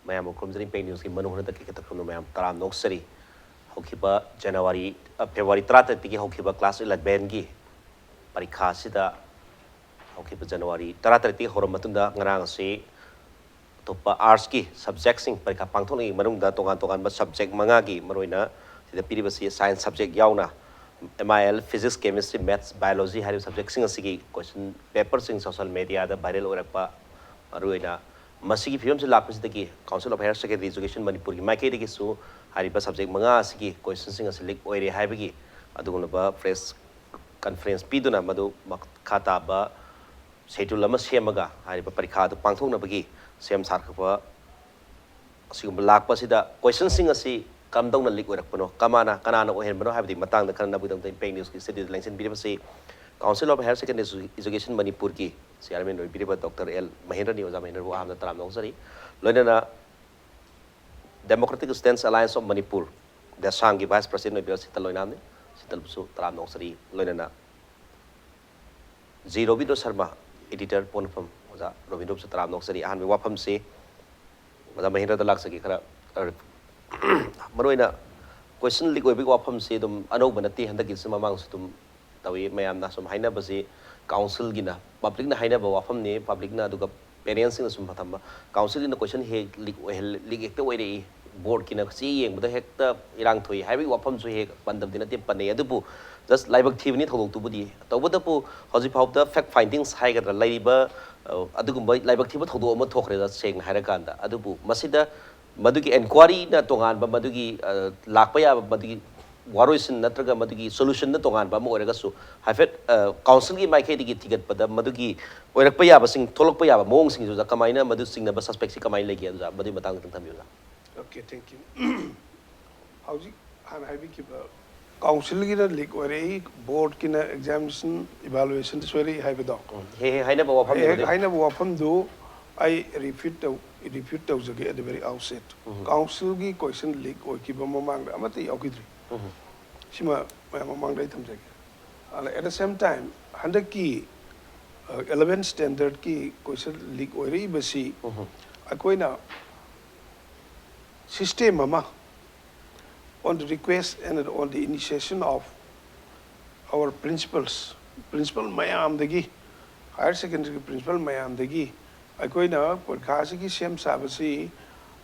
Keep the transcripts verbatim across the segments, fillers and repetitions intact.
ꯃꯌꯥꯝꯕꯨ ꯈꯨꯔꯨꯝꯖꯔꯤ꯫ ꯄꯦꯡ ꯅ꯭ꯌꯨꯁꯀꯤ ꯃꯅꯨꯡ ꯍꯨꯠꯅ ꯇꯈꯦꯠ ꯇꯈꯦꯠ ꯃꯌꯥꯝ ꯇꯔꯥꯝꯅ ꯑꯣꯛꯆꯔꯤ꯫ ꯍꯧꯈꯤꯕ ꯖꯅꯋꯥꯔꯤ, ꯑ, ꯐꯦꯕ꯭ꯔꯨꯋꯥꯔꯤ ꯇꯔꯥꯇꯔꯦꯠꯇꯒꯤ ꯍꯧꯈꯤꯕ ꯀ꯭ꯂꯥꯁ ꯏꯂꯚꯦꯟꯒꯤ ꯄꯔꯤꯈꯥ ꯑꯁꯤꯗ ꯍꯧꯈꯤꯕ ꯖꯅꯋꯥꯔꯤ ꯇꯔꯥꯇꯔꯦꯠꯇꯒꯤ ꯍꯧꯔꯕ ꯃꯇꯨꯡꯗ ꯉꯔꯥꯡ ꯑꯁꯤ ꯑꯇꯣꯞꯄ ꯑꯥꯔꯠꯁꯀꯤ ꯁꯕꯖꯦꯛꯁꯤꯡ ꯄꯔꯤꯈꯥ ꯄꯥꯡꯊꯣꯛꯅꯉꯩ ꯃꯅꯨꯡꯗ ꯇꯣꯉꯥꯟ ꯇꯣꯉꯥꯟꯕ ꯁꯕꯖꯦꯛ ꯃꯉꯥꯒꯤ, ꯃꯔꯨꯑꯣꯏꯅ ꯁꯤꯗ ꯄꯤꯔꯤꯕꯁꯤ ꯁꯥꯏꯟꯁ ꯁꯕꯖꯦꯛ ꯌꯥꯎꯅ, ꯑꯦꯝ ꯑꯥꯏ ꯑꯦꯜ, ꯐꯤꯖꯤꯛꯁ, ꯀꯦꯃꯤꯁꯇ꯭ꯔꯤ, ꯃꯦꯠꯁ, ꯕꯥꯏꯑꯣꯂꯣꯖꯤ ꯍꯥꯏꯔꯤꯕ ꯁꯕꯖꯦꯛꯁꯤꯡ ꯑꯁꯤꯒꯤ ꯀꯣꯏꯁꯟ ꯄꯦꯄꯔꯁꯤꯡ ꯁꯣꯁꯤꯌꯦꯜ ꯃꯦꯗꯤꯌꯥꯗ ꯚꯥꯏꯔꯦꯜ ꯑꯣꯏꯔꯛꯄ, ꯃꯔꯨꯑꯣꯏꯅ ꯃꯁꯤꯒꯤ ꯐꯤꯕꯝꯁꯤ ꯂꯥꯛꯄꯁꯤꯗꯒꯤ Council of Higher Secondary Education ꯃꯅꯤꯄꯨꯔꯒꯤ ꯃꯥꯏꯀꯩꯗꯒꯤꯁꯨ ꯍꯥꯏꯔꯤꯕ ꯁꯕꯖꯦꯛ ꯃꯉꯥ ꯑꯁꯤꯒꯤ ꯀꯣꯏꯁꯟꯁꯤꯡ ꯑꯁꯤ ꯂꯤꯛ ꯑꯣꯏꯔꯦ ꯍꯥꯏꯕꯒꯤ ꯑꯗꯨꯒꯨꯝꯂꯕ ꯄ꯭ꯔꯦꯁ ꯀꯟꯐꯔꯦꯟꯁ ꯄꯤꯗꯨꯅ ꯃꯗꯨ ꯃꯈꯥ ꯇꯥꯕ ꯁꯦꯗ꯭ꯌꯨꯜ ꯑꯃ ꯁꯦꯝꯃꯒ ꯍꯥꯏꯔꯤꯕ ꯄꯔꯤꯈꯥ ꯑꯗꯨ ꯄꯥꯡꯊꯣꯛꯅꯕꯒꯤ ꯁꯦꯝ ꯁꯥꯈ꯭ꯔꯕ ꯑꯁꯤꯒꯨꯝꯕ ꯂꯥꯛꯄꯁꯤꯗ ꯀꯣꯏꯁꯟꯁꯤꯡ ꯑꯁꯤ ꯀꯝꯗꯧꯅ ꯂꯤꯛ ꯑꯣꯏꯔꯛꯄꯅꯣ, ꯀꯃꯥꯅ, ꯀꯅꯥꯅ ꯑꯣꯏꯍꯟꯕꯅꯣ ꯍꯥꯏꯕꯗꯨꯒꯤ ꯃꯇꯥꯡꯗ ꯈꯟꯅꯅꯕꯒꯤꯗꯃꯛꯇ ꯏꯝꯄꯦꯛ ꯅ꯭ꯌꯨꯁꯀꯤ ꯁ꯭ꯇꯨꯗꯤꯑꯣꯗ ꯂꯦꯡꯁꯤꯟꯕꯤꯔꯤꯕꯁꯤ Council of Higher Secondary Edu-, Education ꯃꯅꯤꯄꯨꯔꯒꯤ ꯆꯤꯌꯥꯔꯃꯦꯟ ꯑꯣꯏꯕꯤꯔꯤꯕ ꯗꯣꯛꯇꯔ ꯑꯦꯜ ꯃꯍꯦꯟꯗ꯭ꯔꯅꯤ꯫ ꯑꯣꯖꯥ ꯃꯍꯦꯟꯗ꯭ꯔꯕꯨ ꯑꯍꯥꯟꯕꯗ ꯇꯔꯥꯝꯅ ꯑꯣꯛꯆꯔꯤ꯫ ꯂꯣꯏꯅꯅ Democratic Students Alliance of Manipur, ꯗꯦꯁꯥꯝꯒꯤ ꯚꯥꯏꯁ ꯄ꯭ꯔꯁꯤꯗꯦꯟ ꯑꯣꯏꯕꯤꯔꯤꯕ ꯁꯤꯇꯜ ꯑꯣꯏꯅꯥꯝꯅꯤ꯫ ꯁꯤꯇꯜꯕꯨꯁꯨ ꯇꯔꯥꯝꯅ ꯑꯣꯛꯆꯔꯤ꯫ ꯂꯣꯏꯅꯅ ꯖꯤ ꯔꯣꯕꯤꯟꯗ꯭ꯔ ꯁꯔꯃ, ꯏꯗꯤꯇꯔ ꯄꯣꯠꯅꯐꯝ ꯑꯣꯖꯥ ꯔꯣꯕꯤꯟꯗ꯭ꯔꯕꯨꯁꯨ ꯇꯔꯥꯝꯅ ꯑꯣꯛꯆꯔꯤ꯫ ꯑꯍꯥꯟꯕꯒꯤ ꯋꯥꯐꯝꯁꯤ ꯑꯣꯖꯥ ꯃꯍꯦꯟꯗ꯭ꯔꯗ ꯂꯥꯛꯆꯒꯦ꯫ ꯈꯔ, ꯑ, ꯃꯔꯨꯑꯣꯏꯅ ꯀꯣꯏꯁꯟ ꯂꯤꯛ ꯑꯣꯏꯕꯒꯤ ꯋꯥꯐꯝꯁꯤ ꯑꯗꯨꯝ ꯑꯅꯧꯕ ꯅꯠꯇꯦ, ꯍꯟꯗꯛꯀꯤꯁꯨ ꯃꯃꯥꯡꯁꯨ ꯑꯗꯨꯝ ꯇꯧꯏ꯫ ꯃꯌꯥꯝꯅ ꯁꯨꯝ ꯍꯥꯏꯅꯕꯁꯤ ꯀꯥꯎꯟꯁꯤꯜꯒꯤꯅ, ꯄꯕ꯭ꯂꯤꯛꯅ ꯍꯥꯏꯅꯕ ꯋꯥꯐꯝꯅꯤ, ꯄꯕ꯭ꯂꯤꯛꯅ ꯑꯗꯨꯒ ꯄꯦꯔꯦꯟꯁꯁꯤꯡꯅ ꯁꯨꯝ ꯊꯝꯕ, ꯀꯥꯎꯟꯁꯤꯜꯒꯤꯅ ꯀꯣꯏꯁꯟ ꯍꯦꯛ ꯂꯤꯛ ꯑꯣꯏꯍꯜ-, ꯂꯤꯛ ꯍꯦꯛꯇ ꯑꯣꯏꯔꯛꯏ, ꯕꯣꯔꯗꯀꯤꯅ ꯆꯦ ꯌꯦꯡꯕꯗ ꯍꯦꯛꯇ ꯏꯔꯥꯡ ꯊꯣꯛꯏ ꯍꯥꯏꯕꯒꯤ ꯋꯥꯐꯝꯁꯨ ꯍꯦꯛ ꯄꯟꯗꯕꯗꯤ ꯅꯠꯇꯦ, ꯄꯟꯅꯩ꯫ ꯑꯗꯨꯕꯨ ꯖꯁ ꯂꯥꯏꯕꯛ ꯊꯤꯕꯅꯤ ꯊꯧꯗꯣꯛꯇꯨꯕꯨꯗꯤ꯫ ꯇꯧꯕꯇꯕꯨ ꯍꯧꯖꯤꯛ ꯐꯥꯎꯕꯗ ꯐꯦꯛ ꯐꯥꯏꯟꯗꯤꯡꯁ ꯍꯥꯏꯒꯗ꯭ꯔꯥ, ꯂꯩꯔꯤꯕ, ꯑ, ꯑꯗꯨꯒꯨꯝꯕ ꯂꯥꯏꯕꯛ ꯊꯤꯕ ꯊꯧꯗꯣꯛ ꯑꯃ ꯊꯣꯛꯈ꯭ꯔꯦ, ꯇꯁꯦꯡꯅ ꯍꯥꯏꯔꯀꯥꯟꯗ꯫ ꯑꯗꯨꯕꯨ ꯃꯁꯤꯗ ꯃꯗꯨꯒꯤ ꯑꯦꯟꯀ꯭ꯋꯥꯔꯤꯅ ꯇꯣꯉꯥꯟꯕ, ꯃꯗꯨꯒꯤ, ꯑ, ꯂꯥꯛꯄ ꯌꯥꯕ, ꯃꯗꯨꯒꯤ ꯋꯥꯔꯣꯏꯁꯤꯟ ꯅꯠꯇ꯭ꯔꯒ ꯃꯗꯨꯒꯤ ꯁꯣꯂꯨꯁꯟꯅ ꯇꯣꯉꯥꯟꯕ ꯑꯃ ꯑꯣꯏꯔꯒꯁꯨ, ꯍꯥꯏꯐꯦꯠ, ꯑ, ꯀꯥꯎꯟꯁꯤꯜꯒꯤ ꯃꯥꯏꯀꯩꯗꯒꯤ ꯊꯤꯒꯠꯄꯗ ꯃꯗꯨꯒꯤ ꯑꯣꯏꯔꯛꯄ ꯌꯥꯕꯁꯤꯡ, ꯊꯣꯛꯂꯛꯄ ꯌꯥꯕ ꯃꯑꯣꯡꯁꯤꯡꯗꯨꯗ ꯀꯃꯥꯏꯅ ꯃꯗꯨ ꯆꯤꯡꯅꯕ ꯁꯁꯄꯦꯛꯁꯤ ꯀꯃꯥꯏꯅ ꯂꯩꯒꯦ, ꯑꯗꯨꯗ ꯃꯗꯨꯒꯤ ꯃꯇꯥꯡꯗ ꯈꯤꯇꯪ ꯊꯝꯕꯤꯌꯨ, ꯑꯣꯖꯥ꯫ Okay, thank you. ꯍꯧꯖꯤꯛ ꯍꯥꯟꯅ ꯍꯥꯏꯕꯤꯈꯤꯕ ꯀꯥꯎꯟꯁꯤꯜꯒꯤꯅ ꯂꯤꯛ ꯑꯣꯏꯔꯛꯏ, ꯕꯣꯔꯗꯀꯤꯅ ꯑꯦꯛꯖꯥꯃꯤꯅꯦꯁꯟ ꯏꯚꯥꯂꯨꯑꯦꯁꯟꯗ ꯁꯣꯏꯔꯛꯏ ꯍꯥꯏꯕꯗꯣ, ꯎꯝ, ꯍꯦꯛ ꯍꯦꯛ ꯍꯥꯏꯅꯕ ꯋꯥꯐꯝꯅꯤ ꯍꯦꯛ ꯍꯦꯛ ꯃꯗꯨ꯫ ꯍꯥꯏꯅꯕ ꯋꯥꯐꯝꯗꯨ ꯑꯩ ꯔꯤꯄꯤꯠ ꯇꯧ-, ꯔꯤꯄꯤꯠ ꯇꯧꯖꯒꯦ at the very outset. ꯎꯝ꯫ ꯀꯥꯎꯟꯁꯤꯜꯒꯤ ꯀꯣꯏꯁꯟ ꯂꯤꯛ ꯑꯣꯏꯈꯤꯕ ꯃꯃꯥꯡꯗ ꯑꯃꯠꯇ ꯌꯥꯎꯈꯤꯗ꯭ꯔꯤ꯫ ꯎꯝ꯫ ꯁꯤꯃ ꯃꯌꯥꯝ ꯃꯃꯥꯡꯗ ꯑꯩ ꯊꯝꯖꯒꯦ꯫ ꯑꯗ at the same time, ꯍꯟꯗꯛꯀꯤ, ꯑ, ꯏꯂꯦꯚꯦꯟ ꯁ꯭ꯇꯦꯟꯗꯔꯗꯀꯤ ꯀꯣꯏꯁꯟ ꯂꯤꯛ ꯑꯣꯏꯔꯛꯏꯕꯁꯤ ꯎꯝ꯫ ꯑꯩꯈꯣꯏꯅ system ꯑꯃ, on the request and on the initiation of our principals, principal ꯃꯌꯥꯝꯗꯒꯤ, higher secondary principal ꯃꯌꯥꯝꯗꯒꯤ ꯑꯩꯈꯣꯏꯅ ꯄꯔꯤꯈꯥꯁꯤꯒꯤ ꯁꯦꯝ ꯁꯥꯕꯁꯤ,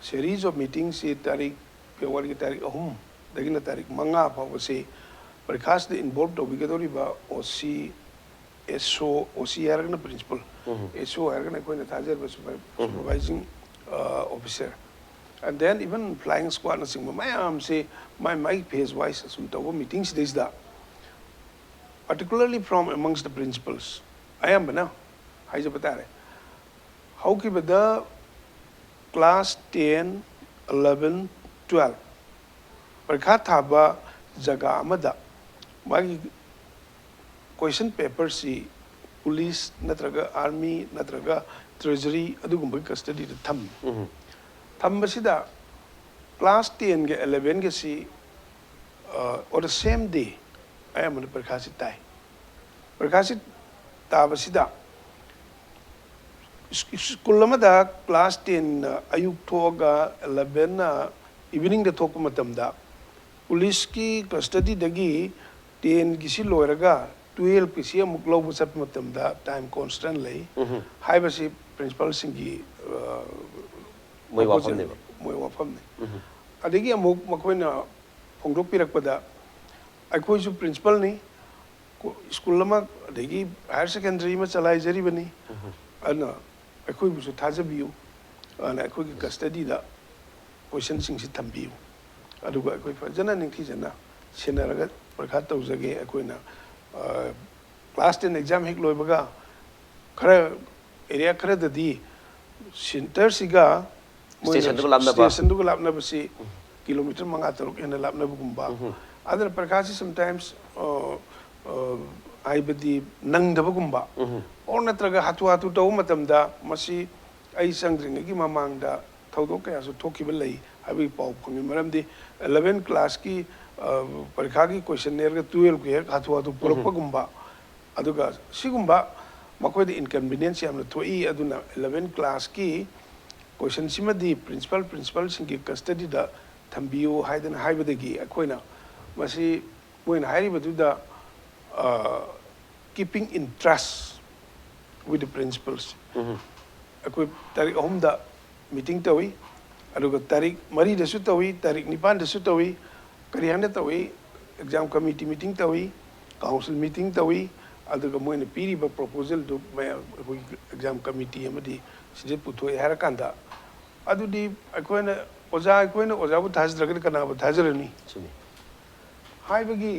series of meeting ꯁꯤ ꯇꯥꯔꯤꯛ, February ꯒꯤ ꯇꯥꯔꯤꯛ ꯑꯍꯨꯝꯗꯒꯤꯅ ꯇꯥꯔꯤꯛ ꯃꯉꯥ ꯐꯥꯎꯕꯁꯤ ꯄꯔꯤꯈꯥꯁꯤꯗ involve ꯇꯧꯕꯤꯒꯗꯧꯔꯤꯕ OC, SO, OC ꯍꯥꯏꯔꯒꯅ principal, SO ꯍꯥꯏꯔꯒꯅ ꯑꯩꯈꯣꯏꯅ ꯊꯥꯖꯔꯤꯕ supervising officer, and then even flying squad ꯅꯆꯤꯡꯕ ꯃꯌꯥꯝꯁꯤ ꯃꯥꯏ ꯃꯥꯏ phase wise ꯑꯁꯨꯝ ꯇꯧꯕ meeting ꯁꯤꯗꯩꯁꯤꯗ, particularly from amongst the principals, ꯑꯌꯥꯝꯕꯅ ꯍꯥꯏꯖꯕ ꯇꯥꯔꯦ, ꯍꯧꯈꯤꯕꯗ class ten, eleven, twelve ꯄꯔꯤꯈꯥ ꯊꯥꯕ ꯖꯒꯥ ꯑꯃꯗ ꯃꯥꯒꯤ question paper ꯁꯤ police ꯅꯠꯇ꯭ꯔꯒ army ꯅꯠꯇ꯭ꯔꯒ treasury ꯑꯗꯨꯒꯨꯝꯕꯒꯤ custody ꯗ ꯊꯝꯃꯤ꯫ ꯊꯝꯕꯁꯤꯗ class ten ꯒ eleven ꯒꯁꯤ, ꯑ, on the same day ꯑꯌꯥꯝꯕꯅ ꯄꯔꯤꯈꯥꯁꯤ ꯇꯥꯏ꯫ ꯄꯔꯤꯈꯥꯁꯤ ꯇꯥꯕꯁꯤꯗ ꯁ꯭ꯀꯨꯜ ꯑꯃꯗ class ten ꯅ ꯑꯌꯨꯛ ꯊꯣꯛꯑꯒ eleven ꯅ evening ꯗ ꯊꯣꯛꯄ ꯃꯇꯝꯗ, police ꯀꯤ custody ꯗꯒꯤ ten ꯒꯤꯁꯤ ꯂꯣꯏꯔꯒ twelve ꯀꯤꯁꯤ ꯑꯃꯨꯛ ꯂꯧꯕ ꯆꯠꯄ ꯃꯇꯝꯗ time constraint ꯂꯩ ꯍꯥꯏꯕꯁꯤ principal ꯁꯤꯡꯒꯤ, ꯑ, ꯃꯣꯏ proposal ꯋꯥꯐꯝꯅꯦꯕ꯫ ꯅꯤ, ꯃꯣꯏ ꯋꯥꯐꯝꯅꯤ꯫ ꯑꯗꯒꯤ ꯑꯃꯨꯛ ꯃꯈꯣꯏꯅ ꯐꯣꯡꯗꯣꯛꯄꯤꯔꯛꯄꯗ, ꯑꯩꯈꯣꯏꯁꯨ principal ꯅꯤ, ꯁ꯭ꯀꯨꯜ ꯑꯃ ꯑꯗꯒꯤ higher secondary ꯑꯃ ꯆꯂꯥꯏꯖꯔꯤꯕꯅꯤ, ꯑꯗꯨꯅ ꯑꯩꯈꯣꯏꯕꯨꯁꯨ ꯊꯥꯖꯕꯤꯌꯨ, ꯑꯗꯨꯅ ꯑꯩꯈꯣꯏꯒꯤ custody ꯗ question ꯁꯤꯡꯁꯤ ꯊꯝꯕꯤꯌꯨ, ꯑꯗꯨꯒ ꯑꯩꯈꯣꯏ ꯐꯖꯅ ꯅꯤꯡꯊꯤꯖꯅ ꯁꯦꯟꯅꯔꯒ ꯄꯔꯤꯈꯥ ꯇꯧꯖꯒꯦ꯫ ꯑꯩꯈꯣꯏꯅ, ꯑ, class ten exam ꯍꯦꯛ ꯂꯣꯏꯕꯒ ꯈꯔ area ꯈꯔꯗꯗꯤ centre ꯁꯤꯒ ꯃꯣꯏꯅ Station ꯗꯨꯒ ꯂꯥꯞꯅꯕ꯫ Station ꯗꯨꯒ ꯂꯥꯞꯅꯕꯁꯤ kilometre ꯃꯉꯥ ꯇꯔꯨꯛ ꯍꯦꯟꯅ ꯂꯥꯞꯅꯕꯒꯨꯝꯕ, ꯑꯗꯨꯅ ꯄꯔꯤꯈꯥꯁꯤ sometimes, ꯑ, ꯑ, ꯍꯥꯏꯕꯗꯤ ꯅꯪꯗꯕꯒꯨꯝꯕ, or ꯅꯠꯇ꯭ꯔꯒ ꯍꯥꯊꯨ ꯍꯥꯊꯨ ꯇꯧꯕ ꯃꯇꯝꯗ ꯃꯁꯤ ꯑꯩ ꯆꯪꯗ꯭ꯔꯤꯉꯩꯒꯤ ꯃꯃꯥꯡꯗ ꯊꯧꯗꯣꯛ ꯀꯌꯥꯁꯨ ꯊꯣꯛꯈꯤꯕ ꯂꯩ ꯍꯥꯏꯕꯒꯤ ꯄꯥꯎ ꯐꯪꯉꯤ꯫ ꯃꯔꯝꯗꯤ eleven class ꯀꯤ, ꯑ, ꯄꯔꯤꯈꯥꯒꯤ questionnaire ꯒ twelve ꯀꯤ ꯍꯦꯛ ꯍꯥꯊꯨ ꯍꯥꯊꯨ ꯄꯨꯔꯛꯄꯒꯨꯝꯕ, ꯑꯗꯨꯒ ꯁꯤꯒꯨꯝꯕ ꯃꯈꯣꯏꯗ inconvenience ꯌꯥꯝꯅ ꯊꯣꯛꯏ꯫ ꯑꯗꯨꯅ eleven class ꯀꯤ ꯀꯣꯏꯁꯟꯁꯤꯃꯗꯤ ꯄ꯭ꯔꯤꯟꯁꯤꯄꯥꯜ ꯄ꯭ꯔꯤꯟꯁꯤꯄꯥꯜꯁꯤꯡꯒꯤ ꯀꯁꯇꯗꯤꯗ ꯊꯝꯕꯤꯌꯨ ꯍꯥꯏꯗꯅ ꯍꯥꯏꯕꯗꯒꯤ ꯑꯩꯈꯣꯏꯅ ꯃꯁꯤ ꯃꯣꯏꯅ ꯍꯥꯏꯔꯤꯕꯗꯨꯗ keeping in trust with the principals ꯑꯩꯈꯣꯏ ꯇꯥꯔꯤꯛ ꯑꯍꯨꯝꯗ ꯃꯤꯇꯤꯡ ꯇꯧꯏ꯫ ꯑꯗꯨꯒ ꯇꯥꯔꯤꯛ ꯃꯔꯤꯗꯁꯨ ꯇꯧꯏ, ꯇꯥꯔꯤꯛ ꯅꯤꯄꯥꯟꯗꯁꯨ ꯇꯧꯏ꯫ ꯀꯔꯤ ꯍꯥꯏꯅ ꯇꯧꯏ? ꯑꯦꯛꯖꯥꯝ ꯀꯃꯤꯇꯤ ꯃꯤꯇꯤꯡ ꯇꯧꯏ, ꯀꯥꯎꯟꯁꯤꯜ ꯃꯤꯇꯤꯡ ꯇꯧꯏ꯫ ꯑꯗꯨꯒ ꯃꯣꯏꯅ ꯄꯤꯔꯤꯕ ꯄ꯭ꯔꯣꯄꯣꯖꯦꯜꯗꯨ ꯃꯌꯥꯝ ꯑꯩꯈꯣꯏꯒꯤ ꯑꯦꯛꯖꯥꯝ ꯀꯃꯤꯇꯤ ꯑꯃꯗꯤ ꯁꯤꯗ ꯄꯨꯊꯣꯛꯑꯦ ꯍꯥꯏꯔꯀꯥꯟꯗ ꯑꯗꯨꯗꯤ ꯑꯩꯈꯣꯏꯅ ꯑꯣꯖꯥ ꯑꯩꯈꯣꯏꯅ ꯑꯣꯖꯥꯕꯨ ꯊꯥꯖꯗ꯭ꯔꯒꯗꯤ ꯀꯅꯥꯕꯨ ꯊꯥꯖꯔꯅꯤ? ꯆꯨꯝꯃꯤ꯫ ꯍꯥꯏꯕꯒꯤ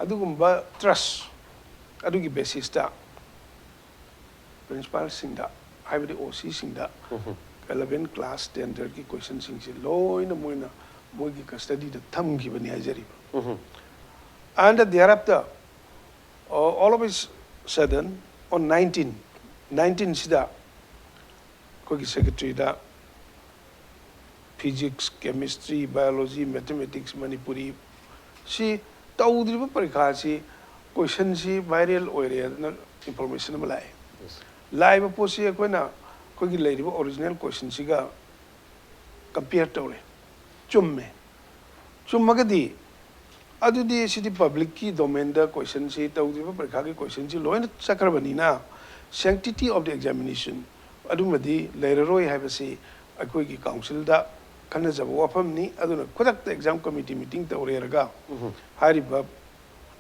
ꯑꯗꯨꯒꯨꯝꯕ ꯇ꯭ꯔꯁ ꯑꯗꯨꯒꯤ ꯕꯦꯁꯤꯁꯇ ꯄ꯭ꯔꯤꯟꯁꯤꯄꯥꯜꯁꯤꯡꯗ ꯍꯥꯏꯕꯗꯤ ꯑꯣ ꯁꯤꯁꯤꯡꯗ ꯑꯦꯂꯚꯦꯟ ꯀ꯭ꯂꯥꯁ ꯁ꯭ꯇꯦꯟꯗꯔꯗꯀꯤ ꯀꯣꯏꯁꯟꯁꯤꯡꯁꯤ ꯂꯣꯏꯅ ꯃꯣꯏꯅ ꯃꯣꯏꯒꯤ ꯀꯁꯇꯗꯤꯗ ꯊꯝꯈꯤꯕꯅꯤ ꯍꯥꯏꯖꯔꯤꯕ꯫ And thereafter, all of a sudden, on nineteen, nineteenꯁꯤꯗ ꯑꯩꯈꯣꯏꯒꯤ ꯁꯦꯀ꯭ꯔꯦꯇꯔꯤꯗ physics, chemistry, biology, mathematics, Manipuri ꯁꯤ ꯇꯧꯗ꯭ꯔꯤꯕ ꯄꯔꯤꯈꯥꯁꯤ ꯀꯣꯏꯁꯟꯁꯤ ꯚꯥꯏꯔꯦꯜ ꯑꯣꯏꯔꯦꯅ ꯏꯟꯐꯣꯔꯃꯦꯁꯟ ꯑꯃ ꯂꯥꯛꯑꯦ꯫ ꯂꯥꯛꯏꯕ ꯄꯣꯠꯁꯤ ꯑꯩꯈꯣꯏꯅ ꯑꯩꯈꯣꯏꯒꯤ ꯂꯩꯔꯤꯕ ꯑꯣꯔꯤꯖꯤꯅꯦꯜ ꯀꯣꯏꯁꯟꯁꯤꯒ ꯀꯝꯄꯤꯌꯔ ꯇꯧꯔꯦ꯫ ꯆꯨꯝꯃꯦ꯫ ꯆꯨꯝꯃꯒꯗꯤ ꯑꯗꯨꯗꯤ ꯁꯤꯗꯤ ꯄꯕ꯭ꯂꯤꯛꯀꯤ ꯗꯣꯃꯦꯟꯗ ꯀꯣꯏꯁꯟꯁꯤ ꯇꯧꯗ꯭ꯔꯤꯕ ꯄꯔꯤꯈꯥꯒꯤ ꯀꯣꯏꯁꯟꯁꯤ ꯂꯣꯏꯅ ꯆꯠꯈ꯭ꯔꯕꯅꯤꯅ sanctity of the examination ꯑꯗꯨꯃꯗꯤ ꯂꯩꯔꯔꯣꯏ ꯍꯥꯏꯕꯁꯤ ꯑꯩꯈꯣꯏꯒꯤ ꯀꯥꯎꯟꯁꯤꯜꯗ ꯈꯟꯅꯖꯕ ꯋꯥꯐꯝꯅꯤ꯫ ꯑꯗꯨꯅ ꯈꯨꯗꯛꯇ ꯑꯦꯛꯖꯥꯝ ꯀꯃꯤꯇꯤ ꯃꯤꯇꯤꯡ ꯇꯧꯔꯦꯔꯒ ꯍꯥꯏꯔꯤꯕ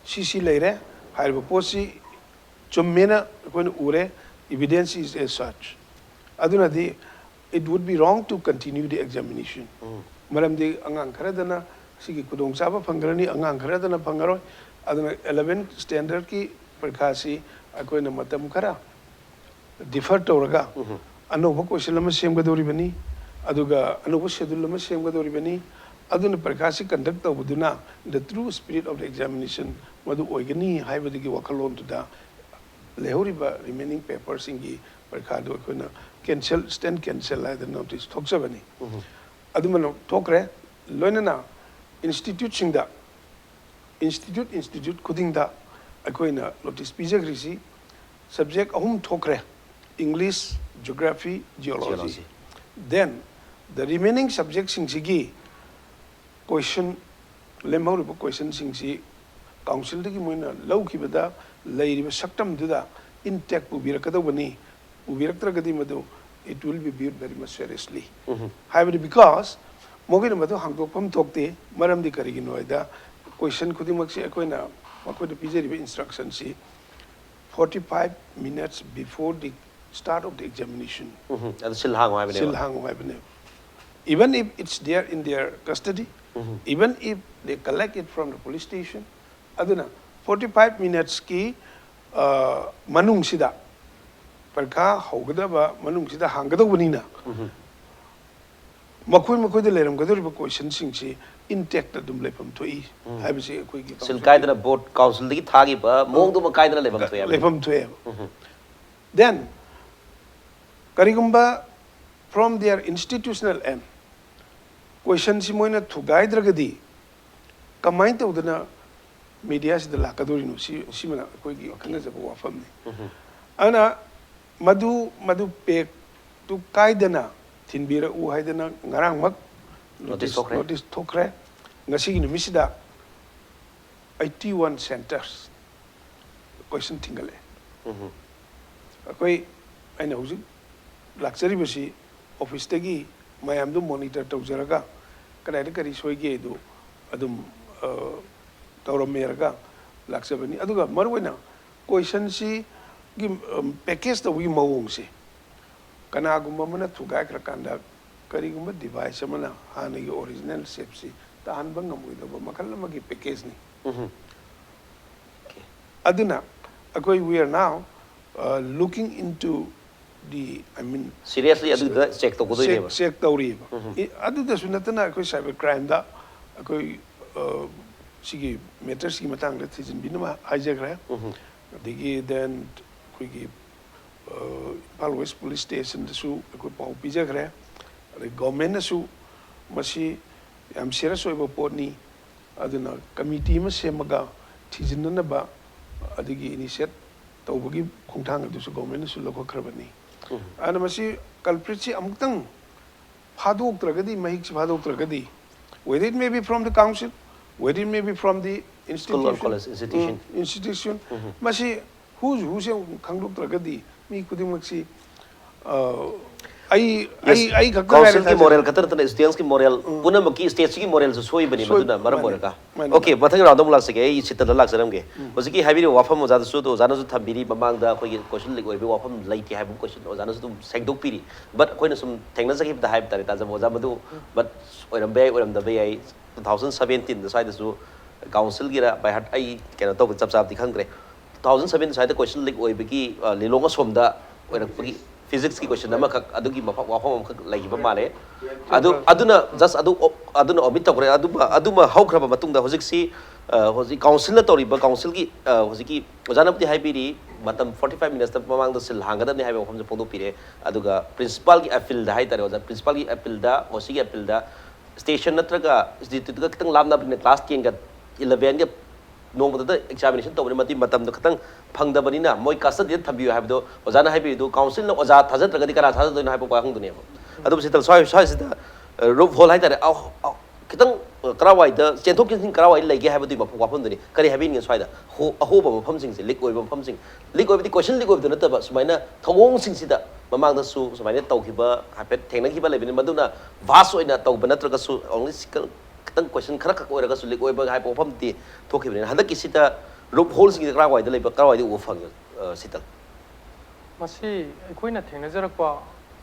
ꯁꯤꯁꯤ ꯂꯩꯔꯦ, ꯍꯥꯏꯔꯤꯕ ꯄꯣꯠꯁꯤ ꯆꯨꯝꯃꯦꯅ ꯑꯩꯈꯣꯏꯅ ꯎꯔꯦ, evidence is as such꯫ ꯑꯗꯨꯅꯗꯤ it would be wrong to continue the examination꯫ ꯃꯔꯝꯗꯤ ꯑꯉꯥꯡ ꯈꯔꯗꯅ ꯁꯤꯒꯤ ꯈꯨꯗꯣꯡꯆꯥꯕ ꯐꯪꯈ꯭ꯔꯅꯤ, ꯑꯉꯥꯡ ꯈꯔꯗꯅ ꯐꯪꯉꯔꯣꯏ꯫ ꯑꯗꯨꯅ eleventh standardꯀꯤ ꯄꯔꯤꯈꯥꯁꯤ ꯑꯩꯈꯣꯏꯅ ꯃꯇꯝ ꯈꯔ ꯗꯤꯐꯔ ꯇꯧꯔꯒ ꯑꯅꯧꯕ ꯀꯣꯏꯁꯟ ꯑꯃ ꯁꯦꯝꯒꯗꯧꯔꯤꯕꯅꯤ, ꯑꯗꯨꯒ ꯑꯅꯧꯕ ꯁꯦꯗꯨꯜ ꯑꯃ ꯁꯦꯝꯒꯗꯧꯔꯤꯕꯅꯤ꯫ ꯑꯗꯨꯅ ꯄꯔꯤꯈꯥꯁꯤ ꯀꯟꯗꯛ ꯇꯧꯕꯗꯨꯅ the true spirit of the examination ꯃꯗꯨ ꯑꯣꯏꯒꯅꯤ ꯍꯥꯏꯕꯗꯨꯒꯤ ꯋꯥꯈꯜꯂꯣꯟꯗꯨꯗ ꯂꯩꯍꯧꯔꯤꯕ ꯔꯤꯃꯦꯅꯤꯡ ꯄꯦꯄꯔꯁꯤꯡꯒꯤ ꯄꯔꯤꯈꯥꯗꯨ ꯑꯩꯈꯣꯏꯅ ꯀꯦꯟꯁꯦꯜ, ꯁ꯭ꯇꯦꯟ ꯀꯦꯟꯁꯦꯜ ꯍꯥꯏꯗꯅ ꯅꯣꯇꯤꯁ ꯊꯣꯛꯆꯕꯅꯤ꯫ ꯑꯗꯨꯃꯅ ꯊꯣꯛꯈ꯭ꯔꯦ꯫ ꯂꯣꯏꯅꯅ ꯏꯟꯁꯇꯤꯇ꯭ꯌꯨꯠꯁꯤꯡꯗ, ꯏꯟꯁꯇꯤꯇ꯭ꯌꯨꯠ ꯏꯟꯁꯇꯤꯇ꯭ꯌꯨꯠ ꯈꯨꯗꯤꯡꯗ ꯑꯩꯈꯣꯏꯅ ꯅꯣꯇꯤꯁ ꯄꯤꯖꯈ꯭ꯔꯤꯁꯤ ꯁꯕꯖꯦꯛ ꯑꯍꯨꯝ ꯊꯣꯛꯈ꯭ꯔꯦ: English, Geography, Geology꯫ Geology꯫ Then the remaining subjectꯁꯤꯡꯁꯤꯒꯤ question, ꯂꯦꯝꯍꯧꯔꯤꯕ questionꯁꯤꯡꯁꯤ councilꯗꯒꯤ ꯃꯣꯏꯅ ꯂꯧꯈꯤꯕꯗ ꯂꯩꯔꯤꯕ ꯁꯛꯇꯝꯗꯨꯗ intact ꯄꯨꯕꯤꯔꯛꯀꯗꯧꯕꯅꯤ꯫ ꯄꯨꯕꯤꯔꯛꯇ꯭ꯔꯒꯗꯤ ꯃꯗꯨ it will be viewed very much seriously ꯍꯥꯏꯕꯅꯤ꯫ Because ꯃꯈꯣꯏꯅ ꯃꯗꯨ ꯍꯥꯡꯗꯣꯛꯐꯝ ꯊꯣꯛꯇꯦ꯫ ꯃꯔꯝꯗꯤ ꯀꯔꯤꯒꯤꯅꯣ ꯍꯥꯏꯗ, question ꯈꯨꯗꯤꯡꯃꯛꯁꯤ ꯑꯩꯈꯣꯏꯅ ꯃꯈꯣꯏꯗ ꯄꯤꯖꯔꯤꯕ instructionꯁꯤ forty five minutes before the start of the examination ꯎꯝ, ꯑꯗꯨ ꯁꯤꯜ ꯍꯥꯡꯉꯣ ꯍꯥꯏꯕꯅꯦꯕ꯫ ꯁꯤꯜ ꯍꯥꯡꯉꯨ ꯍꯥꯏꯕꯅꯦꯕ꯫ Even if it's there in their custody, even if they collect it from the police station, ꯑꯗꯨꯅ forty five minutesꯀꯤ ꯃꯅꯨꯡꯁꯤꯗ, ꯄꯔꯤꯈꯥ ꯍꯧꯒꯗꯕ ꯃꯅꯨꯡꯁꯤꯗ ꯍꯥꯡꯒꯗꯧꯕꯅꯤꯅ, ꯃꯈꯣꯏ ꯃꯈꯣꯏꯗ ꯂꯩꯔꯝꯒꯗꯧꯔꯤꯕ questionꯁꯤꯡꯁꯤ intact ꯑꯗꯨꯝ ꯂꯩꯐꯝ ꯊꯣꯛꯏ ꯍꯥꯏꯕꯁꯤ ꯑꯩꯈꯣꯏꯒꯤ ꯁꯤꯜ ꯀꯥꯏꯗꯅ board councilꯗꯒꯤ ꯊꯥꯈꯤꯕ ꯃꯑꯣꯡꯗꯨꯃꯛ ꯀꯥꯏꯗꯅ ꯂꯩꯐꯝ ꯊꯣꯛꯑꯦ ꯍꯥꯏꯕꯅꯤ꯫ ꯂꯩꯐꯝ ꯊꯣꯛꯑꯦꯕ꯫ Then ꯀꯔꯤꯒꯨꯝꯕ from their institutional end questionꯁꯤ ꯃꯣꯏꯅ ꯊꯨꯒꯥꯏꯗ꯭ꯔꯒꯗꯤ ꯀꯃꯥꯏꯅ ꯇꯧꯗꯅ mediaꯁꯤꯗ ꯂꯥꯛꯀꯗꯧꯔꯤꯅꯣ? ꯁꯤ, ꯁꯤꯃꯅ ꯑꯩꯈꯣꯏꯒꯤ ꯈꯟꯅꯖꯕ ꯋꯥꯐꯝꯅꯤ꯫ ꯑꯗꯨꯅ ꯃꯗꯨ, ꯃꯗꯨ ꯄꯦꯛꯇꯨ ꯀꯥꯏꯗꯅ ꯊꯤꯟꯕꯤꯔꯛꯎ ꯍꯥꯏꯗꯅ ꯉꯔꯥꯡꯃꯛ Notice ꯊꯣꯛꯈ꯭ꯔꯦ꯫ Notice ꯊꯣꯛꯈ꯭ꯔꯦ꯫ ꯉꯁꯤꯒꯤ ꯅꯨꯃꯤꯠꯁꯤꯗ eighty one centres question ꯊꯤꯡꯒꯠꯂꯛꯑꯦ꯫ ꯑꯩꯈꯣꯏ, ꯑꯩꯅ ꯍꯧꯖꯤꯛ ꯂꯥꯛꯆꯔꯤꯕꯁꯤ officeꯇꯒꯤ ꯃꯌꯥꯝꯗꯨ monitor ꯇꯧꯖꯔꯒ ꯀꯗꯥꯏꯗ ꯀꯔꯤ ꯁꯣꯏꯒꯦ ꯑꯗꯨ ꯑꯗꯨꯝ, ꯑ, ꯇꯧꯔꯝꯃꯦꯔꯒ ꯂꯥꯛꯆꯕꯅꯤ꯫ ꯑꯗꯨꯒ ꯃꯔꯨꯑꯣꯏꯅ questionꯁꯤꯒꯤ, ꯎꯝ, package ꯇꯧꯕꯒꯤ ꯃꯑꯣꯡꯁꯦ, ꯀꯅꯥꯒꯨꯝꯕ ꯑꯃꯅ ꯊꯨꯒꯥꯏꯈ꯭ꯔꯀꯥꯟꯗ ꯀꯔꯤꯒꯨꯝꯕ device ꯑꯃꯅ ꯍꯥꯟꯅꯒꯤ original shapeꯁꯤ ꯇꯥꯍꯟꯕ ꯉꯝꯃꯣꯏꯗꯕ ꯃꯈꯜ ꯑꯃꯒꯤ packageꯅꯤ꯫ ꯑꯗꯨꯅ ꯑꯩꯈꯣꯏ, we are now, uh, looking into the, I mean, Seriously ꯑꯗꯨꯗ check ꯇꯧꯒꯗꯣꯏꯅꯦꯕ꯫ Check ꯇꯧꯔꯤꯕ꯫ ꯏ-, ꯑꯗꯨꯗꯁꯨ ꯅꯠꯇꯅ ꯑꯩꯈꯣꯏ cyber crimeꯗ ꯑꯩꯈꯣꯏ, ꯑ, ꯁꯤꯒꯤ matterꯁꯤꯒꯤ ꯃꯇꯥꯡꯗ ꯊꯤꯖꯤꯟꯕꯤꯅꯕ ꯍꯥꯏꯖꯈ꯭ꯔꯦ꯫ ꯑꯗꯒꯤ then ꯑꯩꯈꯣꯏꯒꯤ, ꯑ, ꯏꯝꯐꯥꯜ West Police Stationꯗꯁꯨ ꯑꯩꯈꯣꯏ ꯄꯥꯎ ꯄꯤꯖꯈ꯭ꯔꯦ꯫ ꯑꯗꯩ governmentꯅꯁꯨ ꯃꯁꯤ ꯌꯥꯝ serious ꯑꯣꯏꯕ ꯄꯣꯠꯅꯤ, ꯑꯗꯨꯅ committee ꯑꯃ ꯁꯦꯝꯃꯒ ꯊꯤꯖꯤꯟꯅꯅꯕ ꯑꯗꯒꯤ initiate ꯇꯧꯕꯒꯤ ꯈꯣꯡꯊꯥꯡ ꯑꯗꯨꯁꯨ governmentꯅꯁꯨ ꯂꯧꯈꯠꯈ꯭ꯔꯕꯅꯤ꯫ ꯑꯗꯨꯅ ꯃꯁꯤ culpritꯁꯤ ꯑꯃꯨꯛꯇꯪ ꯐꯥꯗꯣꯛꯇ꯭ꯔꯒꯗꯤ, ꯃꯍꯤꯛꯁꯤ ꯐꯥꯗꯣꯛꯇ꯭ꯔꯒꯗꯤ, whether it may be from the council, whether it may be from the School or institution, college institution. Um, institution, ꯃꯁꯤ who's whoꯁꯦ ꯑꯃꯨꯛ ꯈꯪꯗꯣꯛꯇ꯭ꯔꯒꯗꯤ ꯃꯤ ꯈꯨꯗꯤꯡꯃꯛꯁꯤ ꯑ, ꯑꯩ ꯑꯩ ꯑꯩ ꯈꯛꯇ ꯉꯥꯏꯔꯦ ꯀꯥꯎꯟꯁꯤꯜꯒꯤ ꯊꯥꯖꯕ꯫ ꯃꯣꯔꯦꯜ ꯈꯛꯇ ꯅꯠꯇꯅ ꯁ꯭ꯇꯨꯗꯦꯟꯁꯀꯤ ꯃꯣꯔꯦꯜ ꯄꯨꯝꯅꯃꯛꯀꯤ ꯁ꯭ꯇꯦꯠꯁꯤꯒꯤ ꯃꯣꯔꯦꯜꯁꯨ ꯁꯣꯏꯕꯅꯤ ꯁꯣꯏ- ꯃꯗꯨꯅ ꯃꯔꯝ ꯃꯥꯅꯤ, ꯑꯣꯏꯔꯒ ꯃꯥꯅꯤ, ꯑꯣꯀꯦ, ꯃꯊꯪ ꯔꯥꯎꯟꯗ ꯑꯃꯨꯛ ꯂꯥꯛꯆꯒꯦ꯫ ꯑꯩ ꯁꯤꯇꯜꯗ ꯂꯥꯛꯆꯔꯝꯒꯦ꯫ ꯍꯧꯖꯤꯛꯀꯤ ꯍꯥꯏꯕꯤꯔꯤꯕ ꯋꯥꯐꯝ ꯑꯣꯖꯥꯗꯁꯨ ꯑꯗꯣ ꯑꯣꯖꯥꯅꯁꯨ ꯊꯝꯕꯤꯔꯤ, ꯃꯃꯥꯡꯗ ꯑꯩꯈꯣꯏꯒꯤ ꯀꯣꯏꯁꯟ ꯂꯤꯛ ꯑꯣꯏꯕꯒꯤ ꯋꯥꯐꯝ ꯂꯩꯇꯦ ꯍꯥꯏꯕ ꯀꯣꯏꯁꯟ ꯑꯣꯖꯥꯅꯁꯨ ꯑꯗꯨꯝ ꯁꯦꯡꯗꯣꯛꯄꯤꯔꯤ꯫ ꯕꯠ ꯑꯩꯈꯣꯏꯅ ꯁꯨꯝ ꯊꯦꯡꯅꯖꯈꯤꯕꯗ ꯍꯥꯏꯕ ꯇꯥꯔꯦ, ꯇꯥꯖꯕ ꯑꯣꯖꯥ, ꯃꯗꯨ ꯕꯠ ꯑꯣꯏꯔꯝꯕ ꯌꯥꯏ, ꯑꯣꯏꯔꯝꯗꯕ ꯌꯥꯏ꯫ Two thousand seventeen ꯁ꯭ꯋꯥꯏꯗꯁꯨ ꯀꯥꯎꯟꯁꯤꯜꯒꯤꯔ ꯕꯥꯏ ꯍꯥꯔꯠ ꯑꯩ ꯀꯩꯅꯣ ꯇꯧꯕ ꯆꯞ ꯆꯥꯕꯗꯤ ꯈꯪꯗ꯭ꯔꯦ꯫ Two thousand seven ꯁ꯭ꯋꯥꯏꯗ ꯀꯣꯏꯁꯟ ꯂꯤꯛ ꯑꯣꯏꯕꯒꯤ ꯑ, ꯂꯤꯂꯣꯡ ꯑꯁꯣꯝꯗ ꯑꯣꯏꯔꯛꯄꯒꯤ ꯐꯤꯖꯤꯛꯁꯀꯤ ꯀꯣꯏꯁꯟ ꯑꯃꯈꯛ, ꯑꯗꯨꯒꯤ ꯃꯐꯝ ꯋꯥꯐꯝ ꯑꯃꯈꯛ ꯂꯩꯈꯤꯕ ꯃꯥꯜꯂꯦ꯫ ꯑꯗꯨ ꯑꯗꯨꯅ ꯖꯁ ꯑꯗꯨ ꯑꯗꯨꯅ ꯑꯣꯃꯤꯠ ꯇꯧꯈ꯭ꯔꯦ꯫ ꯑꯗꯨꯃ ꯑꯗꯨꯃ ꯍꯧꯈ꯭ꯔꯕ ꯃꯇꯨꯡꯗ ꯍꯧꯖꯤꯛꯁꯤ ꯑ, ꯍꯧꯖꯤꯛ ꯀꯥꯎꯟꯁꯤꯜꯅ ꯇꯧꯔꯤꯕ ꯀꯥꯎꯟꯁꯤꯜꯒꯤ ꯑ, ꯍꯧꯖꯤꯛꯀꯤ ꯑꯣꯖꯥꯅꯕꯨꯗꯤ ꯍꯥꯏꯕꯤꯔꯤ, ꯃꯇꯝ forty five minutesꯇ ꯃꯃꯥꯡꯗ ꯁꯤꯜ ꯍꯥꯡꯒꯗꯕꯅꯤ ꯍꯥꯏꯕ ꯋꯥꯐꯝꯁꯦ ꯐꯣꯡꯗꯣꯛꯄꯤꯔꯦ꯫ ꯑꯗꯨꯒ ꯄ꯭ꯔꯤꯟꯁꯤꯄꯥꯜꯒꯤ ꯑꯦꯄꯤꯜꯗ ꯍꯥꯏꯇꯥꯔꯦ ꯑꯣꯖꯥ, ꯄ꯭ꯔꯤꯟꯁꯤꯄꯥꯜꯒꯤ ꯑꯦꯄꯤꯜꯗ, ꯑꯣꯁꯤꯒꯤ ꯑꯦꯄꯤꯜꯗ ꯁ꯭ꯇꯦꯁꯟ ꯅꯠꯇ꯭ꯔꯒ ꯏꯟꯁꯇꯤꯇ꯭ꯌꯨꯠꯀ ꯈꯤꯇꯪ ꯂꯥꯞꯅꯕꯅꯤꯅ ꯀ꯭ꯂꯥꯁ ꯇꯦꯟꯒ ꯏꯂꯚꯦꯟꯒ ꯅꯣꯡꯃꯗ ꯑꯦꯛꯖꯥꯃꯤꯅꯦꯁꯟ ꯇꯧꯕꯅꯤ, ꯃꯗꯨꯒꯤ ꯃꯇꯝꯗꯣ ꯈꯤꯇꯪ ꯐꯪꯗꯕꯅꯤꯅ ꯃꯣꯏ ꯀꯁꯇꯗꯤꯗ ꯊꯝꯕꯤꯌꯨ ꯍꯥꯏꯕꯗꯣ ꯑꯣꯖꯥꯅ ꯍꯥꯏꯕꯤꯔꯤꯗꯨ ꯀꯥꯎꯟꯁꯤꯜꯅ ꯑꯣꯖꯥ ꯊꯥꯖꯗ꯭ꯔꯒꯗꯤ ꯀꯅꯥ ꯊꯥꯖꯗꯣꯏꯅꯣ ꯍꯥꯏꯕ ꯋꯥꯍꯪꯗꯨꯅꯦꯕ꯫ ꯑꯗꯨꯕꯨ ꯁꯤꯗ ꯁ꯭ꯋꯥꯏ ꯁ꯭ꯋꯥꯏꯁꯤꯗ ꯔꯨꯞ ꯍꯣꯜ ꯍꯥꯏꯇꯥꯔꯦ, ꯑ, ꯑ, ꯈꯤꯇꯪ ꯑ, ꯀꯔꯥꯏꯋꯥꯏꯗ ꯆꯦꯟꯊꯣꯛ ꯆꯦꯟꯁꯤꯟ ꯀꯔꯥꯏꯋꯥꯏꯗ ꯂꯩꯒꯦ ꯍꯥꯏꯕꯗꯨꯒꯤ ꯃꯐꯝ ꯋꯥꯐꯝꯗꯨꯅꯤ꯫ ꯀꯔꯤ ꯍꯥꯏꯕꯤꯅꯤꯡꯉꯤ ꯁ꯭ꯋꯥꯏꯗ? ꯍꯣ-, ꯑꯍꯣꯕ ꯃꯐꯝꯁꯤꯡꯁꯦ, ꯂꯤꯛ ꯑꯣꯏꯕ ꯃꯐꯝꯁꯤꯡ, ꯂꯤꯛ ꯑꯣꯏꯕꯗꯤ ꯀꯣꯏꯁꯟ ꯂꯤꯛ ꯑꯣꯏꯕꯗꯨ ꯅꯠꯇꯕ ꯁꯨꯃꯥꯏꯅ ꯊꯧꯑꯣꯡꯁꯤꯡꯁꯤꯗ ꯃꯃꯥꯡꯗꯁꯨ ꯁꯨꯃꯥꯏꯅ ꯇꯧꯈꯤꯕ ꯍꯥꯏꯐꯦꯠ ꯊꯦꯡꯅꯈꯤꯕ ꯂꯩꯕꯅꯤ꯫ ꯃꯗꯨꯅ ꯚꯥꯁ ꯑꯣꯏꯅ ꯇꯧꯕ ꯅꯠꯇ꯭ꯔꯒꯁꯨ only single ꯈꯤꯇꯪ ꯀꯣꯏꯁꯟ ꯈꯔꯈꯛ ꯑꯣꯏꯔꯒꯁꯨ ꯂꯤꯛ ꯑꯣꯏꯕ ꯍꯥꯏꯕ ꯋꯥꯐꯝꯗꯤ ꯊꯣꯛꯈꯤꯕꯅꯤꯅ ꯍꯟꯗꯛꯀꯤꯁꯤꯗ ꯔꯨꯞ ꯍꯣꯜꯁꯤꯡꯁꯦ ꯀꯔꯥꯏꯋꯥꯏꯗ ꯂꯩꯕ, ꯀꯔꯥꯏꯋꯥꯏꯗ ꯎꯕ ꯐꯪꯉꯤ, ꯑ, ꯁꯤꯇꯜ? ꯃꯁꯤ ꯑꯩꯈꯣꯏꯅ ꯊꯦꯡꯅꯖꯔꯛꯄ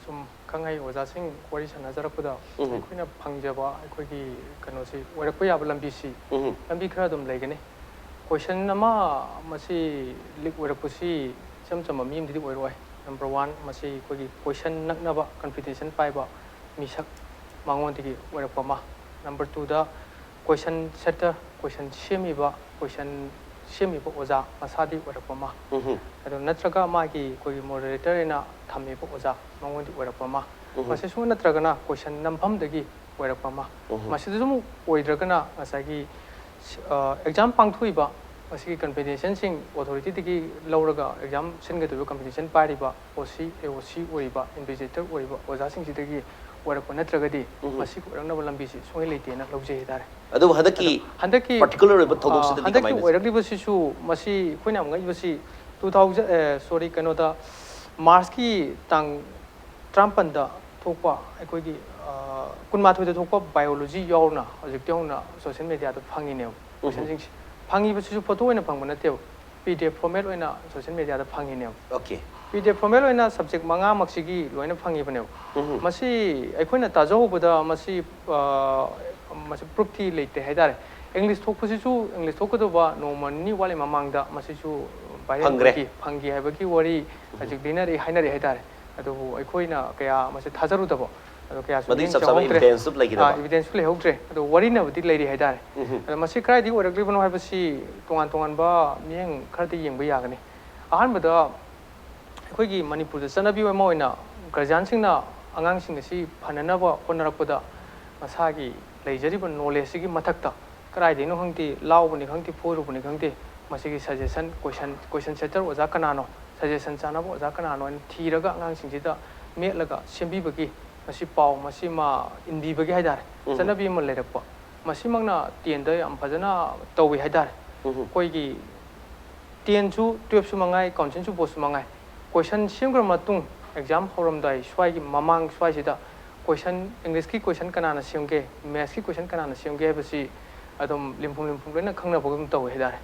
ꯁꯨꯝ ꯈꯪꯍꯩ ꯑꯣꯖꯥꯁꯤꯡ ꯋꯥꯔꯤ ꯁꯥꯟꯅꯖꯔꯛꯄꯗ ꯎꯝ꯫ ꯑꯩꯈꯣꯏꯅ ꯐꯪꯖꯕ ꯑꯩꯈꯣꯏꯒꯤ ꯀꯩꯅꯣꯁꯤ ꯑꯣꯏꯔꯛꯄ ꯌꯥꯕ ꯂꯝꯕꯤꯁꯤ ꯎꯝ꯫ ꯂꯝꯕꯤ ꯈꯔ ꯑꯗꯨꯝ ꯂꯩꯒꯅꯤ꯫ ꯀꯣꯏꯁꯟ ꯑꯃ ꯃꯁꯤ ꯂꯤꯛ ꯑꯣꯏꯔꯛꯄꯁꯤ ꯏꯆꯝ ꯆꯝꯕ ꯃꯤ ꯑꯃꯗꯗꯤ ꯑꯣꯏꯔꯣꯏ꯫ ꯅꯝꯕꯔ ꯋꯥꯟ, ꯃꯁꯤ ꯑꯩꯈꯣꯏꯒꯤ ꯀꯣꯏꯁꯟ ꯅꯛꯅꯕ ꯀꯟꯐꯤꯗꯦꯟꯁꯤꯌꯦꯜ ꯄꯥꯏꯕ ꯃꯤꯁꯛ ꯃꯉꯣꯟꯗꯒꯤ ꯑꯣꯏꯔꯛꯄ ꯑꯃ꯫ ꯅꯝꯕꯔ ꯇꯨꯗ ꯀꯣꯏꯁꯟ ꯁꯦꯠꯇꯔ, ꯀꯣꯏꯁꯟ ꯁꯦꯝꯃꯤꯕ, ꯀꯣꯏꯁꯟ ꯁꯦꯝꯃꯤꯕ ꯑꯣꯖꯥ ꯃꯁꯥꯗꯒꯤ ꯑꯣꯏꯔꯛꯄ ꯑꯃ꯫ ꯎꯝ꯫ ꯑꯗꯣ ꯅꯠꯇ꯭ꯔꯒ ꯃꯥꯒꯤ ꯑꯩꯈꯣꯏꯒꯤ ꯃꯣꯗꯔꯦꯇꯔ ꯑꯣꯏꯅ ꯊꯝꯃꯤꯕ ꯑꯣꯖꯥ ꯃꯉꯣꯟꯗꯒꯤ ꯑꯣꯏꯔꯛꯄ ꯑꯃ꯫ ꯎꯝ꯫ ꯃꯁꯤꯁꯨ ꯅꯠꯇ꯭ꯔꯒꯅ ꯀꯣꯏꯁꯟ ꯅꯝꯐꯝꯗꯒꯤ ꯑꯣꯏꯔꯛꯄ ꯑꯃ꯫ ꯎꯝ꯫ ꯃꯁꯤꯗꯁꯨ ꯑꯃꯨꯛ ꯑꯣꯏꯗ꯭ꯔꯒꯅ ꯉꯁꯥꯏꯒꯤ ꯑꯦꯛꯖꯥꯝ ꯄꯥꯡꯊꯣꯛꯏꯕ ꯃꯁꯤꯒꯤ ꯀꯟꯐꯤꯗꯦꯟꯁꯤꯌꯦꯜꯁꯤꯡ ꯑꯣꯊꯣꯔꯤꯇꯤꯗꯒꯤ ꯂꯧꯔꯒ ꯑꯦꯛꯖꯥꯝ ꯁꯤꯟꯒꯗꯧꯔꯤꯕ ꯀꯟꯐꯤꯗꯦꯟꯁꯤꯌꯦꯜ ꯄꯥꯏꯔꯤꯕ ꯑꯣ ꯁꯤ, ꯑꯦ ꯑꯣ ꯁꯤ ꯑꯣꯏꯔꯤꯕ, ꯏꯟꯚꯤꯖꯤꯂꯦꯇꯔ ꯑꯣꯏꯔꯤꯕ ꯑꯣꯖꯥꯁꯤꯡꯁꯤꯗꯒꯤ ꯑꯣꯏꯔꯛꯄ ꯅꯠꯇ꯭ꯔꯒꯗꯤ ꯃꯁꯤ ꯑꯣꯏꯔꯛꯅꯕ ꯂꯝꯕꯤꯁꯤ ꯁꯨꯡꯂꯩ ꯂꯩꯇꯦꯅ ꯂꯧꯖꯩ ꯍꯥꯏꯇꯥꯔꯦ꯫ ꯑꯗꯨꯕꯨ ꯍꯟꯗꯛꯀꯤ ꯍꯟꯗꯛꯀꯤ particular ꯑꯣꯏꯕ ꯊꯧꯗꯣꯛꯁꯤꯗꯗꯤ ꯍꯟꯗꯛꯀꯤ ꯀꯃꯥꯏꯅ? ꯑꯣꯏꯔꯛꯂꯤꯕꯁꯤꯁꯨ ꯃꯁꯤ ꯑꯩꯈꯣꯏꯅ ꯌꯥꯝ ꯉꯛꯏꯕꯁꯤ two thousand sorry ꯀꯩꯅꯣꯗ March ꯀꯤ ꯇꯥꯡ ꯇꯔꯥꯃꯥꯄꯟꯗ ꯊꯣꯛꯄ ꯑꯩꯈꯣꯏꯒꯤ ꯀꯨꯟꯃꯥꯊꯣꯏꯗ ꯊꯣꯛꯄ biology ꯌꯥꯎꯅ ꯍꯧꯖꯤꯛꯇꯤ ꯍꯧꯅ social media ꯗ ꯐꯪꯉꯤꯅꯦꯕ꯫ Question ꯁꯤꯡꯁꯤ ꯐꯪꯉꯤꯕꯁꯤꯁꯨ photo ꯑꯣꯏꯅ ꯐꯪꯕ ꯅꯠꯇꯦꯕ, P D F format ꯑꯣꯏꯅ social media ꯗ ꯐꯪꯉꯤꯅꯦꯕ꯫ Okay. P D F format ꯑꯣꯏꯅ subject ꯃꯉꯥꯃꯛꯁꯤꯒꯤ ꯂꯣꯏꯅ ꯐꯪꯉꯤꯕꯅꯦꯕ꯫ ꯃꯁꯤ ꯑꯩꯈꯣꯏꯅ ꯇꯥꯖꯍꯧꯕꯗ ꯃꯁꯤ ꯃꯁꯤ proof ꯇꯤ ꯂꯩꯇꯦ ꯍꯥꯏꯇꯥꯔꯦ꯫ English ꯊꯣꯛꯄꯁꯤꯁꯨ English ꯊꯣꯛꯀꯗꯧꯕ ꯅꯣꯡꯃ ꯅꯤꯅꯤ ꯋꯥꯠꯂꯤ ꯃꯃꯥꯡꯗ ꯃꯁꯤꯁꯨ viral ꯐꯪꯈ꯭ꯔꯦ꯫ ꯑꯣꯏꯈꯤ, ꯐꯪꯈꯤ ꯍꯥꯏꯕꯒꯤ ꯋꯥꯔꯤ ꯍꯧꯖꯤꯛ ꯂꯤꯅꯔꯤ ꯍꯥꯏꯅꯔꯤ ꯍꯥꯏꯇꯥꯔꯦ꯫ ꯑꯗꯨꯕꯨ ꯑꯩꯈꯣꯏꯅ ꯀꯌꯥ ꯃꯁꯤ ꯊꯥꯖꯔꯨꯗꯕ, ꯑꯗꯣ ꯀꯌꯥꯁꯨ ꯃꯗꯨꯒꯤ ꯃꯤꯠꯌꯦꯡ ꯆꯞ ꯆꯥꯕ ꯆꯪꯍꯧꯗ꯭ꯔꯦ꯫ evidence ꯇꯨ ꯂꯩꯈꯤꯗꯕ꯫ ꯑꯥ, evidence ꯁꯨ ꯂꯩꯍꯧꯗ꯭ꯔꯦ꯫ ꯑꯗꯣ ꯋꯥꯔꯤꯅꯕꯨꯗꯤ ꯂꯩꯔꯤ ꯍꯥꯏꯇꯥꯔꯦ꯫ ꯑꯗꯣ ꯃꯁꯤ ꯀꯗꯥꯏꯗꯒꯤ ꯑꯣꯏꯔꯛꯂꯤꯕꯅꯣ ꯍꯥꯏꯕꯁꯤ ꯇꯣꯉꯥꯟ ꯇꯣꯉꯥꯟꯕ ꯃꯤꯠꯌꯦꯡ ꯈꯔꯗꯤ ꯌꯦꯡꯕ ꯌꯥꯒꯅꯤ꯫ ꯑꯍꯥꯟꯕꯗ ꯑꯩꯈꯣꯏꯒꯤ ꯃꯅꯤꯄꯨꯔꯗ ꯆꯠꯅꯕꯤ ꯑꯃ ꯑꯣꯏꯅ guardian ꯁꯤꯡꯅ ꯑꯉꯥꯡꯁꯤꯡ ꯑꯁꯤ ꯐꯅꯅꯕ ꯍꯣꯠꯅꯔꯛꯄꯗ ꯃꯁꯥꯒꯤ ꯂꯩꯖꯔꯤꯕ knowledge ꯁꯤꯒꯤ ꯃꯊꯛꯇ ꯀꯗꯥꯏꯗꯩꯅꯣ ꯈꯪꯗꯦ, ꯂꯥꯎꯕꯅꯤ ꯈꯪꯗꯦ, ꯐꯣꯏꯔꯨꯕꯅꯤ ꯈꯪꯗꯦ, ꯃꯁꯤꯒꯤ suggestion, question, question setter ꯑꯣꯖꯥ ꯀꯅꯥꯅꯣ, suggestion ꯆꯥꯅꯕ ꯑꯣꯖꯥ ꯀꯅꯥꯅꯣ ꯍꯥꯏꯅ ꯊꯤꯔꯒ ꯑꯉꯥꯡꯁꯤꯡꯁꯤꯗ ꯃꯦꯠꯂꯒ ꯁꯦꯝꯕꯤꯕꯒꯤ ꯃꯁꯤ ꯄꯥꯎ, ꯃꯁꯤ ꯃꯥ ꯏꯟꯕꯤꯕꯒꯤ ꯍꯥꯏꯇꯥꯔꯦ, ꯆꯠꯅꯕꯤ ꯑꯃ ꯂꯩꯔꯛꯄ꯫ ꯃꯁꯤꯃꯛꯅ ten ꯗ ꯌꯥꯝ ꯐꯖꯅ ꯇꯧꯏ ꯍꯥꯏꯇꯥꯔꯦ꯫ ꯑꯩꯈꯣꯏꯒꯤ ten ꯁꯨ, twelve ꯁꯨ ꯃꯉꯥꯏ, council ꯁꯨ board ꯁꯨ ꯃꯉꯥꯏ, question ꯁꯦꯝꯈ꯭ꯔ ꯃꯇꯨꯡ, exam ꯍꯧꯔꯝꯗꯥꯏ ꯁ꯭ꯋꯥꯏꯒꯤ ꯃꯃꯥꯡ ꯁ꯭ꯋꯥꯏꯁꯤꯗ question, English ꯀꯤ question ꯀꯅꯥꯅ ꯁꯦꯝꯒꯦ, maths ꯀꯤ question ꯀꯅꯥꯅ ꯁꯦꯝꯒꯦ ꯍꯥꯏꯕꯁꯤ ꯑꯗꯨꯝ ꯂꯤꯡꯐꯝ ꯂꯤꯡꯐꯝ ꯂꯣꯏꯅ ꯈꯪꯅꯕꯒꯨꯝ ꯇꯧꯋꯦ ꯍꯥꯏꯇꯥꯔꯦ꯫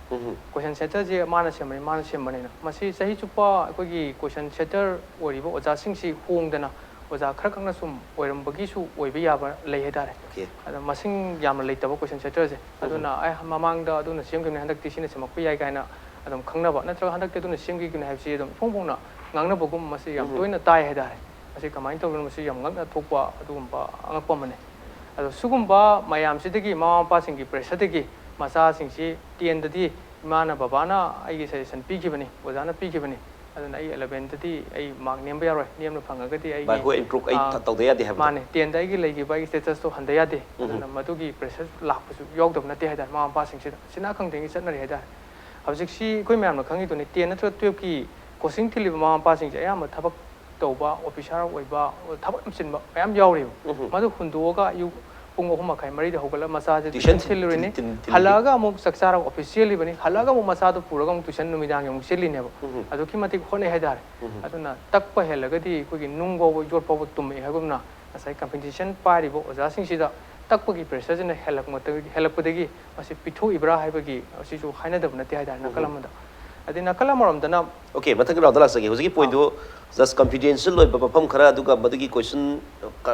Question setter ꯁꯦ ꯃꯥꯅ ꯁꯦꯝꯕꯅꯤ, ꯃꯥꯅ ꯁꯦꯝꯕꯅꯤꯅ꯫ ꯃꯁꯤ ꯆꯍꯤ ꯆꯨꯞꯄ ꯑꯩꯈꯣꯏꯒꯤ question setter ꯑꯣꯏꯔꯤꯕ ꯑꯣꯖꯥꯁꯤꯡꯁꯤ ꯍꯣꯡꯗꯅ ꯑꯣꯖꯥ ꯈꯔꯈꯛꯅ ꯁꯨꯝ ꯑꯣꯏꯔꯝꯕꯒꯤꯁꯨ ꯑꯣꯏꯕ ꯌꯥꯕ ꯂꯩ ꯍꯥꯏꯇꯥꯔꯦ꯫ Okay. ꯑꯗꯣ ꯃꯁꯤꯡ ꯌꯥꯝꯅ ꯂꯩꯇꯕ question setter ꯁꯦ꯫ ꯑꯗꯨꯅ ꯑꯦ, ꯃꯃꯥꯡꯗ ꯑꯗꯨꯅ ꯁꯦꯝꯈꯤꯕꯅꯤ, ꯍꯟꯗꯛꯇꯤ ꯁꯤꯅ ꯁꯦꯝꯃꯛꯄ ꯌꯥꯏ ꯀꯥꯏꯅ ꯑꯗꯨꯝ ꯈꯪꯅꯕ, ꯅꯠꯇ꯭ꯔꯒ ꯍꯟꯗꯛꯇꯤ ꯑꯗꯨꯅ ꯁꯦꯝꯈꯤꯕꯅꯤ ꯍꯥꯏꯕꯁꯤ ꯑꯗꯨꯝ ꯏꯐꯣꯡ ꯐꯣꯡꯅ ꯉꯥꯡꯅꯕꯒꯨꯝ ꯃꯁꯤ ꯌꯥꯝ ꯇꯣꯏꯅ ꯇꯥꯏ ꯍꯥꯏꯇꯥꯔꯦ꯫ ꯃꯁꯤ ꯀꯃꯥꯏꯅ ꯇꯧꯗꯅ, ꯃꯁꯤ ꯌꯥꯝ ꯉꯛꯅ ꯊꯣꯛꯄ ꯑꯗꯨꯒꯨꯝꯕ ꯑꯉꯛꯄ ꯑꯃꯅꯤ꯫ ꯑꯗꯣ ꯁꯤꯒꯨꯝꯕ ꯃꯌꯥꯝꯁꯤꯗꯒꯤ, ꯃꯃꯥ ꯃꯄꯥꯁꯤꯡꯒꯤ pressure ꯗꯒꯤ ꯃꯆꯥꯁꯤꯡꯁꯤ ten ꯗꯗꯤ ꯏꯃꯥꯅ ꯕꯕꯥꯅ ꯑꯩꯒꯤ suggestion ꯄꯤꯈꯤꯕꯅꯤ, ꯑꯣꯖꯥꯅ ꯄꯤꯈꯤꯕꯅꯤ, ꯑꯗꯨꯅ ꯑꯩ eleven ꯗꯗꯤ ꯑꯩ mark ꯅꯦꯝꯕ ꯌꯥꯔꯣꯏ, ꯅꯦꯝꯅ ꯐꯪꯉꯒꯗꯤ ꯑꯩꯒꯤ, ꯚꯥꯏ, ꯍꯣꯏ, improve ꯑꯩ ꯑꯥ, ꯇ-, ꯇꯧꯗ ꯌꯥꯗꯦ ꯍꯥꯏꯕꯗꯣ꯫ ꯃꯥꯅꯦ, ten ꯗ ꯑꯩꯒꯤ ꯂꯩꯈꯤꯕ ꯑꯩꯒꯤ status ꯇꯣ ꯍꯟꯊ ꯌꯥꯗꯦ꯫ ꯑꯗꯨꯅ ꯃꯗꯨꯒꯤ pressure ꯂꯥꯛꯄꯁꯨ ꯌꯥꯎꯗꯕ ꯅꯠꯇꯦ ꯍꯥꯏꯇꯥꯔꯦ ꯃꯃꯥ ꯃꯄꯥꯁꯤꯡꯁꯤꯗ꯫ ꯁꯤꯅ ꯈꯪꯗ꯭ꯔꯤꯉꯩ ꯆꯠꯅꯔꯤ ꯍꯥꯏꯇꯥꯔꯦ꯫ ꯍꯧꯖꯤꯛꯁꯤ ꯑꯩꯈꯣꯏ ꯃꯌꯥꯝꯅ ꯈꯪꯉꯤꯗꯨꯅꯤ, ten ꯅꯠꯇ꯭ꯔꯒ twelve ꯀꯤ coaching ꯊꯤꯜꯂꯤꯕ ꯃꯃꯥ ꯃꯄꯥꯁꯤꯡꯁꯦ ꯑꯌꯥꯝꯕ ꯊꯕꯛ ꯇꯧꯕ, ꯑꯣꯐꯤꯁꯥꯔ ꯑꯣꯏꯕ, ꯊꯕꯛ ꯌꯥꯝ ꯆꯤꯟꯕ ꯃꯌꯥꯝ ꯌꯥꯎꯔꯤꯕ꯫ ꯎꯝ꯫ ꯃꯗꯨ ꯍꯨꯟꯗꯣꯛꯑꯒ ꯑꯌꯨꯛ ꯄꯨꯡ ꯑꯍꯨꯝ ꯃꯈꯥꯏ, ꯃꯔꯤꯗ ꯍꯧꯒꯠꯂꯒ ꯃꯆꯥꯁꯦ Tuition ꯇꯨꯏꯁꯟ ꯊꯤꯜꯂꯨꯔꯤꯅꯤ꯫ ꯊꯤꯟ- ꯊꯤꯟ- ꯍꯜꯂꯛꯑꯒ ꯑꯃꯨꯛ ꯆꯥꯛ ꯆꯥꯔꯒ ꯑꯣꯐꯤꯁ ꯆꯦꯜꯂꯤꯕꯅꯤ꯫ ꯍꯜꯂꯛꯑꯒ ꯑꯃꯨꯛ ꯃꯆꯥꯗꯣ ꯄꯨꯔꯒ ꯑꯃꯨꯛ ꯇꯨꯏꯁꯟ ꯅꯨꯃꯤꯗꯥꯡꯒꯤ ꯑꯃꯨꯛ ꯆꯦꯜꯂꯤꯅꯦꯕ꯫ ꯎꯝ꯫ ꯑꯗꯨꯛꯀꯤ ꯃꯇꯤꯛ ꯍꯣꯠꯅꯩ ꯍꯥꯏꯇꯥꯔꯦ꯫ ꯎꯝ꯫ ꯑꯗꯨꯅ ꯇꯛꯄ ꯍꯦꯜꯂꯒꯗꯤ ꯑꯩꯈꯣꯏꯒꯤ ꯅꯨꯡ ꯐꯥꯎꯕ, ꯌꯣꯠ ꯐꯥꯎꯕ ꯇꯨꯝꯃꯛꯑꯦ ꯍꯥꯏꯒꯨꯝꯅ, ꯉꯁꯥꯏ ꯀꯝꯄꯦꯟꯁꯦꯁꯟ ꯄꯥꯏꯔꯤꯕ ꯑꯣꯖꯥꯁꯤꯡꯁꯤꯗ ꯇꯛꯄꯒꯤ ꯄ꯭ꯔꯦꯁꯔꯁꯤꯅ ꯍꯦꯜꯂꯛꯄ-, ꯍꯦꯜꯂꯛꯄꯗꯒꯤ ꯃꯁꯤ ꯄꯤꯊꯣꯛꯏꯕ꯭ꯔꯥ ꯍꯥꯏꯕꯒꯤ ꯑꯁꯤꯁꯨ ꯍꯥꯏꯅꯗꯕ ꯅꯠꯇꯦ ꯍꯥꯏꯇꯥꯔꯦ, ꯅꯥꯀꯜ ꯎꯝ꯫ ꯑꯃꯗ꯫ ꯑꯗꯩ ꯅꯥꯀꯜ ꯑꯃꯔꯣꯝꯗꯅ ꯑꯣꯀꯦ, ꯃꯊꯪꯒꯤ ꯔꯥꯎꯟꯗ ꯂꯥꯛꯆꯒꯦ꯫ ꯍꯧꯖꯤꯛꯀꯤ ꯄꯣꯏꯟꯠꯇꯨ ꯖꯁ ꯀꯟꯐꯤꯗꯦꯟꯁꯤꯌꯦꯜ ꯑꯣꯏꯕ ꯃꯐꯝ ꯈꯔ, ꯑꯗꯨꯒ ꯃꯗꯨꯒꯤ ꯀꯣꯏꯁꯟ,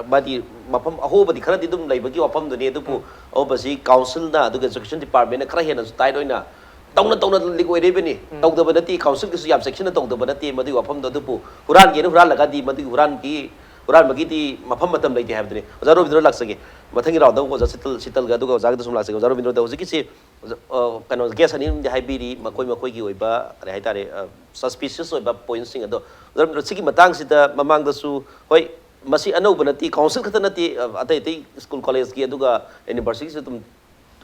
ꯃꯥꯗꯤ ꯃꯐꯝ ꯑꯍꯣꯕꯗꯤ ꯈꯔꯗꯤ ꯑꯗꯨꯝ ꯂꯩꯕꯒꯤ ꯋꯥꯐꯝꯗꯨꯅꯤ, ꯑꯗꯨꯕꯨ ꯎꯝ꯫ ꯑꯍꯣꯕꯁꯤ ꯀꯥꯎꯟꯁꯤꯜꯅ ꯑꯗꯨꯒ ꯑꯦꯖꯨꯀꯦꯁꯟ ꯗꯤꯄꯥꯔꯠꯃꯦꯟꯅ ꯈꯔ ꯍꯦꯟꯅꯁꯨ ꯇꯥꯏꯠ ꯑꯣꯏꯅ ꯇꯧꯅ ꯇꯧꯅ ꯂꯤꯛ ꯑꯣꯏꯔꯛꯏꯕꯅꯤ꯫ ꯎꯝ꯫ ꯇꯧꯗꯕ ꯅꯠꯇꯦ, ꯀꯥꯎꯟꯁꯤꯜꯒꯤꯁꯨ ꯌꯥꯝ ꯆꯦꯛꯁꯤꯟꯅ ꯇꯧꯗꯕ ꯅꯠꯇꯦ ꯃꯗꯨꯒꯤ ꯋꯥꯐꯝꯗꯣ, ꯑꯗꯨꯕꯨ ꯍꯨꯔꯥꯟꯒꯦꯅ ꯍꯨꯔꯥꯜꯂꯒꯗꯤ ꯃꯗꯨꯒꯤ ꯍꯨꯔꯥꯟꯒꯤ, ꯍꯨꯔꯥꯟꯕꯒꯤꯗꯤ ꯃꯐꯝ ꯃꯇꯝ ꯂꯩꯇꯦ ꯍꯥꯏꯕꯗꯨꯅꯤ꯫ ꯑꯣꯖꯥ ꯔꯣꯕꯤꯟꯗ꯭ꯔꯣ ꯂꯥꯛꯆꯒꯦ꯫ ꯃꯊꯪꯒꯤ ꯔꯥꯎꯟꯗ ꯑꯃꯨꯛ ꯑꯣꯖꯥ ꯁꯤꯇꯜ, ꯁꯤꯇꯜꯒ ꯑꯗꯨꯒ ꯑꯣꯖꯥꯒꯤꯗ ꯁꯨꯝ ꯂꯥꯛꯆꯒꯦ꯫ ꯑꯣꯖꯥ ꯔꯣꯕꯤꯟꯗ꯭ꯔꯣꯗ ꯍꯧꯖꯤꯛꯀꯤꯁꯤ ꯑꯣꯖꯥ, ꯑ, ꯀꯩꯅꯣ, ꯒꯦꯁ ꯑꯅꯤ ꯑꯍꯨꯝꯗꯤ ꯍꯥꯏꯕꯤꯔꯤ, ꯃꯈꯣꯏ ꯃꯈꯣꯏꯒꯤ ꯑꯣꯏꯕ, ꯀꯔꯤ ꯍꯥꯏꯇꯥꯔꯦ, ꯑ, ꯁꯁꯄꯤꯁꯤꯌꯁ ꯑꯣꯏꯕ ꯄꯣꯏꯟꯠꯁꯤꯡ ꯑꯗꯣ꯫ ꯑꯣꯖꯥ ꯔꯣꯕꯤꯟꯗ꯭ꯔꯣ, ꯁꯤꯒꯤ ꯃꯇꯥꯡꯁꯤꯗ ꯃꯃꯥꯡꯗꯁꯨ, ꯍꯣꯏ, ꯃꯁꯤ ꯑꯅꯧꯕ ꯅꯠꯇꯦ, ꯀꯥꯎꯟꯁꯤꯜ ꯈꯛꯇ ꯅꯠꯇꯦ, ꯑ, ꯑꯇꯩ ꯑꯇꯩ ꯁ꯭ꯀꯨꯜ ꯀꯣꯂꯦꯖꯀꯤ ꯑꯗꯨꯒ ꯌꯨꯅꯤꯚꯔꯁꯤꯇꯤꯁꯨ ꯑꯗꯨꯝ,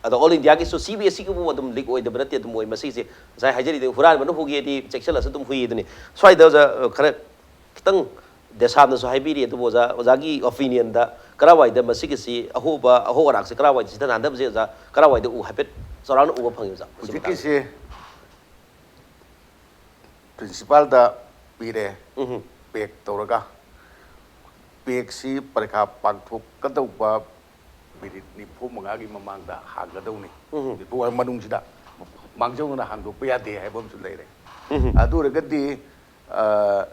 ꯑꯗꯣ ꯑꯣꯜ ꯏꯟꯗꯤꯌꯥꯒꯤꯁꯨ ꯁꯤ ꯕꯤ ꯑꯦꯁ ꯏꯒꯨꯝꯕ ꯑꯗꯨꯝ ꯂꯤꯛ ꯑꯣꯏꯗꯕ ꯅꯠꯇꯦ, ꯑꯗꯨꯝ ꯑꯣꯏ꯫ ꯃꯁꯤꯁꯦ ꯉꯁꯥꯏ ꯍꯥꯏꯖꯔꯤꯗꯨ, ꯍꯨꯔꯥꯟꯕꯅ ꯍꯨꯒꯦꯗꯤ ꯆꯦꯛꯁꯤꯜꯂꯁꯨ ꯑꯗꯨꯝ ꯍꯨꯏ ꯑꯗꯨꯅꯤ꯫ ꯁ꯭ꯋꯥꯏꯗ ꯑꯣꯖꯥ, ꯑ, ꯈꯔ ꯈꯤꯇꯪ ꯗꯦꯁꯥꯝꯅꯁꯨ ꯍꯥꯏꯕꯤꯔꯤ, ꯑꯗꯨꯕꯨ ꯑꯣꯖꯥ, ꯑꯣꯖꯥꯒꯤ ꯑꯣꯄꯤꯅꯤꯌꯟꯗ ꯀꯔꯥꯏꯋꯥꯏꯗ ꯃꯁꯤꯒꯤꯁꯤ ꯑꯍꯣꯕ, ꯑꯍꯣ ꯑꯔꯥꯛꯁꯤ ꯀꯔꯥꯏꯋꯥꯏꯗ ꯆꯤꯊ ꯅꯥꯟꯊꯕꯁꯦ ꯑꯣꯖꯥ ꯀꯔꯥꯏꯋꯥꯏꯗ ꯎ, ꯍꯥꯏꯐꯦꯠ ꯆꯥꯎꯔꯥꯛꯅ ꯎꯕ ꯐꯪꯉꯤ ꯑꯣꯖꯥ? ꯁꯤ ꯃꯇꯥꯡꯗ꯫ ꯍꯧꯖꯤꯛꯀꯤꯁꯤ ꯄ꯭ꯔꯤꯟꯁꯤꯄꯥꯜꯗ ꯄꯤꯔꯦ, ꯎꯝ꯫ ꯄꯦꯛ ꯇꯧꯔꯒ, ꯄꯦꯛꯁꯤ ꯄꯔꯤꯈꯥ ꯄꯥꯡꯊꯣꯛꯀꯗꯧꯕ ꯃꯤꯅꯤꯠ ꯅꯤꯐꯨ ꯃꯉꯥꯒꯤ ꯃꯃꯥꯡꯗ ꯍꯥꯡꯒꯗꯧꯅꯤ꯫ ꯎꯝ꯫ ꯅꯤꯐꯨ ꯃꯉꯥ ꯃꯅꯨꯡꯁꯤꯗ ꯃꯥꯡꯖꯧꯅꯅ ꯍꯥꯡꯗꯣꯛꯄ ꯌꯥꯗꯦ ꯍꯥꯏꯕ ꯑꯃꯁꯨ ꯂꯩꯔꯦ꯫ ꯎꯝ꯫ ꯑꯗꯨ ꯑꯣꯏꯔꯒꯗꯤ, ꯑ,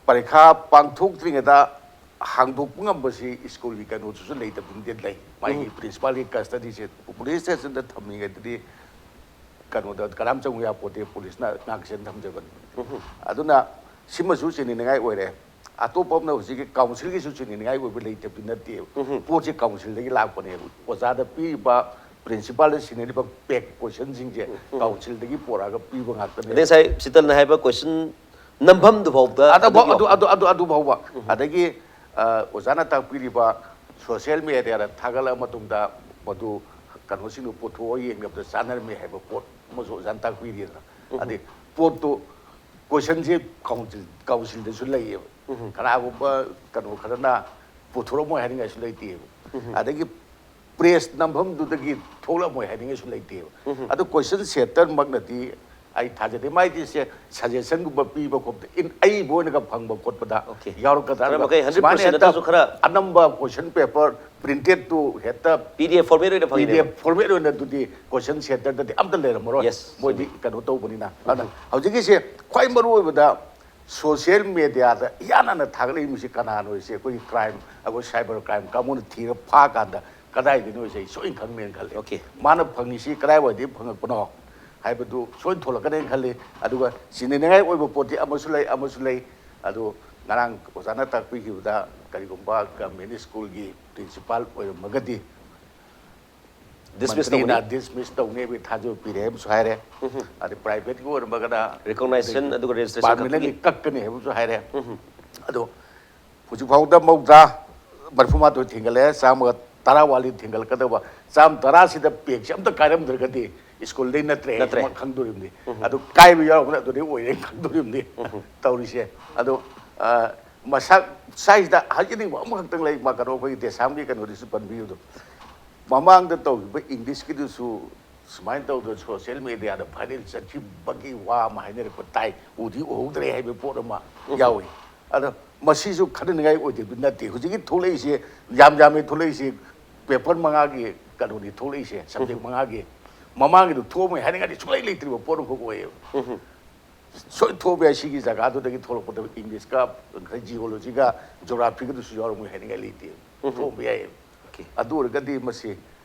ꯄꯔꯤꯈꯥ ꯄꯥꯡꯊꯣꯛꯇ꯭ꯔꯤꯉꯩꯗ ꯍꯥꯡꯗꯣꯛꯄ ꯉꯝꯕꯁꯤ ꯁ꯭ꯀꯨꯜꯒꯤ ꯀꯩꯅꯣꯗꯨꯁꯨ ꯂꯩꯇꯕꯗꯤ ꯂꯩ꯫ ꯃꯥꯒꯤ ꯎꯝ꯫ ꯄ꯭ꯔꯤꯟꯁꯤꯄꯥꯜꯒꯤ ꯀꯁꯇꯗꯤꯁꯦ ꯄꯨꯂꯤꯁ ꯁ꯭ꯇꯦꯁꯟꯗ ꯊꯝꯃꯤꯉꯩꯗꯗꯤ ꯀꯩꯅꯣꯗ ꯀꯅꯥꯝ ꯆꯪꯉꯨ ꯌꯥꯄꯣꯠꯇꯦ, ꯄꯨꯂꯤꯁꯅ ꯉꯥꯛ ꯁꯦꯟ ꯊꯝꯖꯕꯅꯤ꯫ ꯎꯝ꯫ ꯑꯗꯨꯅ ꯁꯤꯃꯁꯨ ꯆꯦꯟꯅꯅꯤꯡꯉꯥꯏ ꯑꯣꯏꯔꯦ꯫ ꯑꯇꯣꯞꯄ ꯑꯃꯅ ꯍꯧꯖꯤꯛꯀꯤ ꯀꯥꯎꯟꯁꯤꯜꯒꯤꯁꯨ ꯆꯦꯟꯅꯅꯤꯡꯉꯥꯏ ꯑꯣꯏꯕ ꯂꯩꯇꯕꯗꯤ ꯅꯠꯇꯦꯕ꯫ ꯎꯝ꯫ ꯄꯣꯠꯁꯦ ꯀꯥꯎꯟꯁꯤꯜꯗꯒꯤ ꯂꯥꯛꯄꯅꯦꯕ꯫ ꯑꯣꯖꯥꯗ ꯄꯤꯔꯤꯕ, ꯄ꯭ꯔꯤꯟꯁꯤꯄꯥꯜꯗ ꯁꯤꯟꯅꯔꯤꯕ ꯄꯦꯛ ꯀꯣꯏꯁꯟꯁꯤꯡꯁꯦ ꯎꯝ꯫ ꯀꯥꯎꯟꯁꯤꯜꯗꯒꯤ ꯄꯨꯔꯛꯑꯒ ꯄꯤꯕ ꯉꯥꯛꯇꯅꯦ꯫ ꯑꯗꯩ ꯉꯁꯥꯏ ꯁꯤꯇꯜꯅ ꯍꯥꯏꯕ ꯀꯣꯏꯁꯟ ꯅꯝꯐꯝꯗꯨ ꯐꯥꯎꯗ ꯑꯗꯨ ꯑꯗꯨꯒꯤ ꯑꯗꯨ ꯑꯗꯨ ꯑꯗꯨ ꯑꯗꯨ ꯐꯥꯎꯕ꯫ ꯑꯗꯒꯤ, ꯑ, ꯑꯣꯖꯥꯅ ꯇꯥꯛꯄꯤꯔꯤꯕ ꯁꯣꯁꯤꯌꯦꯜ ꯃꯦꯗꯤꯌꯥꯗ ꯊꯥꯒꯠꯂꯕ ꯃꯇꯨꯡꯗ ꯃꯗꯨ ꯀꯩꯅꯣꯁꯤꯡꯗꯨ ꯄꯨꯊꯣꯛꯑ ꯌꯦꯡꯕꯗ ꯆꯥꯟꯅꯔꯝꯃꯤ ꯍꯥꯏꯕ ꯄꯣꯠ ꯑꯃꯁꯨ ꯑꯣꯖꯥꯅ ꯇꯥꯛꯄꯤꯔꯤꯗꯅ꯫ ꯑꯗꯩ ꯄꯣꯠꯇꯨ ꯀꯣꯏꯁꯟꯁꯦ ꯀꯥꯎꯟꯁꯤꯜ ꯀꯥꯎꯟꯁꯤꯜꯗꯁꯨ ꯂꯩꯌꯦꯕ꯫ ꯀꯅꯥꯒꯨꯝꯕ ꯀꯩꯅꯣ ꯈꯔꯅ ꯄꯨꯊꯣꯔꯛꯑꯝꯃꯣꯏ ꯍꯥꯏꯅꯤꯡꯉꯥꯏꯁꯨ ꯂꯩꯇꯦꯕ꯫ ꯑꯗꯒꯤ ꯄ꯭ꯔꯦꯁ ꯅꯝꯐꯝꯗꯨꯗꯒꯤ ꯊꯣꯛꯂꯛꯑꯝꯃꯣꯏ ꯍꯥꯏꯅꯤꯡꯉꯥꯏꯁꯨ ꯂꯩꯇꯦꯕ꯫ ꯑꯗꯣ ꯀꯣꯏꯁꯟ ꯁꯦꯟꯇꯔꯃꯛꯅꯗꯤ ꯑꯩ ꯊꯥꯖꯗꯦ꯫ ꯃꯥꯏꯗꯤ ꯁꯦ ꯁꯖꯦꯁꯟꯒꯨꯝꯕ ꯄꯤꯕ ꯈꯣꯠꯄꯗ ꯏꯟ ꯑꯩꯕꯨ ꯑꯣꯏꯅꯒ ꯐꯪꯕ ꯈꯣꯠꯄꯗ Okay. ꯌꯥꯎꯔꯛꯀꯗ꯭ꯔꯥ? ꯈꯔ ꯃꯈꯩ hundred ꯁꯨꯃꯥꯏꯅ percent ꯍꯦꯛꯇ ꯅꯠꯇ꯭ꯔꯁꯨ ꯈꯔ ꯑꯅꯝꯕ ꯀꯣꯏꯁꯟ ꯄꯦꯄꯔ ꯄ꯭ꯔꯤꯟꯇꯦꯠꯇꯨ ꯍꯦꯛꯇ ꯄꯤ ꯗꯤ ꯑꯦꯐ ꯐꯣꯔꯃꯦꯠ ꯑꯣꯏꯅ ꯐꯪꯉꯤꯅꯦꯕ꯫ ꯄꯤ ꯗꯤ ꯑꯦꯐ ꯐꯣꯔꯃꯦꯠ ꯑꯣꯏꯅ ꯑꯗꯨꯗꯤ ꯀꯣꯏꯁꯟ ꯁꯦꯟꯇꯔꯗꯗꯤ ꯑꯝꯇ ꯂꯩꯔꯝꯃꯔꯣꯏ꯫ Yes, ꯃꯣꯏꯗꯤ ꯆꯨꯝꯃꯤ꯫ ꯀꯩꯅꯣ ꯇꯧꯕꯅꯤꯅ꯫ ꯑꯗꯨꯅ ꯍꯧꯖꯤꯛꯀꯤꯁꯦ ꯈ꯭ꯋꯥꯏ ꯃꯔꯨ ꯑꯣꯏꯕꯗ ꯁꯣꯁꯤꯌꯦꯜ ꯃꯦꯗꯤꯌꯥꯗ ꯏꯍꯥꯟ ꯍꯥꯟꯅ ꯊꯥꯒꯠꯂꯛꯏ ꯃꯤꯁꯤ ꯀꯅꯥꯅꯣ ꯍꯥꯏꯁꯦ ꯑꯩꯈꯣꯏꯒꯤ ꯀ꯭ꯔꯥꯏꯝ, ꯑꯩꯈꯣꯏ ꯁꯥꯏꯕꯔ ꯀ꯭ꯔꯥꯏꯝ ꯀꯥꯡꯕꯨꯅ ꯊꯤꯔ ꯐꯥꯀꯥꯟꯗ ꯀꯗꯥꯏꯗꯅꯣ ꯍꯥꯏꯁꯦ ꯑꯩ ꯁꯣꯏꯅ ꯈꯪꯅꯦꯅ ꯈꯜꯂꯦ꯫ Okay. ꯃꯥꯅ ꯐꯪꯉꯤꯁꯤ ꯀꯗꯥꯏꯋꯥꯏꯗꯒꯤ ꯐꯪꯉꯛꯄꯅꯣ ꯍꯥꯏꯕꯗꯨ ꯁꯣꯏꯅ ꯊꯣꯛꯂꯛꯀꯅꯦꯅ ꯈꯜꯂꯤ꯫ ꯑꯗꯨꯒ ꯁꯤꯟꯅꯅꯤꯡꯉꯥꯏ ꯑꯣꯏꯕ ꯄꯣꯠꯇꯤ ꯑꯃꯁꯨ ꯂꯩ, ꯑꯃꯁꯨ ꯂꯩ꯫ ꯑꯗꯨ ꯉꯔꯥꯡ ꯑꯣꯖꯥꯅ ꯇꯥꯛꯄꯤꯈꯤꯕꯗ ꯀꯔꯤꯒꯨꯝꯕ ꯒꯚꯔꯟꯃꯦꯟꯠ ꯁ꯭ꯀꯨꯜꯒꯤ ꯄ꯭ꯔꯤꯟꯁꯤꯄꯥꯜ ꯑꯣꯏꯔꯝꯃꯒꯗꯤ Dismiss ꯃꯟꯇ꯭ꯔꯤꯅ ꯇꯧꯒꯅꯤ꯫ ꯗꯤꯁꯃꯤꯁ ꯇꯧꯅꯦꯕꯒꯤ ꯊꯥꯖꯕ ꯄꯤꯔꯦ ꯍꯥꯏꯕꯁꯨ ꯍꯥꯏꯔꯦ꯫ ꯑꯗꯩ ꯄ꯭ꯔꯥꯏꯚꯦꯠꯀꯤ ꯑꯣꯏꯔꯝꯃꯒꯅ Recognition ꯑꯗꯨꯒ registration permanently ꯈꯛꯇꯒꯤ꯫ ꯀꯛꯀꯅꯤ ꯍꯥꯏꯕꯁꯨ ꯍꯥꯏꯔꯦ꯫ ꯑꯗꯣ ꯍꯧꯖꯤꯛ ꯐꯥꯎꯗ ꯃꯧꯗ꯭ꯔꯥ ꯃꯔꯤꯐꯨ ꯃꯥꯊꯣꯏ ꯊꯤꯡꯒꯠꯂꯦ, ꯆꯥꯝꯃꯒ ꯇꯔꯥ ꯋꯥꯠꯂꯤ ꯊꯤꯡꯒꯠꯂꯛꯀꯗꯕ꯫ ꯆꯥꯝꯃ ꯇꯔꯥꯁꯤꯗ ꯄꯦꯛꯁꯦ ꯑꯝꯇ ꯀꯥꯏꯔꯝꯗ꯭ꯔꯒꯗꯤ ꯁ꯭ꯀꯨꯜꯗꯩ ꯅꯠꯇ꯭ꯔꯦ ꯅꯠꯇ꯭ꯔꯦ꯫ ꯍꯥꯏꯁꯤꯃ ꯈꯪꯗꯣꯔꯤꯕꯅꯤ꯫ ꯑꯗꯨ ꯀꯥꯏꯕ ꯌꯥꯎꯔꯒꯅ ꯑꯗꯨꯗꯩ ꯑꯣꯏꯔꯦ ꯈꯪꯗꯣꯔꯤꯕꯅꯤ ꯇꯧꯔꯤꯁꯦ꯫ ꯑꯗꯣ ꯑ, ꯃꯁꯥ ꯁꯥꯏꯁꯤꯗ ꯍꯥꯏꯖꯅꯤꯡꯕ ꯑꯃꯈꯛꯇꯪ ꯂꯩ, ꯃꯥ ꯀꯩꯅꯣ ꯑꯩꯈꯣꯏꯒꯤ ꯗꯦꯁꯥꯝꯒꯤ ꯀꯩꯅꯣꯗꯨꯁꯨ ꯄꯟꯕꯤꯌꯨꯗꯣ꯫ ꯃꯃꯥꯡꯗ ꯇꯧꯈꯤꯕ ꯏꯪꯂꯤꯁꯀꯤꯗꯨꯁꯨ ꯁꯨꯃꯥꯏꯅ ꯇꯧꯗꯅ ꯁꯣꯁꯤꯌꯦꯜ ꯃꯦꯗꯤꯌꯥꯗ ꯚꯥꯏꯔꯦꯜ ꯆꯠꯈꯤꯕꯒꯤ ꯋꯥ ꯑꯃ ꯍꯥꯏꯅꯔꯛꯄ ꯇꯥꯏ, ꯎꯗꯤ ꯎꯍꯧꯗ꯭ꯔꯦ ꯍꯥꯏꯕ ꯄꯣꯠ ꯑꯃ ꯌꯥꯎꯏ꯫ ꯑꯗꯣ ꯃꯁꯤꯁꯨ ꯈꯟꯅꯅꯤꯡꯉꯥꯏ ꯑꯣꯏꯗꯕꯗꯤ ꯅꯠꯇꯦ꯫ ꯍꯧꯖꯤꯛꯀꯤ ꯊꯣꯛꯂꯛꯏꯁꯦ, ꯌꯥꯝ ꯌꯥꯝꯃꯤ ꯊꯣꯛꯂꯛꯏꯁꯦ, ꯄꯦꯄꯔ ꯃꯉꯥꯒꯤ ꯀꯩꯅꯣꯅꯤ ꯊꯣꯛꯂꯛꯏꯁꯦ, ꯁꯕꯖꯦꯛ ꯃꯉꯥꯒꯤ꯫ ꯃꯃꯥꯡꯒꯤꯗꯣ ꯊꯣꯛꯑꯝꯃꯣꯏ ꯍꯥꯏꯅꯤꯡꯉꯥꯏꯗꯤ ꯁꯨꯡꯂꯩ ꯂꯩꯇ꯭ꯔꯤꯕ ꯄꯣꯠ ꯑꯃꯈꯛ ꯑꯣꯏꯌꯦꯕ꯫ ꯁꯣꯏ ꯊꯣꯛꯄ ꯌꯥꯏ꯫ ꯁꯤꯒꯤ ꯖꯒꯥꯗꯨꯗꯒꯤ ꯊꯣꯛꯂꯛꯄꯗ ꯏꯪꯂꯤꯁꯀ, ꯖꯤꯑꯣꯂꯣꯖꯤꯒ, ꯖꯣꯒ꯭ꯔꯥꯐꯤꯒꯗꯨꯁꯨ ꯌꯥꯎꯔꯝꯃꯣꯏ ꯍꯥꯏꯅꯤꯡꯉꯥꯏ ꯂꯩꯇꯦ꯫ ꯊꯣꯛꯄ ꯌꯥꯏꯌꯦꯕ꯫ Okay. ꯑꯗꯨ ꯑꯣꯏꯔꯒꯗꯤ ꯃꯁꯤ,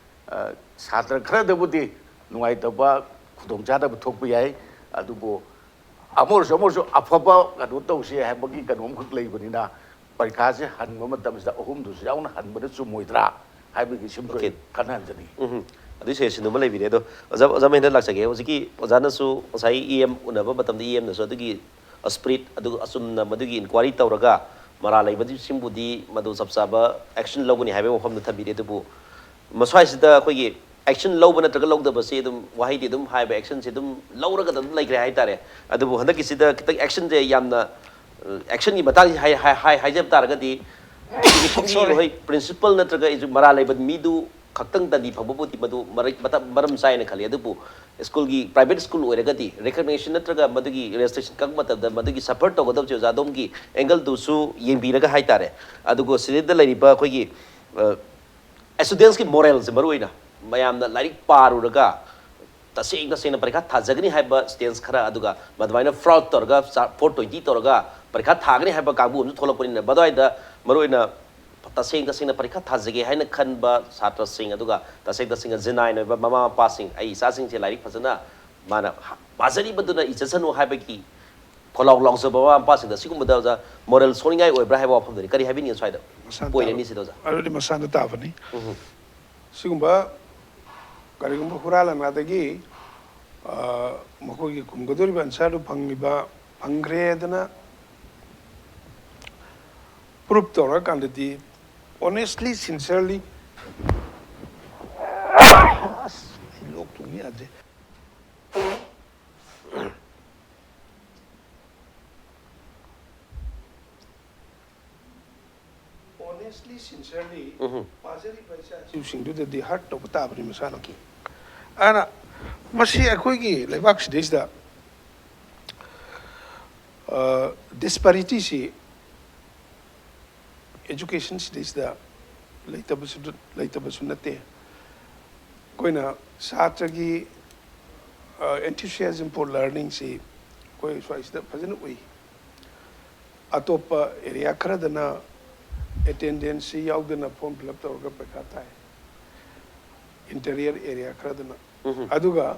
ꯑ, ꯁꯥꯇ꯭ꯔ ꯈꯔꯗꯕꯨꯗꯤ ꯅꯨꯡꯉꯥꯏꯇꯕ, ꯈꯨꯗꯣꯡꯆꯥꯗꯕ ꯊꯣꯛꯄ ꯌꯥꯏ꯫ ꯑꯗꯨꯕꯨ ꯑꯃ ꯑꯣꯏꯔꯁꯨ ꯑꯃ ꯑꯣꯏꯔꯁꯨ ꯑꯐꯕ ꯀꯩꯅꯣ ꯇꯧꯁꯤ ꯍꯥꯏꯕꯒꯤ ꯀꯩꯅꯣ ꯑꯃꯈꯛ ꯂꯩꯕꯅꯤꯅ, ꯄꯔꯤꯈꯥꯁꯦ ꯍꯟꯕ ꯃꯇꯝꯁꯤꯗ ꯑꯍꯨꯝꯗꯨꯁꯨ ꯌꯥꯎꯅ ꯍꯟꯕꯅ ꯆꯨꯝꯃꯣꯏꯗ꯭ꯔꯥ ꯍꯥꯏꯕꯒꯤ ꯁꯤꯃꯁꯨ ꯑꯩ Okay. ꯈꯟꯅꯍꯟꯖꯅꯤꯡꯉꯤ꯫ ꯎꯝ꯫ ꯑꯗꯨꯒꯤ ꯁꯖꯦꯁꯟꯗꯨꯃ ꯂꯩꯕꯤꯔꯦ꯫ ꯑꯗꯣ ꯑꯣꯖꯥ, ꯑꯣꯖꯥ ꯃꯍꯦꯟꯗ꯭ꯔ ꯂꯥꯛꯆꯒꯦ꯫ ꯍꯧꯖꯤꯛꯀꯤ ꯑꯣꯖꯥꯅꯁꯨ ꯉꯁꯥꯏ ꯏ ꯑꯦꯝ ꯎꯅꯕ ꯃꯇꯝꯗ ꯏ ꯑꯦꯝꯅꯁꯨ ꯑꯗꯨꯒꯤ spirit, ꯑꯗꯨꯒ ꯑꯆꯨꯝꯅ ꯃꯗꯨꯒꯤ inquiry ꯇꯧꯔꯒ ꯃꯔꯥꯜ ꯂꯩꯕꯁꯤꯡꯕꯨꯗꯤ ꯃꯗꯨ ꯆꯞ ꯆꯥꯕ action ꯂꯧꯒꯅꯤ ꯍꯥꯏꯕꯒꯤ ꯋꯥꯐꯝꯗꯨ ꯊꯝꯕꯤꯔꯦ꯫ ꯑꯗꯨꯕꯨ ꯃꯁ꯭ꯋꯥꯏꯁꯤꯗ ꯑꯩꯈꯣꯏꯒꯤ ꯑꯦꯛꯁꯟ ꯂꯧꯕ ꯅꯠꯇ꯭ꯔꯒ ꯂꯧꯗꯕꯁꯤ ꯑꯗꯨꯝ ꯋꯥꯍꯩꯗꯤ ꯑꯗꯨꯝ ꯍꯥꯏꯕ, ꯑꯦꯛꯁꯟꯁꯤ ꯑꯗꯨꯝ ꯂꯧꯔꯒ ꯑꯗꯨꯝ ꯂꯩꯈ꯭ꯔꯦ ꯍꯥꯏꯇꯥꯔꯦ꯫ ꯑꯗꯨꯕꯨ ꯍꯟꯗꯛꯀꯤꯁꯤꯗ ꯈꯤꯇꯪ ꯑꯦꯛꯁꯟꯁꯦ ꯌꯥꯝꯅ, ꯑꯦꯛꯁꯟꯒꯤ ꯃꯇꯥꯡꯁꯤ ꯍꯥꯏ-, ꯍꯥꯏ-, ꯍꯥꯏ-, ꯍꯥꯏꯖꯕ ꯇꯥꯔꯒꯗꯤ, ꯁ꯭ꯀꯨꯜꯒꯤ ꯍꯣꯏ, ꯄ꯭ꯔꯤꯟꯁꯤꯄꯜ ꯅꯠꯇ꯭ꯔꯒ ꯃꯔꯥꯜ ꯂꯩꯕ ꯃꯤꯗꯨ ꯈꯛꯇꯪ ꯗꯟꯗꯤ ꯐꯪꯕꯕꯨꯗꯤ ꯃꯗꯨ ꯃꯔ-, ꯃꯇꯝ, ꯃꯔꯝ ꯆꯥꯏꯅ ꯈꯜꯂꯤ꯫ ꯑꯗꯨꯕꯨ ꯁ꯭ꯀꯨꯜꯒꯤ, ꯄ꯭ꯔꯥꯏꯚꯦꯠ ꯁ꯭ꯀꯨꯜ ꯑꯣꯏꯔꯒꯗꯤ ꯔꯤꯀꯒꯅꯤꯁꯟ ꯅꯠꯇ꯭ꯔꯒ ꯃꯗꯨꯒꯤ ꯔꯦꯖꯤꯁꯇ꯭ꯔꯦꯁꯟ ꯀꯛꯄ ꯃꯇꯝꯗ ꯃꯗꯨꯒꯤ ꯁꯐꯔ ꯇꯧꯒꯗꯕꯁꯦ ꯑꯣꯖꯥ ꯑꯗꯣꯝꯒꯤ ꯑꯦꯡꯒꯜꯗꯨꯁꯨ ꯌꯦꯡꯕꯤꯔꯒ ꯍꯥꯏꯇꯥꯔꯦ꯫ ꯑꯗꯨꯒ ꯁꯤꯗꯩꯗ ꯂꯩꯔꯤꯕ ꯑꯩꯈꯣꯏꯒꯤ, ꯑ, ꯁ꯭ꯇꯨꯗꯦꯟꯁꯀꯤ ꯃꯣꯔꯦꯜꯁꯦ ꯃꯔꯨ ꯑꯣꯏꯅ ꯃꯌꯥꯝꯅ ꯂꯥꯏꯔꯤꯛ ꯄꯥꯔꯨꯔꯒ ꯇꯁꯦꯡ ꯇꯁꯦꯡꯅ ꯄꯔꯤꯈꯥ ꯊꯥꯖꯒꯅꯤ ꯍꯥꯏꯕ ꯁ꯭ꯇꯨꯗꯦꯟꯁ ꯈꯔ, ꯑꯗꯨꯒ ꯃꯗꯨꯃꯥꯏꯅ ꯐ꯭ꯔꯣꯗ ꯇꯧꯔꯒ ꯆꯥ-, ꯐꯣꯔ ꯇ꯭ꯋꯦꯟꯇꯤ ꯇꯧꯔꯒ ꯄꯔꯤꯈꯥ ꯊꯥꯒꯅꯤ ꯍꯥꯏꯕ ꯀꯥꯡꯕꯨ ꯑꯃꯁꯨ ꯊꯣꯛꯂꯛꯄꯅꯤꯅ, ꯃꯗꯨꯋꯥꯏꯗ ꯃꯔꯨ ꯑꯣꯏꯅ ꯇꯁꯦꯡ ꯇꯁꯦꯡꯅ ꯄꯔꯤꯈꯥ ꯊꯥꯖꯒꯦ ꯍꯥꯏꯅ ꯈꯟꯕ ꯁꯥꯇ꯭ꯔꯁꯤꯡ, ꯑꯗꯨꯒ ꯇꯁꯦꯡ ꯇꯁꯦꯡꯅ ꯖꯦꯅꯥꯏꯟ ꯑꯣꯏꯕ ꯃꯃꯥ ꯃꯄꯥꯁꯤꯡ, ꯑꯩ ꯏꯆꯥꯁꯤꯡꯁꯦ ꯂꯥꯏꯔꯤꯛ ꯐꯖꯅ ꯃꯥꯅ ꯍ-, ꯄꯥꯖꯔꯤꯕꯗꯨꯅ ꯏꯖꯁꯅꯨ ꯍꯥꯏꯕꯒꯤ ꯈꯣꯜꯂꯥꯎ ꯂꯥꯎꯖꯕ ꯃꯃꯥ ꯃꯄꯥꯁꯤꯡꯗ ꯁꯤꯒꯨꯝꯕꯗ, ꯑꯣꯖꯥ, ꯃꯣꯔꯦꯜ ꯁꯣꯛꯅꯤꯡꯉꯥꯏ ꯑꯣꯏꯕ꯭ꯔꯥ ꯍꯥꯏꯕ ꯋꯥꯐꯝꯗꯨꯅꯤ꯫ ꯀꯔꯤ ꯍꯥꯏꯕꯤꯅꯤꯡꯉꯤ ꯁ꯭ꯋꯥꯏꯗ? ꯃꯁꯥꯅ ꯄꯣꯏꯟ ꯇꯥꯕ-, ꯑꯅꯤꯁꯤꯗ, ꯑꯣꯖꯥ꯫ ꯑꯗꯨꯗꯤ ꯃꯁꯥꯅ ꯇꯥꯕꯅꯤ꯫ ꯎꯝ꯫ ꯁꯤꯒꯨꯝꯕ ꯀꯔꯤꯒꯨꯝꯕ ꯍꯨꯔꯥꯟ ꯂꯥꯟꯅꯗꯒꯤ, ꯑ, ꯃꯈꯣꯏꯒꯤ ꯈꯨꯝꯒꯗꯧꯔꯤꯕ ꯑꯟꯁꯔꯗꯨ ꯐꯪꯂꯤꯕ, ꯐꯪꯈ꯭ꯔꯦꯗꯅ ꯄ꯭ꯔꯨꯞ ꯇꯧꯔꯀꯥꯟꯗꯗꯤ, honestly, sincerely, ꯑꯁ, ꯑꯩ ꯂꯣꯛ ꯊꯨꯡꯕ ꯌꯥꯗ꯭ꯔꯦ꯫ Honestly, sincerely, ꯎꯝꯍꯨꯝ꯫ ꯄꯥꯖꯔꯤꯕ ꯏꯆꯥ ꯏꯁꯨꯁꯤꯡꯗꯨꯗꯗꯤ ꯍꯔꯠ ꯇꯧꯕ ꯇꯥꯕꯅꯤ ꯃꯁꯥꯅ꯫ ꯑꯗꯨꯅ ꯃꯁꯤ ꯑꯩꯈꯣꯏꯒꯤ ꯂꯩꯕꯥꯛꯁꯤꯗꯩꯁꯤꯗ, ꯑ, ꯗꯤꯁꯄꯦꯔꯤꯇꯤꯁꯤ ꯑꯦꯖꯨꯀꯦꯁꯟꯁꯤꯗꯩꯁꯤꯗ ꯂꯩꯇꯕꯁꯨ, ꯂꯩꯇꯕꯁꯨ ꯅꯠꯇꯦ꯫ ꯑꯩꯈꯣꯏꯅ ꯁꯥꯇ꯭ꯔꯒꯤ, ꯑ, enthusiasm for learning ꯁꯤ ꯑꯩꯈꯣꯏ ꯁ꯭ꯋꯥꯏꯁꯤꯗ ꯐꯖꯅ ꯎꯏ꯫ ꯑꯇꯣꯞꯄ ꯑꯦꯔꯤꯌꯥ ꯈꯔꯗꯅ ꯑꯦꯇꯦꯟꯗꯦꯟꯁꯁꯤ ꯌꯥꯎꯗꯅ ꯐꯣꯔꯝ ꯐꯤꯜ ꯑꯞ ꯇꯧꯔꯒ ꯄꯩꯈꯥ ꯊꯥꯏ, ꯏꯟꯇꯤꯔꯤꯌꯔ ꯑꯦꯔꯤꯌꯥ ꯈꯔꯗꯅ꯫ ꯎꯝꯍꯨꯝ꯫ ꯑꯗꯨꯒ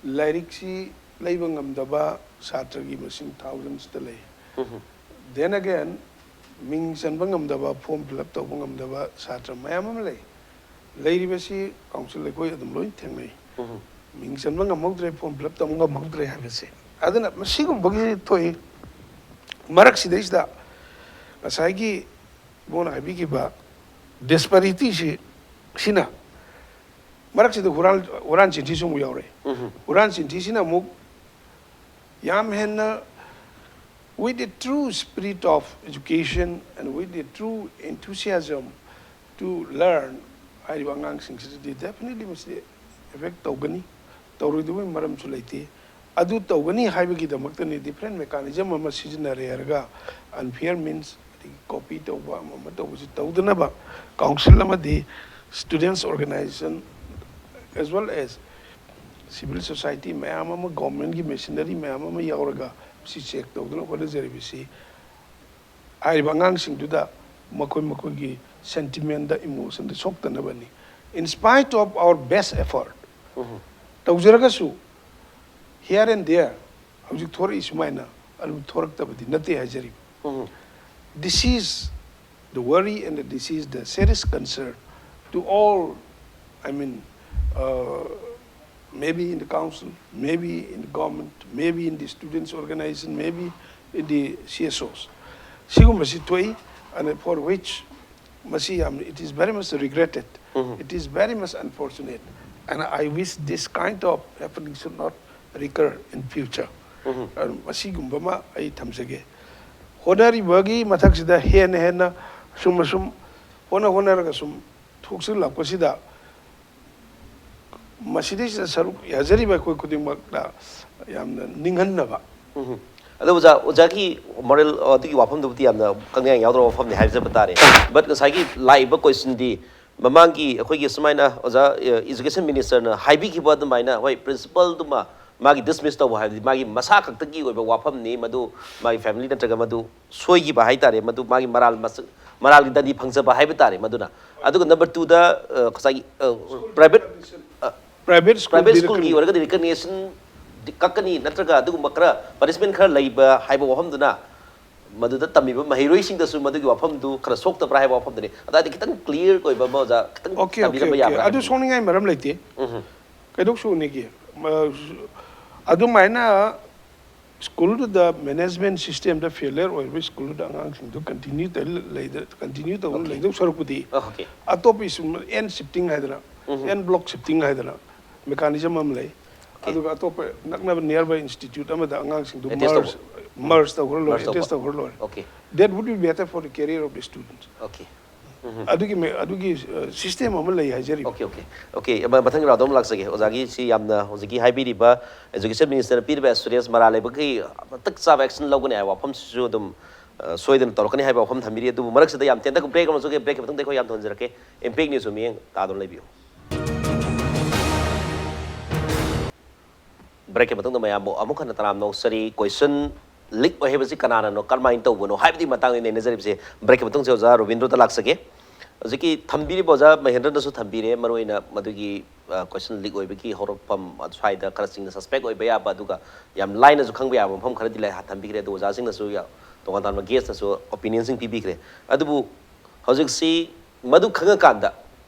ꯂꯥꯏꯔꯤꯛꯁꯤ ꯂꯩꯕ ꯉꯝꯗꯕ ꯁꯥꯇ꯭ꯔꯒꯤ ꯃꯁꯤꯡ ꯊꯥꯎꯖꯟꯁꯇ ꯂꯩ꯫ ꯎꯝꯍꯨꯝ꯫ Then again, ꯃꯤꯡ ꯆꯟꯕ ꯉꯝꯗꯕ, ꯐꯣꯔꯝ ꯐꯤꯜ ꯑꯞ ꯇꯧꯕ ꯉꯝꯗꯕ ꯁꯥꯇ꯭ꯔ ꯃꯌꯥꯝ ꯑꯃ ꯂꯩ꯫ ꯂꯩꯔꯤꯕꯁꯤ ꯀꯥꯎꯟꯁꯤꯜ ꯑꯩꯈꯣꯏ ꯑꯗꯨꯝ ꯂꯣꯏ ꯊꯦꯡꯅꯩ꯫ ꯎꯝꯍꯨꯝ꯫ ꯃꯤꯡ ꯆꯟꯕ ꯉꯝꯍꯧꯗ꯭ꯔꯦ, ꯐꯣꯔꯝ ꯐꯤꯜ ꯑꯞ ꯇꯧꯕ ꯉꯝꯍꯧꯗ꯭ꯔꯦ ꯍꯥꯏꯕꯁꯦ꯫ ꯑꯗꯨꯅ ꯃꯁꯤꯒꯨꯝꯕꯒꯤ ꯊꯣꯛꯏ꯫ ꯃꯔꯛꯁꯤꯗꯩꯁꯤꯗ ꯉꯁꯥꯏꯒꯤ ꯏꯕꯣꯅ ꯍꯥꯏꯕꯤꯈꯤꯕ ꯗꯤꯁꯄꯦꯔꯤꯇꯤꯁꯤ, ꯁꯤꯅ ꯃꯔꯛꯁꯤꯗ ꯍꯨꯔꯥꯟ ꯍꯨꯔꯥꯟ ꯆꯤꯟꯊꯤꯁꯨ ꯑꯃꯨꯛ ꯌꯥꯎꯔꯛꯑꯦ꯫ ꯎꯝ꯫ ꯍꯨꯔꯥꯟ ꯆꯤꯟꯊꯤꯁꯤꯅ ꯑꯃꯨꯛ ꯌꯥꯝ ꯍꯦꯟꯅ, with the true spirit of education and with the true enthusiasm to learn, ꯍꯥꯏꯔꯤꯕ ꯑꯉꯥꯡꯁꯤꯡꯁꯤꯗꯗꯤ definitely ꯃꯁꯤ effect ꯇꯧꯒꯅꯤ꯫ ꯇꯧꯔꯣꯏꯗꯕꯒꯤ ꯃꯔꯝꯁꯨ ꯂꯩꯇꯦ꯫ ꯑꯗꯨ ꯇꯧꯒꯅꯤ ꯍꯥꯏꯕꯒꯤꯗꯃꯛꯇꯅꯤ different mechanism ꯑꯃ ꯁꯤꯖꯤꯟꯅꯔꯦ ꯍꯥꯏꯔꯒ unfair means, ꯑꯗꯒꯤ copy ꯇꯧꯕ, ꯑꯃ ꯑꯃ ꯇꯧꯕꯁꯤ ꯇꯧꯗꯅꯕ council ꯑꯃꯗꯤ students organization as well as civil society ꯃꯌꯥꯝ ꯑꯃ, government ꯀꯤ machinery ꯃꯌꯥꯝ ꯑꯃ ꯌꯥꯎꯔꯒ ꯁꯤ check ꯇꯧꯗꯨꯅ ꯍꯣꯠꯅꯖꯔꯤꯕꯁꯤ ꯍꯥꯏꯔꯤꯕ ꯑꯉꯥꯡꯁꯤꯡꯗꯨꯗ ꯃꯈꯣꯏ ꯃꯈꯣꯏꯒꯤ sentiment the, emotion the ꯁꯣꯛꯇꯅꯕꯅꯤ꯫ In spite of our best effort, um. ꯇꯧꯖꯔꯒꯁꯨ here and there ꯍꯧꯖꯤꯛ ꯊꯣꯔꯛꯏ ꯁꯨꯃꯥꯏꯅ ꯑꯗꯨꯝ ꯊꯣꯔꯛꯇꯕꯗꯤ ꯅꯠꯇꯦ ꯍꯥꯏꯖꯔꯤꯕ꯫ ꯎꯝ꯫ This is the worry and this is the serious concern to all, I mean, uh, maybe in the council, maybe in the government, maybe in the students organization, maybe in the C S Os. ꯁꯤꯒꯨꯝꯕꯁꯤ ꯊꯣꯛꯏ, and for which ꯃꯁꯤ ꯌꯥꯝ, it is very much regretted, um. It is very much unfortunate, and I wish this kind of happening should not recur in future. ꯎꯝ꯫ ꯑꯗꯨ ꯃꯁꯤꯒꯨꯝꯕ ꯑꯃ ꯑꯩ ꯊꯝꯖꯒꯦ꯫ ꯍꯣꯠꯅꯔꯤꯕꯒꯤ ꯃꯊꯛꯁꯤꯗ ꯍꯦꯟꯅ ꯍꯦꯟꯅ ꯁꯨꯝ ꯑꯁꯨꯝ ꯍꯣꯠꯅ ꯍꯣꯠꯅꯔꯒ ꯁꯨꯝ ꯊꯣꯛꯆꯤꯜꯂꯛꯄꯁꯤꯗ ꯃꯁꯤꯗꯩꯁꯤꯗ ꯁꯔꯨꯛ ꯌꯥꯖꯔꯤꯕ ꯑꯩꯈꯣꯏ ꯈꯨꯗꯤꯡꯃꯛꯇ ꯌꯥꯝꯅ ꯅꯤꯡꯍꯟꯅꯕ꯫ ꯎꯝ꯫ ꯑꯗꯣ ꯑꯣꯖꯥ, ꯑꯣꯖꯥꯒꯤ moral, ꯑꯗꯨꯒꯤ ꯋꯥꯐꯝꯗꯨꯕꯨꯗꯤ ꯌꯥꯝꯅ ꯀꯪꯌꯥꯡ ꯌꯥꯎꯗ꯭ꯔꯕ ꯋꯥꯐꯝꯅꯤ ꯍꯥꯏꯖꯕ ꯇꯥꯔꯦ꯫ But ꯉꯁꯥꯏꯒꯤ ꯂꯥꯛꯏꯕ question ꯗꯤ ꯃꯃꯥꯡꯒꯤ ꯑꯩꯈꯣꯏꯒꯤ ꯁꯨꯃꯥꯏꯅ ꯑꯣꯖꯥ, ꯑ, education minister ꯅ ꯍꯥꯏꯕꯤꯈꯤꯕ ꯑꯗꯨꯃꯥꯏꯅ, ꯍꯣꯏ, principal ꯗꯨꯃ ꯃꯥꯒꯤ dismiss ꯇꯧꯕ ꯍꯥꯏꯕꯗꯤ ꯃꯥꯒꯤ ꯃꯁꯥ ꯈꯛꯇꯒꯤ ꯑꯣꯏꯕ ꯋꯥꯐꯝꯅꯤ, ꯃꯗꯨ ꯃꯥꯒꯤ family ꯅꯠꯇ꯭ꯔꯒ ꯃꯗꯨ ꯁꯣꯏꯈꯤꯕ ꯍꯥꯏꯇꯥꯔꯦ, ꯃꯗꯨ ꯃꯥꯒꯤ ꯃꯔꯥꯜ ꯃꯁ-, ꯃꯔꯥꯜꯒꯤ ꯗꯟꯗꯤ ꯐꯪꯖꯕ ꯍꯥꯏꯕ ꯇꯥꯔꯦ ꯃꯗꯨꯅ꯫ ꯑꯗꯨꯒ number two ꯗ, ꯑ, ꯉꯁꯥꯏꯒꯤ, ꯑ, private, ꯑ, private school private ꯗꯤ school ꯒꯤ ꯑꯣꯏꯔꯒꯗꯤ recognition ꯗꯤ ꯀꯛꯀꯅꯤ, ꯅꯠꯇ꯭ꯔꯒ ꯑꯗꯨꯒꯨꯝꯕ ꯈꯔ punishment ꯈꯔ ꯂꯩꯕ ꯍꯥꯏꯕ ꯋꯥꯐꯝꯗꯨꯅ ꯃꯗꯨꯗ ꯇꯝꯃꯤꯕ ꯃꯍꯩꯔꯣꯏꯁꯤꯡꯗꯁꯨ ꯃꯗꯨꯒꯤ ꯋꯥꯐꯝꯗꯨ ꯈꯔ ꯁꯣꯛꯇꯕ꯭ꯔꯥ ꯍꯥꯏꯕ ꯋꯥꯐꯝꯗꯨꯅꯤ꯫ ꯑꯗꯥꯏꯗ ꯈꯤꯇꯪ clear ꯑꯣꯏꯕ ꯑꯃ ꯑꯣꯖꯥ ꯈꯤꯇꯪ ꯑꯣꯀꯦ, ꯑꯣꯀꯦ, ꯇꯝꯕꯤꯔꯝꯕ ꯑꯣꯀꯦ꯫ ꯌꯥꯕ꯭ꯔꯥ ꯑꯗꯨ ꯍꯥꯏꯕꯅꯤ꯫ ꯁꯣꯛꯅꯤꯡꯉꯥꯏ ꯃꯔꯝ ꯂꯩꯇꯦ꯫ ꯎꯝ꯫ ꯀꯩꯗꯧ ꯁꯣꯛꯅꯤꯒꯦ? ꯃ-, ꯑꯗꯨꯃꯥꯏꯅ school ꯗꯨꯗ management system ꯗ failure ꯑꯣꯏꯔꯤꯕ school ꯗꯨꯗ ꯑꯉꯥꯡꯁꯤꯡꯗꯨ continue ꯇꯧ-, ꯂꯩꯗ-, continue ꯇꯧꯔ ꯑꯣꯀꯦ꯫ ꯂꯩꯗꯧ ꯁꯔꯨꯛꯄꯨꯗꯤ ꯑꯣꯀꯦ꯫ ꯑꯇꯣꯞꯄ school end shifting ꯍꯥꯏꯗꯅ ꯑꯦꯟ ꯕ꯭ꯂꯣꯛ ꯁꯤꯐꯇꯤꯡ ꯍꯥꯏꯗꯅ ꯃꯦꯀꯥꯅꯤꯖꯝ ꯑꯃ ꯂꯩ꯫ ꯑꯗꯨꯒ ꯑꯇꯣꯞꯄ ꯅꯛꯅꯕ nearby institute ꯑꯃꯗ ꯑꯉꯥꯡꯁꯤꯡꯗꯨ Attach merge ꯇꯧꯕ꯫ merge ꯇꯧꯈ꯭ꯔ ꯂꯣꯏꯔꯦ, Merge ꯇꯧꯕ꯫ Attach ꯇꯧꯈ꯭ꯔ ꯂꯣꯏꯔꯦ꯫ Okay. That would be better for the career of the students. Okay. ꯑꯗꯨꯒꯤ ꯃꯦ- ꯑꯗꯨꯒꯤ ꯁꯤꯁꯇꯦꯝ ꯑꯃ ꯂꯩ ꯍꯥꯏꯖꯔꯤꯕ꯫ Okay, okay, okay. ꯃ- ꯃꯊꯪꯒꯤ ꯔꯥꯎꯟꯗ ꯑꯃꯨꯛ ꯂꯥꯛꯆꯒꯦ꯫ ꯑꯣꯖꯥꯒꯤ ꯁꯤ ꯌꯥꯝꯅ ꯍꯧꯖꯤꯛꯀꯤ ꯍꯥꯏꯕꯤꯔꯤꯕ education minister ꯅ ꯄꯤꯔꯤꯕ assurance ꯃꯔꯥꯜ ꯂꯩꯕꯒꯤ ꯃꯇꯤꯛ ꯆꯥꯕ action ꯂꯧꯒꯅꯤ ꯍꯥꯏꯕ ꯋꯥꯐꯝꯁꯤꯁꯨ ꯑꯗꯨꯝ ꯑ, ꯁꯣꯏꯗꯅ ꯇꯧꯔꯛꯀꯅꯤ ꯍꯥꯏꯕ ꯋꯥꯐꯝ ꯊꯝꯕꯤꯔꯤ꯫ ꯑꯗꯨꯕꯨ ꯃꯔꯛꯁꯤꯗ ꯌꯥꯝ ꯇꯦꯟꯇꯛ break ꯑꯃꯁꯨ break ꯀꯤ ꯃꯇꯨꯡꯗ ꯑꯩꯈꯣꯏ ꯌꯥꯝ ꯊꯣꯟꯖꯔꯛꯀꯦ꯫ Impact News ꯃꯤꯠꯌꯦꯡ ꯇꯥꯗꯨꯅ ꯂꯩꯕꯤꯌꯨ꯫ Break ꯀꯤ ꯃꯇꯨꯡꯗ ꯃꯌꯥꯝꯕꯨ ꯑꯃꯨꯛ ꯍꯟꯅ ꯇꯔꯥꯝꯅ ꯑꯣꯛꯆꯔꯤ꯫ Question leak ꯑꯣꯏ ꯍꯥꯏꯕꯁꯤ ꯀꯅꯥꯅꯅꯣ, ꯀꯔꯝꯍꯥꯏꯅ ꯇꯧꯕꯅꯣ ꯍꯥꯏꯕꯗꯤ ꯃꯇꯥꯡꯗ ꯅꯩꯅꯖꯔꯤꯕꯁꯦ꯫ Break ꯀꯤ ꯃꯇꯨꯡꯁꯦ ꯑꯣꯖꯥ ꯔꯣꯕꯤꯟꯗ꯭ꯔꯣꯗ ꯂꯥꯛꯆꯒꯦ꯫ ꯍꯧꯖꯤꯛꯀꯤ ꯊꯝꯕꯤꯔꯤꯕ ꯑꯣꯖꯥ ꯃꯍꯦꯟꯗ꯭ꯔꯅꯁꯨ ꯊꯝꯕꯤꯔꯦ, ꯃꯔꯨꯑꯣꯏꯅ ꯃꯗꯨꯒꯤ ꯑ, question leak ꯑꯣꯏꯕꯒꯤ ꯍꯧꯔꯛꯐꯝ, ꯑ, ꯁ꯭ꯋꯥꯏꯗ ꯈꯔ ꯆꯤꯡꯅ suspect ꯑꯣꯏꯕ ꯌꯥꯕ, ꯑꯗꯨꯒ ꯌꯥꯝ ꯂꯥꯏꯅꯁꯨ ꯈꯪꯕ ꯌꯥꯕ ꯃꯐꯝ ꯈꯔꯗꯤ ꯂꯩ, ꯊꯝꯕꯤꯈ꯭ꯔꯦ꯫ ꯑꯗꯨ ꯑꯣꯖꯥꯁꯤꯡꯅꯁꯨ ꯌꯥꯝ ꯇꯣꯉꯥꯟ ꯇꯣꯉꯥꯟꯕ guest ꯅꯁꯨ opinion ꯁꯤꯡ ꯄꯤꯕꯤꯈ꯭ꯔꯦ꯫ ꯑꯗꯨꯕꯨ ꯍꯧꯖꯤꯛꯁꯤ ꯃꯗꯨ ꯈꯪꯉꯀꯥꯟꯗ,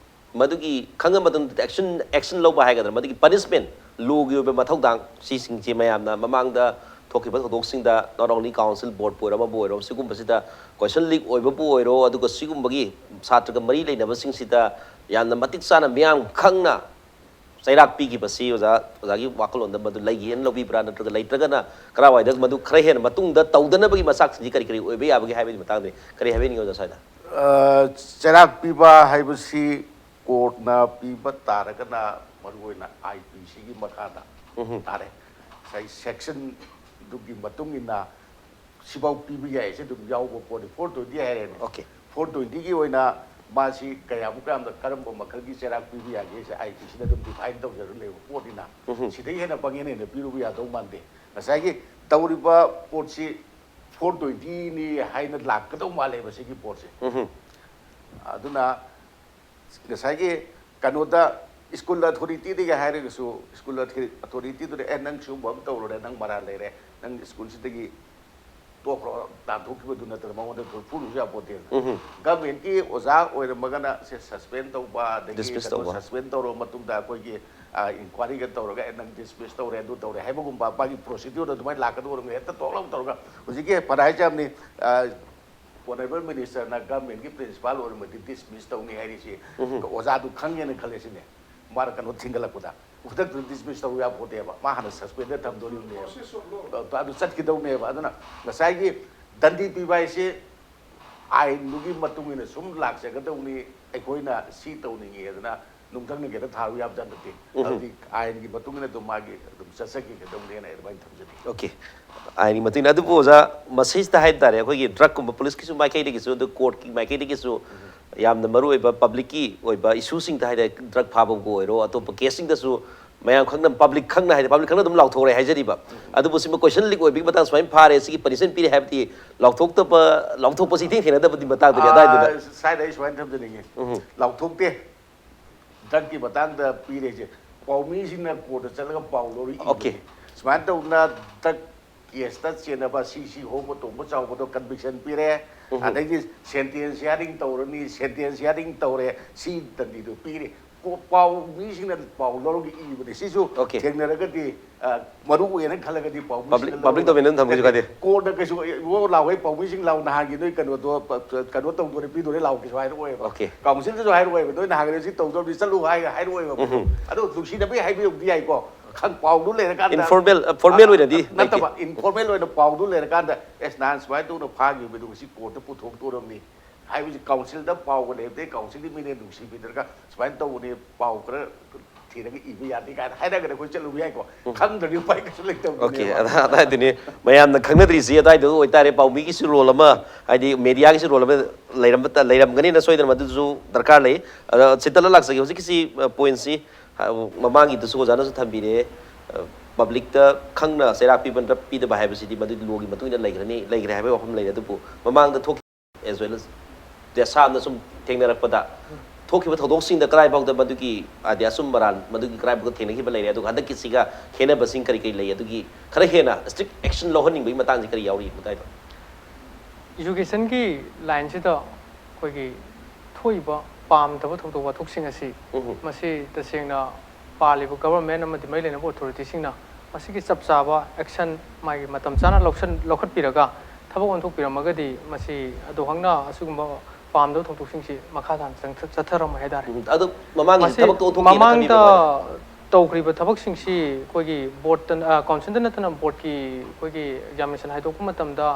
ꯃꯗꯨꯒꯤ ꯈꯪꯉ ꯃꯇꯨꯡꯗ action, action ꯂꯧꯕ ꯍꯥꯏꯒꯗ꯭ꯔꯥ, ꯃꯗꯨꯒꯤ punishment, law ꯒꯤ ꯑꯣꯏꯕ ꯃꯊꯧꯗꯥꯡ, ꯁꯤꯁꯤꯡꯁꯦ ꯃꯌꯥꯝꯅ ꯃꯃꯥꯡꯗ ꯊꯣꯛꯈꯤꯕ ꯊꯧꯗꯣꯛꯁꯤꯡꯗ, not only council, board ꯄꯨ ꯑꯣꯏꯔꯣ, ꯑꯃꯕꯨ ꯑꯣꯏꯔꯣ, ꯁꯤꯒꯨꯝꯕꯁꯤꯗ question leak ꯑꯣꯏꯕꯕꯨ ꯑꯣꯏꯔꯣ, ꯑꯗꯨꯒ ꯁꯤꯒꯨꯝꯕꯒꯤ ꯁꯥꯇ꯭ꯔꯒ ꯃꯔꯤ ꯂꯩꯅꯕꯁꯤꯡꯁꯤꯗ ꯌꯥꯝꯅ ꯃꯇꯤꯛ ꯆꯥꯅ ꯃꯤꯌꯥꯝ ꯈꯪꯅ ꯆꯩꯔꯥꯛ ꯄꯤꯈꯤꯕꯁꯤ ꯑꯣꯖꯥ, ꯑꯣꯖꯥꯒꯤ ꯋꯥꯈꯜꯂꯣꯟꯗ ꯃꯗꯨ ꯂꯩꯒꯦꯅ ꯂꯧꯕꯤꯕ꯭ꯔꯥ, ꯅꯠꯇ꯭ꯔꯒ ꯂꯩꯇ꯭ꯔꯒꯅ ꯀꯔꯥꯏꯋꯥꯏꯗ ꯃꯗꯨ ꯈꯔ ꯍꯦꯟꯅ ꯃꯇꯨꯡꯗ ꯇꯧꯗꯅꯕꯒꯤ ꯃꯆꯥꯛꯁꯤꯡꯁꯤ ꯀꯔꯤ ꯀꯔꯤ ꯑꯣꯏꯕ ꯌꯥꯕꯒꯦ ꯍꯥꯏꯕꯒꯤ ꯃꯇꯥꯡꯗ ꯀꯔꯤ ꯍꯥꯏꯕꯤꯅꯤꯡꯉꯤ ꯑꯣꯖꯥ ꯁ꯭ꯋꯥꯏꯗ? ꯑ, ꯆꯩꯔꯥꯛ ꯄꯤꯕ ꯍꯥꯏꯕꯁꯤ ꯀꯣꯔꯠꯅ ꯄꯤꯕ ꯇꯥꯔꯒꯅ ꯃꯔꯨꯑꯣꯏꯅ ꯑꯥꯏ ꯄꯤ ꯁꯤꯒꯤ ꯃꯈꯥꯗ ꯇꯥꯔꯦ꯫ ꯉꯁꯥꯏ ꯁꯦꯛꯁꯟꯗꯨꯒꯤ ꯃꯇꯨꯡ ꯏꯟꯅ ꯁꯤꯐꯥꯎ ꯄꯤꯕ ꯌꯥꯏꯁꯦ ꯑꯗꯨꯝ ꯌꯥꯎꯕ ꯄꯣꯠꯅꯤ꯫ ꯐꯣꯔ ꯇ꯭ꯋꯦꯟꯇꯤ ꯍꯥꯏꯔꯦꯅꯦ꯫ Okay. ꯐꯣꯔ ꯇ꯭ꯋꯦꯟꯇꯤꯒꯤ ꯑꯣꯏꯅ ꯃꯥꯁꯤ ꯀꯌꯥꯃꯨꯛ ꯌꯥꯝꯅ ꯀꯔꯝꯕ ꯃꯈꯜꯒꯤ ꯆꯩꯔꯥꯛ ꯄꯤꯕ ꯌꯥꯒꯦꯁꯦ ꯑꯥꯏ ꯄꯤ ꯁꯤꯅ ꯑꯗꯨꯝ ꯗꯤꯐꯥꯏꯟ ꯇꯧꯖꯔ ꯂꯩꯕ ꯄꯣꯠꯅꯤꯅ ꯁꯤꯗꯒꯤ ꯍꯦꯟꯅ ꯄꯪꯍꯦꯟ ꯍꯦꯟꯅ ꯄꯤꯔꯨꯕ ꯌꯥꯗꯧ ꯃꯥꯟꯗꯦ꯫ ꯉꯁꯥꯏꯒꯤ ꯇꯧꯔꯤꯕ ꯄꯣꯠꯁꯤ ꯐꯣꯔ ꯇ꯭ꯋꯦꯟꯇꯤꯅꯤ ꯍꯥꯏꯅ ꯂꯥꯛꯀꯗꯧ ꯃꯥꯜꯂꯦꯕ ꯁꯤꯒꯤ ꯄꯣꯠꯁꯦ꯫ ꯑꯗꯨꯅ ꯉꯁꯥꯏꯒꯤ ꯀꯩꯅꯣꯗ ꯁ꯭ꯀꯨꯜ ꯑꯊꯣꯔꯤꯇꯤꯗꯒꯤ ꯍꯥꯏꯔꯒꯁꯨ, ꯁ꯭ꯀꯨꯜ ꯑꯊꯣꯔꯤꯇꯤꯗꯨꯅ, "ꯑꯦ, ꯅꯪ ꯁꯤꯒꯨꯝꯕ ꯑꯃ ꯇꯧꯔꯨꯔꯦ, ꯅꯪ ꯃꯔꯥꯜ ꯂꯩꯔꯦ, ꯅꯪ ꯁ꯭ꯀꯨꯜꯁꯤꯗꯒꯤ ꯇꯣꯛꯈ꯭ꯔꯣ", ꯇꯥꯟꯊꯣꯛꯈꯤꯕꯗꯨ ꯅꯠꯇꯅ ꯃꯉꯣꯟꯗ ꯐꯨꯔꯨꯕꯁꯨ ꯌꯥꯄꯣꯠꯇꯦꯅ꯫ ꯒꯚꯔꯟꯃꯦꯟꯠꯀꯤ ꯑꯣꯖꯥ ꯑꯣꯏꯔꯝꯃꯒꯅ ꯁꯦ ꯁꯁꯄꯦꯟ ꯇꯧꯕ, ꯑꯗꯒꯤ Dismiss ꯀꯩꯅꯣ, ꯇꯧꯕ꯫ ꯁꯁꯄꯦꯟ ꯇꯧꯔꯕ ꯃꯇꯨꯡꯗ ꯑꯩꯈꯣꯏꯒꯤ, ꯑ, ꯏꯟꯀ꯭ꯋꯥꯏꯔꯤꯒ ꯇꯧꯔꯒ, "ꯑꯦ, ꯅꯪ ꯗꯤꯁꯃꯤꯁ ꯇꯧꯔꯦ, ꯑꯗꯨ ꯇꯧꯔꯦ" ꯍꯥꯏꯕꯒꯨꯝꯕ ꯃꯥꯒꯤ ꯄ꯭ꯔꯣꯁꯤꯗ꯭ꯌꯨꯔ ꯑꯗꯨꯃꯥꯏꯅ ꯂꯥꯛꯀꯗꯧꯕ ꯑꯣꯏꯔꯝꯒꯅꯤ꯫ ꯍꯦꯛꯇ ꯇꯣꯛ ꯂꯥꯎ ꯇꯧꯔꯒ ꯍꯧꯖꯤꯛꯀꯤ ꯐꯅ ꯍꯥꯏꯖꯕꯅꯤ, ꯑ, Honourable Minister ꯅ government ꯀꯤ principal ꯑꯣꯏꯔꯝꯃꯗꯤ dismiss ꯇꯧꯅꯤ ꯍꯥꯏꯔꯤꯁꯤ ꯑꯣꯖꯥꯗꯨ ꯈꯪꯉꯦꯅ ꯈꯜꯂꯦ ꯁꯤꯅꯦ꯫ ꯃꯥꯅ ꯀꯩꯅꯣ ꯊꯤꯡꯒꯠꯂꯛꯄꯗ ꯈꯨꯗꯛꯇ dismiss ꯇꯧ ꯌꯥꯄꯣꯠꯇꯦꯕ꯫ ꯃꯥ ꯍꯥꯟꯅ suspend ꯊꯝꯗꯣꯔꯤꯕꯅꯦꯕ꯫ ꯑꯗꯨ ꯆꯠꯈꯤꯗꯧꯅꯦꯕ꯫ ꯑꯗꯨꯅ ꯉꯁꯥꯏꯒꯤ ꯗꯟꯗꯤ ꯄꯤꯕ ꯍꯥꯏꯁꯦ ꯑꯥꯏꯟꯗꯨꯒꯤ ꯃꯇꯨꯡ ꯏꯟꯅ ꯁꯨꯝ ꯂꯥꯛꯆꯒꯗꯧꯅꯤ꯫ ꯑꯩꯈꯣꯏꯅ ꯁꯤ ꯇꯧꯅꯤꯡꯉꯤ ꯑꯗꯨꯅ ꯅꯨꯡꯊꯪꯅ ꯍꯦꯛꯇ ꯊꯥꯔꯨ ꯌꯥꯕꯖꯥꯠ ꯅꯠꯇꯦ꯫ ꯎꯝ꯫ ꯑꯗꯨꯗꯤ ꯑꯥꯏꯟꯒꯤ ꯃꯇꯨꯡ ꯏꯟꯅ ꯑꯗꯨꯝ ꯃꯥꯒꯤ ꯑꯗꯨꯝ ꯆꯠꯆꯈꯤꯒꯗꯧꯅꯦꯅ ꯑꯩ ꯑꯗꯨꯃꯥꯏꯅ ꯊꯝꯖꯅꯤꯡꯉꯤ꯫ ꯑꯣꯀꯦ꯫ ꯑꯥꯏꯟꯒꯤ ꯃꯇꯨꯡ ꯏꯟꯅ꯫ ꯑꯗꯨꯕꯨ ꯑꯣꯖꯥ, ꯃꯁꯤꯁꯤꯗ ꯍꯥꯏꯕ ꯇꯥꯔꯦ, ꯑꯩꯈꯣꯏꯒꯤ ꯗ꯭ꯔꯒꯀꯨꯝꯕ ꯄꯨꯂꯤꯁꯀꯤꯁꯨ ꯃꯥꯏꯀꯩꯗꯒꯤꯁꯨ, ꯑꯗꯨ ꯀꯣꯔꯠꯀꯤ ꯃꯥꯏꯀꯩꯗꯒꯤꯁꯨ ꯌꯥꯝꯅ ꯃꯔꯨꯑꯣꯏꯕ ꯄꯕ꯭ꯂꯤꯛꯀꯤ ꯑꯣꯏꯕ ꯏꯁꯨꯁꯤꯡꯗ ꯍꯥꯏꯇꯥꯔꯦ, ꯗ꯭ꯔꯒ ꯐꯥꯕꯕꯨ ꯑꯣꯏꯔꯣ, ꯑꯇꯣꯞꯄ ꯀꯦꯁꯁꯤꯡꯗꯁꯨ ꯃꯌꯥꯝ ꯈꯪꯅ, ꯄꯕ꯭ꯂꯤꯛ ꯈꯪꯅ ꯍꯥꯏꯗꯤ, ꯄꯕ꯭ꯂꯤꯛ ꯈꯪꯅ ꯑꯗꯨꯝ ꯂꯥꯎꯊꯣꯛꯔꯦ ꯍꯥꯏꯖꯔꯤꯕ꯫ ꯑꯗꯨꯕꯨ ꯁꯤꯃ ꯀꯣꯏꯁꯟ ꯂꯤꯛ ꯑꯣꯏꯕꯒꯤ ꯃꯇꯥꯡ ꯁꯨꯃꯥꯏꯅ ꯐꯥꯔꯦ, ꯁꯤꯒꯤ ꯄꯅꯤꯁꯃꯦꯟ ꯄꯤꯔꯦ ꯍꯥꯏꯕꯗꯤ ꯂꯥꯎꯊꯣꯛꯇꯕ, ꯂꯥꯎꯊꯣꯛꯄꯁꯤ ꯏꯊꯦꯡ ꯊꯦꯡꯅꯗꯕꯗꯤ ꯃꯇꯥꯡꯗꯨꯅꯤ ꯑꯗꯥꯏꯗꯨꯗ꯫ ꯑꯥ, ꯁ꯭ꯋꯥꯏꯗ ꯑꯩ ꯁꯨꯃꯥꯏꯅ ꯊꯝꯖꯅꯤꯡꯉꯤ꯫ ꯎꯝ꯫ ꯂꯥꯎꯊꯣꯛꯇꯦ꯫ ꯗ꯭ꯔꯒꯀꯤ ꯃꯇꯥꯡꯗ ꯄꯤꯔꯤꯁꯦ ꯄꯥꯎꯃꯤꯁꯤꯡꯅ ꯀꯣꯔꯠꯇ ꯆꯠꯂꯒ ꯄꯥꯎ ꯂꯧꯔ ꯏꯕꯅꯤ꯫ ꯑꯣꯀꯦ꯫ ꯁꯨꯃꯥꯏꯅ ꯇꯧꯗꯅ ꯗ꯭ꯔꯒ ꯀꯦꯁꯇ ꯆꯦꯟꯅꯕ ꯁꯤ ꯁꯤ ꯍꯧꯕ ꯇꯣꯡꯕ ꯆꯥꯎꯕꯗꯣ ꯀꯟꯚꯤꯛꯁꯟ ꯄꯤꯔꯦ꯫ ꯎꯝ꯫ ꯑꯗꯩꯗꯤ ꯁꯦꯟꯇꯦꯟꯁ ꯍꯤꯌꯥꯔꯤꯡ ꯇꯧꯔꯅꯤ, ꯁꯦꯟꯇꯦꯟꯁ ꯍꯤꯌꯥꯔꯤꯡ ꯇꯧꯔꯦ, ꯁꯤ ꯗꯟꯗꯤꯗꯨ ꯄꯤꯔꯦ꯫ ꯀꯣ-, ꯄꯥꯎ ꯃꯤꯁꯤꯡꯅ ꯄꯥꯎ ꯂꯧꯔꯒ ꯏꯕꯅꯦ꯫ ꯁꯤꯁꯨ ꯑꯣꯀꯦ꯫ ꯊꯦꯡꯅꯔꯒꯗꯤ, ꯑ, ꯃꯔꯨ ꯑꯣꯏꯅ ꯈꯜꯂꯒ ꯄꯥꯎꯃꯤꯁꯤꯡꯅ ꯄꯕ꯭ꯂꯤꯛ, ꯄꯕ꯭ꯂꯤꯛ ꯂꯧꯔꯒ ꯗꯣꯃꯦꯟꯗ ꯑꯗꯨꯝ ꯊꯝꯒꯦꯁꯨ ꯅꯠꯇꯦ, ꯀꯥꯏꯗꯦ꯫ ꯀꯣꯔꯠꯅ ꯀꯩꯁꯨ, "ꯑꯣ, ꯂꯥꯎꯍꯦ, ꯄꯥꯎꯃꯤꯁꯤꯡ ꯂꯥꯎ, ꯅꯍꯥꯟꯒꯤ ꯅꯣꯏ ꯀꯩꯅꯣꯗꯣ, ꯄ-, ꯄ-, ꯀꯩꯅꯣ ꯇꯧꯗꯣꯔꯦ, ꯄꯤꯗꯣꯔꯦ, ꯂꯥꯎ" ꯀꯩꯁꯨ ꯍꯥꯏꯔꯛꯑꯣꯏꯕ꯫ ꯑꯣꯀꯦ꯫ ꯀꯥꯎꯟꯁꯤꯜꯗꯁꯨ ꯍꯥꯏꯔꯛꯑꯣꯏꯕ, "ꯅꯣꯏ ꯅꯍꯥꯟꯒꯤ ꯁꯤ ꯇꯧꯗꯧꯔꯕꯅꯤ, ꯆꯠꯂꯨ" ꯍꯥꯏ-, ꯍꯥꯏꯔꯛꯑꯣꯏꯕ꯫ ꯎꯝ꯫ ꯑꯗꯣ ꯅꯨꯡꯁꯤꯅꯕꯒꯤ ꯍꯥꯏꯕꯤꯔꯝꯕꯗꯤ ꯌꯥꯏꯀꯣ꯫ ꯈꯪ-, ꯄꯥꯎꯗꯨ ꯂꯩꯔꯀꯥꯟꯗ, ꯏꯟꯐꯣꯔꯃꯦꯜ, ꯑ, ꯐꯣꯔꯃꯦꯜ ꯑ, ꯑꯣꯏꯅꯗꯤ ꯅꯠꯇꯕ, ꯂꯩꯇꯦ꯫ ꯏꯟꯐꯣꯔꯃꯦꯜ ꯑꯣꯏꯅ ꯄꯥꯎꯗꯨ ꯂꯩꯔꯀꯥꯟꯗ, "ꯑꯦꯁ, ꯅꯍꯥꯟ ꯁꯨꯃꯥꯏꯅ ꯇꯧꯅ ꯐꯥꯈꯤꯕꯗꯨ ꯉꯁꯤ ꯀꯣꯔꯠꯇ ꯄꯨꯊꯣꯛꯇꯣꯔꯕꯅꯤ" ꯍꯥꯏꯕꯁꯤ ꯀꯥꯎꯟꯁꯤꯜꯗ ꯄꯥꯎꯒ ꯂꯩꯕꯗꯩ ꯀꯥꯎꯟꯁꯤꯜꯒꯤ ꯃꯤꯅ ꯅꯨꯡꯁꯤꯕꯤꯗ꯭ꯔꯒ ꯁꯨꯃꯥꯏꯅ ꯇꯧꯕꯅꯤ, ꯄꯥꯎ ꯈꯔ ꯊꯤꯔꯒ ꯏꯕ ꯌꯥꯗꯦ ꯀꯥꯏꯅ ꯍꯥꯏꯔꯒꯅ ꯑꯩꯈꯣꯏ ꯆꯠꯂꯨꯕ ꯌꯥꯏꯀꯣ꯫ ꯎꯝ꯫ ꯈꯪꯗ꯭ꯔꯗꯤ ꯎꯄꯥꯏ ꯀꯩꯁꯨ ꯂꯩꯇꯕꯅꯦꯕ꯫ ꯑꯣꯀꯦ, ꯑꯗꯥ-, ꯑꯗꯥꯏꯗꯨꯅꯤ꯫ ꯃꯌꯥꯝꯅ ꯈꯪꯅꯗ꯭ꯔꯤꯁꯤ ꯑꯗꯥꯏꯗꯨ ꯑꯣꯏꯇꯥꯔꯦ, ꯄꯥꯎꯃꯤꯒꯤꯁꯨ ꯔꯣꯜ ꯑꯃ, ꯍꯥꯏꯗꯤ ꯃꯦꯗꯤꯌꯥꯒꯤꯁꯨ ꯔꯣꯜ ꯑꯃ ꯂꯩꯔꯝꯕ ꯇ-, ꯂꯩꯔꯝꯒꯅꯤꯅ ꯁꯣꯏꯗꯅ ꯃꯗꯨꯁꯨ ꯗꯔꯀꯥꯔ ꯂꯩ꯫ ꯑꯗ ꯆꯤꯟꯇꯂ ꯂꯥꯛꯆꯒꯦ꯫ ꯍꯧꯖꯤꯛꯀꯤꯁꯤ, ꯑ, ꯄꯣꯏꯟꯁꯤ, ꯑ, ꯃꯃꯥꯡꯒꯤꯗꯨꯁꯨ ꯑꯣꯖꯥꯅꯁꯨ ꯊꯝꯕꯤꯔꯦ꯫ ꯑ, ꯄꯕ꯭ꯂꯤꯛꯇ ꯈꯪꯅ ꯆꯩꯔꯥꯛ ꯄꯤꯕ ꯅꯠꯇ꯭ꯔ ꯄꯤꯗꯕ ꯍꯥꯏꯕꯁꯤꯗꯤ ꯃꯗꯨꯗꯤ ꯂꯣꯒꯤ ꯃꯇꯨꯡ ꯏꯟꯅ ꯂꯩꯈ꯭ꯔꯅꯤ, ꯂꯩꯈ꯭ꯔꯦ ꯍꯥꯏꯕꯒꯤ ꯋꯥꯐꯝ ꯂꯩꯔꯦ꯫ ꯑꯗꯨꯕꯨ ꯃꯃꯥꯡꯗ ꯊꯣꯛꯈꯤ as well as ꯗꯦꯁꯥꯝꯗ ꯁꯨꯝ ꯊꯦꯡꯅꯔꯛꯄꯗ ꯊꯣꯛꯈꯤꯕ ꯊꯧꯗꯣꯛꯁꯤꯡꯗ ꯀꯗꯥꯏꯐꯥꯎꯗ ꯃꯗꯨꯒꯤ, ꯍꯥꯏꯗꯤ, ꯑꯆꯨꯝ ꯑꯔꯥꯟ ꯃꯗꯨꯒꯤ ꯀꯗꯥꯏꯐꯥꯎꯗ ꯊꯦꯡꯅꯈꯤꯕ ꯂꯩꯔꯦ, ꯑꯗꯨꯒ ꯍꯟꯗꯛꯀꯤꯁꯤꯒ ꯈꯦꯠꯅꯕꯁꯤꯡ ꯀꯔꯤ ꯀꯔꯤ ꯂꯩ, ꯑꯗꯨꯒꯤ ꯈꯔ ꯍꯦꯟꯅ ꯁ꯭ꯇ꯭ꯔꯤꯛ ꯑꯦꯛꯁꯟ ꯂꯧꯍꯟꯅꯤꯡꯕꯒꯤ ꯃꯇꯥꯡꯁꯤ ꯀꯔꯤ ꯌꯥꯎꯔꯤ ꯃꯇꯥꯏꯗ? ꯏꯖꯨꯀꯦꯁꯟꯒꯤ ꯂꯥꯏꯟꯁꯤꯗ ꯑꯩꯈꯣꯏꯒꯤ ꯊꯣꯛꯏꯕ ꯄꯥꯝꯗꯕ ꯊꯧꯗꯣꯛ ꯋꯥꯊꯣꯛꯁꯤꯡ ꯑꯁꯤ ꯎꯝ꯫ ꯃꯁꯤ ꯇꯁꯦꯡꯅ ꯄꯥꯜꯂꯤꯕ ꯒꯚꯔꯟꯃꯦꯟ ꯑꯃꯗꯤ ꯃꯔꯤ ꯂꯩꯅꯕ ꯑꯣꯊꯣꯔꯤꯇꯤꯁꯤꯡꯅ ꯃꯁꯤꯒꯤ ꯆꯞ ꯆꯥꯕ ꯑꯦꯛꯁꯟ ꯃꯥꯒꯤ ꯃꯇꯝ ꯆꯥꯅ ꯂꯧꯁꯟ-, ꯂꯧꯈꯠꯄꯤꯔꯒ ꯊꯕꯛ ꯑꯣꯟꯊꯣꯛꯄꯤꯔꯝꯃꯒꯗꯤ ꯃꯁꯤ ꯑꯗꯨꯍꯛꯅ ꯑꯁꯤꯒꯨꯝꯕ ꯄꯥꯝꯗꯕ ꯊꯧꯗꯣꯛꯁꯤꯡꯁꯤ ꯃꯈꯥ ꯇꯥꯅ ꯆꯪꯊ- ꯆꯠꯊꯔꯝꯃꯣꯏ ꯍꯥꯏꯇꯥꯔꯦ꯫ ꯎꯝ, ꯑꯗꯣ ꯃꯃꯥꯡꯒꯤ ꯃꯁꯤ ꯊꯕꯛꯇꯣ ꯑꯣꯟꯊꯣꯛꯀꯦꯅ ꯃꯃꯥꯡꯗ ꯈꯟꯕꯤꯕ꯭ꯔꯥ? ꯇꯧꯈ꯭ꯔꯤꯕ ꯊꯕꯛꯁꯤꯡꯁꯤ ꯑꯩꯈꯣꯏꯒꯤ ꯕꯣꯔꯗꯇ ꯀꯥꯎꯟꯁꯤꯜꯗ ꯅꯠꯇꯅ ꯕꯣꯔꯗꯀꯤ ꯑꯩꯈꯣꯏꯒꯤ ꯑꯦꯛꯖꯥꯃꯤꯅꯦꯁꯟ ꯍꯥꯏꯗꯣꯛꯄ ꯃꯇꯝꯗ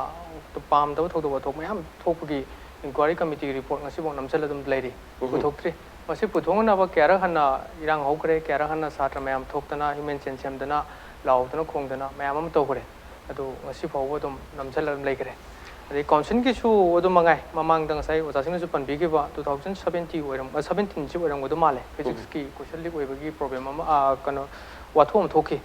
ꯄꯥꯝꯗꯕ ꯊꯧꯗꯣꯛ ꯋꯥꯊꯣꯛ ꯃꯌꯥꯝ ꯊꯣꯛꯄꯒꯤ ꯏꯟꯀ꯭ꯋꯥꯏꯔꯤ ꯀꯃꯤꯇꯤꯒꯤ ꯔꯤꯄꯣꯔꯠ ꯉꯁꯤꯐꯥꯎ ꯅꯝꯁꯤꯜꯂ ꯑꯗꯨꯝ ꯂꯩꯔꯤ꯫ ꯄꯨꯊꯣꯛꯇ꯭ꯔꯤ꯫ ꯃꯁꯤ ꯄꯨꯊꯣꯛꯅꯅꯕ ꯀꯌꯥꯔꯛ ꯍꯟꯅ ꯏꯔꯥꯡ ꯍꯧꯈ꯭ꯔꯦ, ꯀꯌꯥꯔꯛ ꯍꯟꯅ ꯁꯥꯇ꯭ꯔ ꯃꯌꯥꯝ ꯊꯣꯛꯇꯅ ꯍ꯭ꯌꯨꯃꯦꯟ ꯆꯦꯟ ꯁꯦꯝꯗꯅ ꯂꯥꯎꯗꯅ ꯈꯣꯡꯗꯅ ꯃꯌꯥꯝ ꯑꯃ ꯇꯧꯈ꯭ꯔꯦ꯫ ꯑꯗꯨ ꯉꯁꯤ ꯐꯥꯎꯕ ꯑꯗꯨꯝ ꯅꯝꯁꯤꯜꯂꯒ ꯑꯗꯨꯝ ꯂꯩꯈ꯭ꯔꯦ꯫ ꯑꯗꯩ ꯀꯥꯎꯟꯁꯤꯜꯒꯤꯁꯨ ꯑꯗꯨ ꯃꯉꯥꯏ, ꯃꯃꯥꯡꯗ ꯉꯁꯥꯏ ꯑꯣꯖꯥꯁꯤꯡꯅꯁꯨ ꯄꯟꯕꯤꯈꯤꯕ ꯇꯨ ꯊꯥꯎꯖꯟ ꯁꯕꯦꯟꯇꯤ ꯑꯣꯏꯔꯝ ꯁꯕꯦꯟꯇꯤꯟꯁꯤ ꯑꯣꯏꯔꯝꯒꯗꯧ ꯃꯥꯜꯂꯦ, ꯐꯤꯖꯤꯛꯁꯀꯤ ꯀꯣꯏꯁꯟ ꯂꯤꯛ ꯑꯣꯏꯕꯒꯤ ꯄ꯭ꯔꯣꯕ꯭ꯂꯦꯝ ꯑꯃ ꯑꯥ, ꯀꯩꯅꯣ ꯋꯥꯊꯣꯛ ꯑꯃ ꯊꯣꯛꯈꯤ꯫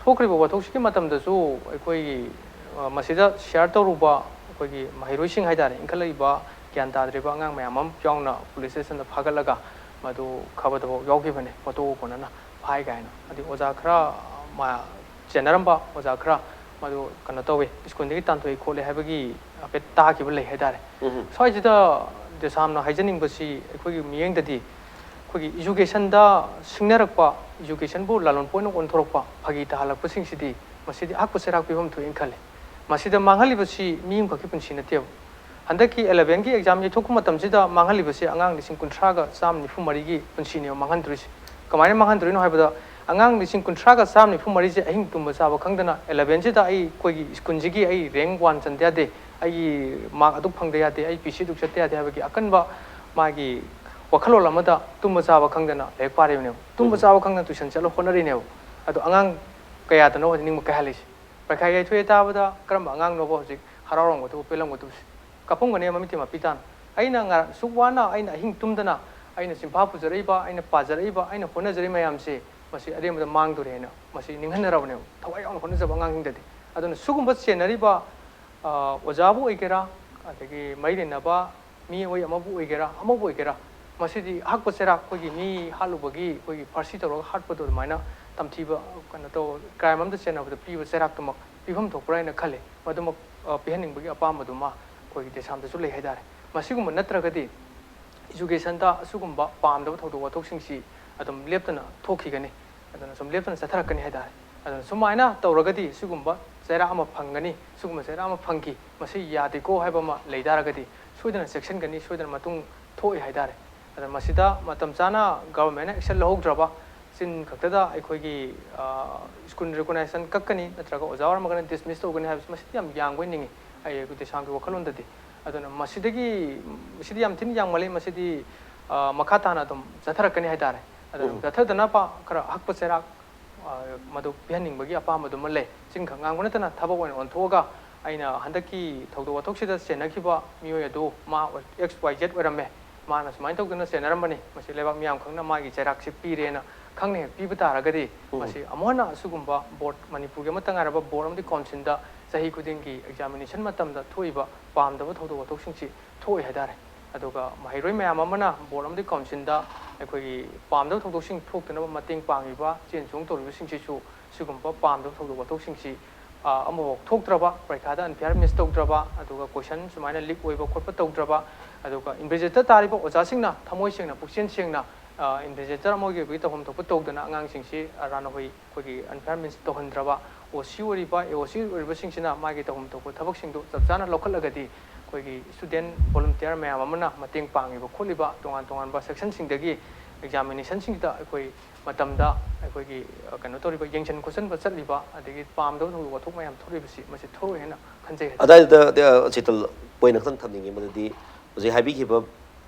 ꯊꯣꯛꯈ꯭ꯔꯤꯕ ꯋꯥꯊꯣꯛꯁꯤꯒꯤ ꯃꯇꯝꯗꯁꯨ ꯑꯩꯈꯣꯏꯒꯤ ꯑ, ꯃꯁꯤꯗ ꯁꯤꯌꯥꯔ ꯇꯧꯔꯨꯕ ꯑꯩꯈꯣꯏꯒꯤ ꯃꯍꯩꯔꯣꯏꯁꯤꯡ ꯍꯥꯏꯇꯥꯔꯦ, ꯏꯟꯈꯠꯂꯛꯏꯕ ꯒ꯭ꯌꯥꯟ ꯇꯥꯗ꯭ꯔꯤꯕ ꯑꯉꯥꯡ ꯃꯌꯥꯝ ꯑꯃ ꯌꯥꯎꯅ ꯄꯨꯂꯤꯁ ꯁ꯭ꯇꯦꯁꯟꯗ ꯐꯥꯒꯠꯂꯒ ꯃꯗꯨ ꯈꯕꯔꯗꯐꯥꯎ ꯌꯥꯎꯈꯤꯕꯅꯦ, ꯐꯣꯇꯣꯒ ꯀꯣꯟꯅꯅ ꯐꯥꯏ ꯀꯥꯏꯅ꯫ ꯑꯗꯩ ꯑꯣꯖꯥ ꯈꯔ ꯃꯥ ꯆꯦꯟꯅꯔꯝꯕ ꯑꯣꯖꯥ ꯈꯔ ꯃꯗꯨ ꯀꯩꯅꯣ ꯇꯧꯋꯤ, ꯁ꯭ꯀꯨꯜꯗꯒꯤ ꯇꯥꯟꯊꯣꯛꯏ ꯈꯣꯠꯂꯤ ꯍꯥꯏꯕꯒꯤ ꯍꯥꯏꯐꯦꯠ ꯇꯥꯈꯤꯕ ꯂꯩ ꯍꯥꯏꯇꯥꯔꯦ꯫ ꯁ꯭ꯋꯥꯏꯁꯤꯗ ꯗꯦꯁꯥꯝꯅ ꯍꯥꯏꯖꯅꯤꯡꯕꯁꯤ ꯑꯩꯈꯣꯏꯒꯤ ꯃꯤꯠꯌꯦꯡꯗꯗꯤ ꯑꯩꯈꯣꯏꯒꯤ ꯏꯖꯨꯀꯦꯁꯟꯗ ꯁꯤꯡꯅꯔꯛꯄ, ꯏꯖꯨꯀꯦꯁꯟꯕꯨ ꯂꯥꯂꯣꯟ ꯑꯣꯏꯅ ꯑꯣꯟꯊꯣꯔꯛꯄ, ꯐꯥꯒꯤ ꯇꯥꯍꯜꯂꯛꯄꯁꯤꯡꯁꯤꯗꯤ ꯃꯁꯤꯗꯤ ꯑꯍꯛꯄ ꯆꯩꯔꯥꯛ ꯄꯤꯐꯝ ꯊꯣꯛꯏꯅ ꯈꯜꯂꯤ꯫ ꯃꯁꯤꯗ ꯃꯥꯡꯍꯜꯂꯤꯕꯁꯤ ꯃꯤ ꯑꯃꯈꯛꯀꯤ ꯄꯨꯟꯁꯤ ꯅꯠꯇꯦꯕ꯫ ꯍꯟꯗꯛꯀꯤ ꯑꯦꯂꯚꯦꯟꯒꯤ ꯑꯦꯛꯖꯥꯝ ꯌꯩꯊꯣꯛꯄ ꯃꯇꯝꯁꯤꯗ ꯃꯥꯡꯍꯜꯂꯤꯕꯁꯤ ꯑꯉꯥꯡ ꯂꯤꯁꯤꯡ ꯀꯨꯟꯊ꯭ꯔꯥꯒ ꯆꯥꯝꯃ ꯅꯤꯐꯨ ꯃꯔꯤꯒꯤ ꯄꯨꯟꯁꯤꯅꯦꯕ ꯃꯥꯡꯍꯟꯗꯣꯔꯤꯁꯦ꯫ ꯀꯃꯥꯏꯅ ꯃꯥꯡꯍꯟꯗꯣꯔꯤꯅꯣ ꯍꯥꯏꯕꯗ, ꯑꯉꯥꯡ ꯂꯤꯁꯤꯡ ꯀꯨꯟꯊ꯭ꯔꯥꯒ ꯆꯥꯝꯃ ꯅꯤꯐꯨ ꯃꯔꯤꯁꯦ ꯑꯍꯤꯡ ꯇꯨꯝꯕ ꯆꯥꯕ ꯈꯪꯗꯅ ꯑꯦꯂꯚꯦꯟꯁꯤꯗ ꯑꯩ ꯑꯩꯈꯣꯏꯒꯤ ꯁ꯭ꯀꯨꯜꯁꯤꯒꯤ ꯑꯩ ꯔꯦꯡ ꯋꯥꯟ ꯆꯟꯗ ꯌꯥꯗꯦ, ꯑꯩꯒꯤ ꯃꯥꯔꯛ ꯑꯗꯨꯛ ꯐꯪꯗ ꯌꯥꯗꯦ, ꯑꯩ ꯄꯤ ꯁꯤ ꯑꯗꯨꯛ ꯆꯠꯇ ꯌꯥꯗꯦ ꯍꯥꯏꯕꯒꯤ ꯑꯀꯟꯕ ꯃꯥꯒꯤ ꯋꯥꯈꯜꯂꯣꯟ ꯑꯃꯗ ꯇꯨꯝꯕ ꯆꯥꯕ ꯈꯪꯗꯅ ꯂꯥꯏꯔꯤꯛ ꯄꯥꯔꯤꯕꯅꯦꯕ꯫ ꯇꯨꯝꯕ ꯆꯥꯕ ꯈꯪꯗꯅ ꯇ꯭ꯌꯨꯁꯟ ꯆꯠꯂ ꯍꯣꯠꯅꯔꯤꯅꯦꯕ꯫ ꯑꯗꯣ ꯑꯉꯥꯡ ꯀꯌꯥꯗꯅꯣ ꯍꯧꯖꯤꯛ ꯅꯤꯡꯕ ꯀꯥꯏꯍꯜꯂꯤꯁꯦ? ꯄꯔꯤꯈꯥ ꯌꯩꯊꯣꯛꯑꯦ ꯇꯥꯕꯗ ꯀꯔꯝꯕ ꯑꯉꯥꯡꯅꯣꯕ ꯍꯧꯖꯤꯛ ꯍꯔꯥꯎꯔꯝꯒꯗꯕ, ꯄꯦꯜꯂꯝꯒꯗꯕꯁꯦ? ꯀꯞꯄꯝꯒꯅꯤ ꯃꯃꯤꯠꯇꯤ ꯃꯄꯤ ꯇꯥꯅ꯫ ꯑꯩꯅ ꯉꯔꯥꯡ ꯑꯁꯨꯛ ꯋꯥꯅ ꯑꯩꯅ ꯑꯍꯤꯡ ꯇꯨꯝꯗꯅ ꯑꯩꯅ ꯆꯤꯟꯐꯥ ꯄꯨꯖꯔꯛꯏꯕ, ꯑꯩꯅ ꯄꯥꯖꯔꯛꯏꯕ, ꯑꯩꯅ ꯍꯣꯠꯅꯖꯔꯤꯕ ꯃꯌꯥꯝꯁꯦ ꯃꯁꯤ ꯑꯔꯦꯝꯕꯗ ꯃꯥꯡꯗꯣꯔꯦꯅ ꯃꯁꯤ ꯅꯤꯡꯍꯟꯅꯔꯕꯅꯦꯕ, ꯊꯋꯥꯏ ꯌꯥꯎꯅ ꯍꯣꯠꯅꯖꯕ ꯑꯉꯥꯡꯁꯤꯡꯗꯗꯤ꯫ ꯑꯗꯨꯅ ꯁꯤꯒꯨꯝꯕ ꯆꯦꯟꯅꯔꯤꯕ, ꯑ, ꯑꯣꯖꯥꯕꯨ ꯑꯣꯏꯒꯦꯔꯥ, ꯑꯗꯒꯤ ꯃꯔꯤ ꯂꯩꯅꯕ ꯃꯤꯑꯣꯏ ꯑꯃꯕꯨ ꯑꯣꯏꯒꯦꯔꯥ, ꯑꯃꯕꯨ ꯑꯣꯏꯒꯦꯔꯥ, ꯃꯁꯤꯗꯤ ꯑꯍꯛꯄ ꯆꯩꯔꯥꯛ, ꯑꯩꯈꯣꯏꯒꯤ ꯃꯤ ꯍꯥꯠꯂꯨꯕꯒꯤ ꯑꯩꯈꯣꯏꯒꯤ ꯐꯥꯔꯁꯤ ꯇꯧꯔꯒ ꯍꯥꯠꯄꯗꯣ ꯑꯗꯨꯃꯥꯏꯅ ꯇꯝꯊꯤꯕ ꯀꯩꯅꯣ ꯇꯧ, ꯀ꯭ꯔꯥꯏꯝ ꯑꯃꯗ ꯆꯦꯟꯅꯕꯗ ꯄꯤꯕ ꯆꯩꯔꯥꯛꯇꯨꯃꯛ ꯄꯤꯐꯝ ꯊꯣꯛꯄ꯭ꯔꯥ ꯍꯥꯏꯅ ꯈꯜꯂꯤ꯫ ꯃꯗꯨꯃꯛ, ꯑ, ꯄꯤꯍꯟꯅꯤꯡꯕꯒꯤ ꯑꯄꯥꯝꯕꯗꯨꯃ ꯑꯩꯈꯣꯏꯒꯤ ꯗꯦꯁꯥꯝꯗꯁꯨ ꯂꯩ ꯍꯥꯏꯇꯥꯔꯦ꯫ ꯃꯁꯤꯒꯨꯝꯕ ꯅꯠꯇ꯭ꯔꯒꯗꯤ ꯏꯖꯨꯀꯦꯁꯟꯗ ꯑꯁꯤꯒꯨꯝꯕ ꯄꯥꯝꯗꯕ ꯊꯧꯗꯣꯛ ꯋꯥꯊꯣꯛꯁꯤꯡꯁꯤ ꯑꯗꯨꯝ ꯂꯦꯞꯇꯅ ꯊꯣꯛꯈꯤꯒꯅꯤ꯫ ꯑꯗꯨꯅ ꯁꯨꯝ ꯂꯦꯞꯇꯅ ꯆꯠꯊꯔꯛꯀꯅꯤ ꯍꯥꯏꯇꯥꯔꯦ꯫ ꯑꯗꯨꯅ ꯁꯨꯃꯥꯏꯅ ꯇꯧꯔꯒꯗꯤ ꯁꯤꯒꯨꯝꯕ ꯆꯩꯔꯥꯛ ꯑꯃ ꯐꯪꯒꯅꯤ, ꯁꯤꯒꯨꯝꯕ ꯆꯩꯔꯥꯛ ꯑꯃ ꯐꯪꯈꯤ, ꯃꯁꯤ ꯌꯥꯗꯦꯀꯣ ꯍꯥꯏꯕ ꯑꯃ ꯂꯩ ꯇꯥꯔꯒꯗꯤ ꯁꯣꯏꯗꯅ ꯆꯦꯛꯁꯤꯟꯒꯅꯤ, ꯁꯣꯏꯗꯅ ꯃꯇꯨꯡ ꯊꯣꯛꯏ ꯍꯥꯏ ꯇꯥꯔꯦ꯫ ꯑꯗ ꯃꯁꯤꯗ ꯃꯇꯝ ꯆꯥꯅ ꯒꯚꯔꯟꯃꯦꯟꯅ ꯑꯦꯛꯁꯟ ꯂꯧꯍꯧꯗ꯭ꯔꯕ, ꯆꯤꯟ ꯈꯛꯇꯗ ꯑꯩꯈꯣꯏꯒꯤ ꯁ꯭ꯀꯨꯜ ꯔꯤꯀꯣꯒꯅꯥꯏꯖꯦꯁꯟ ꯀꯛꯀꯅꯤ ꯅꯠꯇ꯭ꯔꯒ ꯑꯣꯖꯥ ꯑꯣꯏꯔꯝꯃꯒꯅ ꯗꯤꯁꯃꯤꯁ ꯇꯧꯒꯅꯤ ꯍꯥꯏꯕꯁꯤ ꯃꯁꯤꯗꯤ ꯌꯥꯝ ꯌꯥꯡꯕ ꯑꯣꯏꯅ ꯅꯤꯡꯉꯤ ꯑꯩ ꯗꯦꯁꯥꯝꯒꯤ ꯋꯥꯈꯜꯂꯣꯟꯗꯗꯤ꯫ ꯑꯗꯨꯅ ꯃꯁꯤꯗꯒꯤ, ꯃꯁꯤꯗꯤ ꯌꯥꯝ ꯊꯤꯅ ꯌꯥꯡꯃꯜꯂꯤ, ꯃꯁꯤꯗꯤ ꯃꯈꯥ ꯇꯥꯅ ꯑꯗꯨꯝ ꯆꯠꯊꯔꯛꯀꯅꯤ ꯍꯥꯏ ꯇꯥꯔꯦ꯫ ꯑꯗꯨꯅ ꯆꯠꯊꯗꯅꯕ ꯈꯔ ꯑꯍꯛꯄ ꯆꯩꯔꯥꯛ ꯃꯗꯨ ꯄꯤꯍꯟꯅꯤꯡꯕꯒꯤ ꯑꯄꯥꯝꯕꯗꯨꯃ ꯂꯩ꯫ ꯆꯤꯟꯈꯛ ꯉꯥꯡꯕ ꯅꯠꯇꯅ ꯊꯕꯛ ꯑꯣꯏꯅ ꯑꯣꯟꯊꯣꯛꯑꯒ ꯑꯩꯅ ꯍꯟꯗꯛꯀꯤ ꯊꯧꯗꯣꯛ ꯋꯥꯊꯣꯛꯁꯤꯗ ꯆꯦꯟꯅꯈꯤꯕ ꯃꯤꯑꯣꯏ ꯑꯗꯨ ꯃꯥ ꯑꯦꯛꯁ ꯋꯥꯏ ꯖꯦꯠ ꯑꯣꯏꯔꯝꯃꯦ, ꯃꯥꯅ ꯁꯨꯃꯥꯏꯅ ꯇꯧꯗꯅ ꯆꯦꯟꯅꯔꯝꯕꯅꯤ, ꯃꯁꯤ ꯂꯩꯕꯥꯛ ꯃꯤꯌꯥꯝ ꯈꯪꯅ ꯃꯥꯒꯤ ꯆꯩꯔꯥꯛꯁꯤ ꯄꯤꯔꯦꯅ ꯈꯪꯅ ꯍꯦꯛ ꯄꯤꯕ ꯇꯥꯔꯒꯗꯤ, ꯃꯁꯤ ꯑꯃꯨꯛ ꯍꯟꯅ ꯑꯁꯤꯒꯨꯝꯕ ꯕꯣꯔꯗ, ꯃꯅꯤꯄꯨꯔꯒꯤ ꯑꯃꯠꯇ ꯉꯥꯏꯔꯕ ꯕꯣꯔꯗ ꯑꯃꯗꯤ ꯀꯥꯎꯟꯁꯤꯜꯗ ꯆꯍꯤ ꯈꯨꯗꯤꯡꯒꯤ ꯑꯦꯛꯖꯥꯃꯤꯅꯦꯁꯟ ꯃꯇꯝꯗ ꯊꯣꯛꯏꯕ ꯄꯥꯝꯗꯕ ꯊꯧꯗꯣꯛ ꯋꯥꯊꯣꯛꯁꯤꯡꯁꯤ ꯊꯣꯛꯑꯣꯏ ꯍꯥꯏ ꯇꯥꯔꯦ꯫ ꯑꯗꯨꯒ ꯃꯍꯩꯔꯣꯏ ꯃꯌꯥꯝ ꯑꯃꯅ ꯕꯣꯔꯗ ꯑꯃꯗꯤ ꯀꯥꯎꯟꯁꯤꯜꯗ ꯑꯩꯈꯣꯏꯒꯤ ꯄꯥꯝꯗꯕ ꯊꯧꯗꯣꯛꯁꯤꯡ ꯊꯣꯛꯇꯅꯕ ꯃꯇꯦꯡ ꯄꯥꯡꯉꯤꯕ, ꯆꯦꯟ ꯆꯣꯡ ꯇꯧꯔꯤꯕꯁꯤꯡꯁꯤꯁꯨ ꯁꯤꯒꯨꯝꯕ ꯄꯥꯝꯗꯕ ꯊꯧꯗꯣꯛ ꯋꯥꯊꯣꯛꯁꯤꯡꯁꯤ ꯑꯃꯐꯥꯎ ꯊꯣꯛꯇ꯭ꯔꯕ, ꯄꯔꯤꯈꯥꯗ ꯑꯟꯐꯤꯌꯥꯔ ꯃꯤꯁ ꯇꯧꯗ꯭ꯔꯕ, ꯑꯗꯨꯒ ꯀꯣꯏꯁꯟ ꯁꯨꯃꯥꯏꯅ ꯂꯤꯛ ꯑꯣꯏꯕ ꯈꯣꯠꯄ ꯇꯧꯗ꯭ꯔꯕ, ꯑꯗꯨꯒ ꯏꯟꯚꯤꯖꯤꯂꯦꯇꯔ ꯇꯥꯔꯤꯕ ꯑꯣꯖꯥꯁꯤꯡꯅ ꯊꯃꯣꯏ ꯁꯦꯡꯅ, ꯄꯨꯛꯆꯦꯜ ꯁꯦꯡꯅ ꯏꯟꯚꯤꯖꯤꯂꯦꯇꯔ ꯑꯃ ꯑꯣꯏꯕꯒꯤ ꯇꯧꯐꯝ ꯊꯣꯛꯄ ꯇꯧꯗꯅ ꯑꯉꯥꯡꯁꯤꯡꯁꯤ ꯑꯔꯥꯟ ꯑꯍꯣꯏ ꯑꯩꯈꯣꯏꯒꯤ ꯑꯟꯐꯤꯌꯥꯔ ꯃꯤꯁ ꯇꯧꯍꯟꯗ꯭ꯔꯕ, ꯑꯣ ꯁꯤ ꯑꯣꯏꯔꯤꯕ, ꯑꯦ ꯑꯣ ꯁꯤ ꯑꯣꯏꯔꯤꯕꯁꯤꯡꯁꯤꯅ ꯃꯥꯒꯤ ꯇꯧꯐꯝ ꯊꯣꯛꯄ ꯊꯕꯛꯁꯤꯡꯗꯨ ꯆꯞ ꯆꯥꯅ ꯂꯧꯈꯠꯂꯒꯗꯤ ꯑꯩꯈꯣꯏꯒꯤ ꯁ꯭ꯇꯨꯗꯦꯟ ꯚꯣꯂꯨꯟꯇꯤꯌꯔ ꯃꯌꯥꯝ ꯑꯃꯅ ꯃꯇꯦꯡ ꯄꯥꯡꯉꯤꯕ ꯈꯣꯠꯂꯤꯕ ꯇꯣꯉꯥꯟ ꯇꯣꯉꯥꯟꯕ ꯁꯦꯛꯁꯟꯁꯤꯡꯗꯒꯤ ꯑꯦꯛꯖꯥꯃꯤꯅꯦꯁꯟꯁꯤꯡꯁꯤꯗ ꯑꯩꯈꯣꯏ ꯃꯇꯝꯗ ꯑꯩꯈꯣꯏꯒꯤ ꯀꯩꯅꯣ ꯇꯧꯔꯤꯕ, ꯌꯦꯡꯁꯤꯟ ꯈꯣꯠꯆꯤꯟꯕ ꯆꯠꯂꯤꯕ, ꯑꯗꯒꯤ ꯄꯥꯝꯗꯕ ꯊꯧꯗꯣꯛ ꯋꯥꯊꯣꯛ ꯃꯌꯥꯝ ꯊꯣꯛꯂꯤꯕꯁꯤ ꯃꯁꯤ ꯊꯣꯛꯑꯣꯏ ꯍꯥꯏꯅ ꯈꯟꯖꯩ꯫ ꯑꯗꯥꯏꯗꯨꯗ ꯆꯤꯇꯜ, ꯄꯣꯏꯟ ꯈꯛꯇꯪ ꯊꯝꯅꯤꯡꯉꯤ꯫ ꯃꯗꯨꯗꯤ ꯍꯧꯖꯤꯛ ꯍꯥꯏꯕꯤꯈꯤꯕ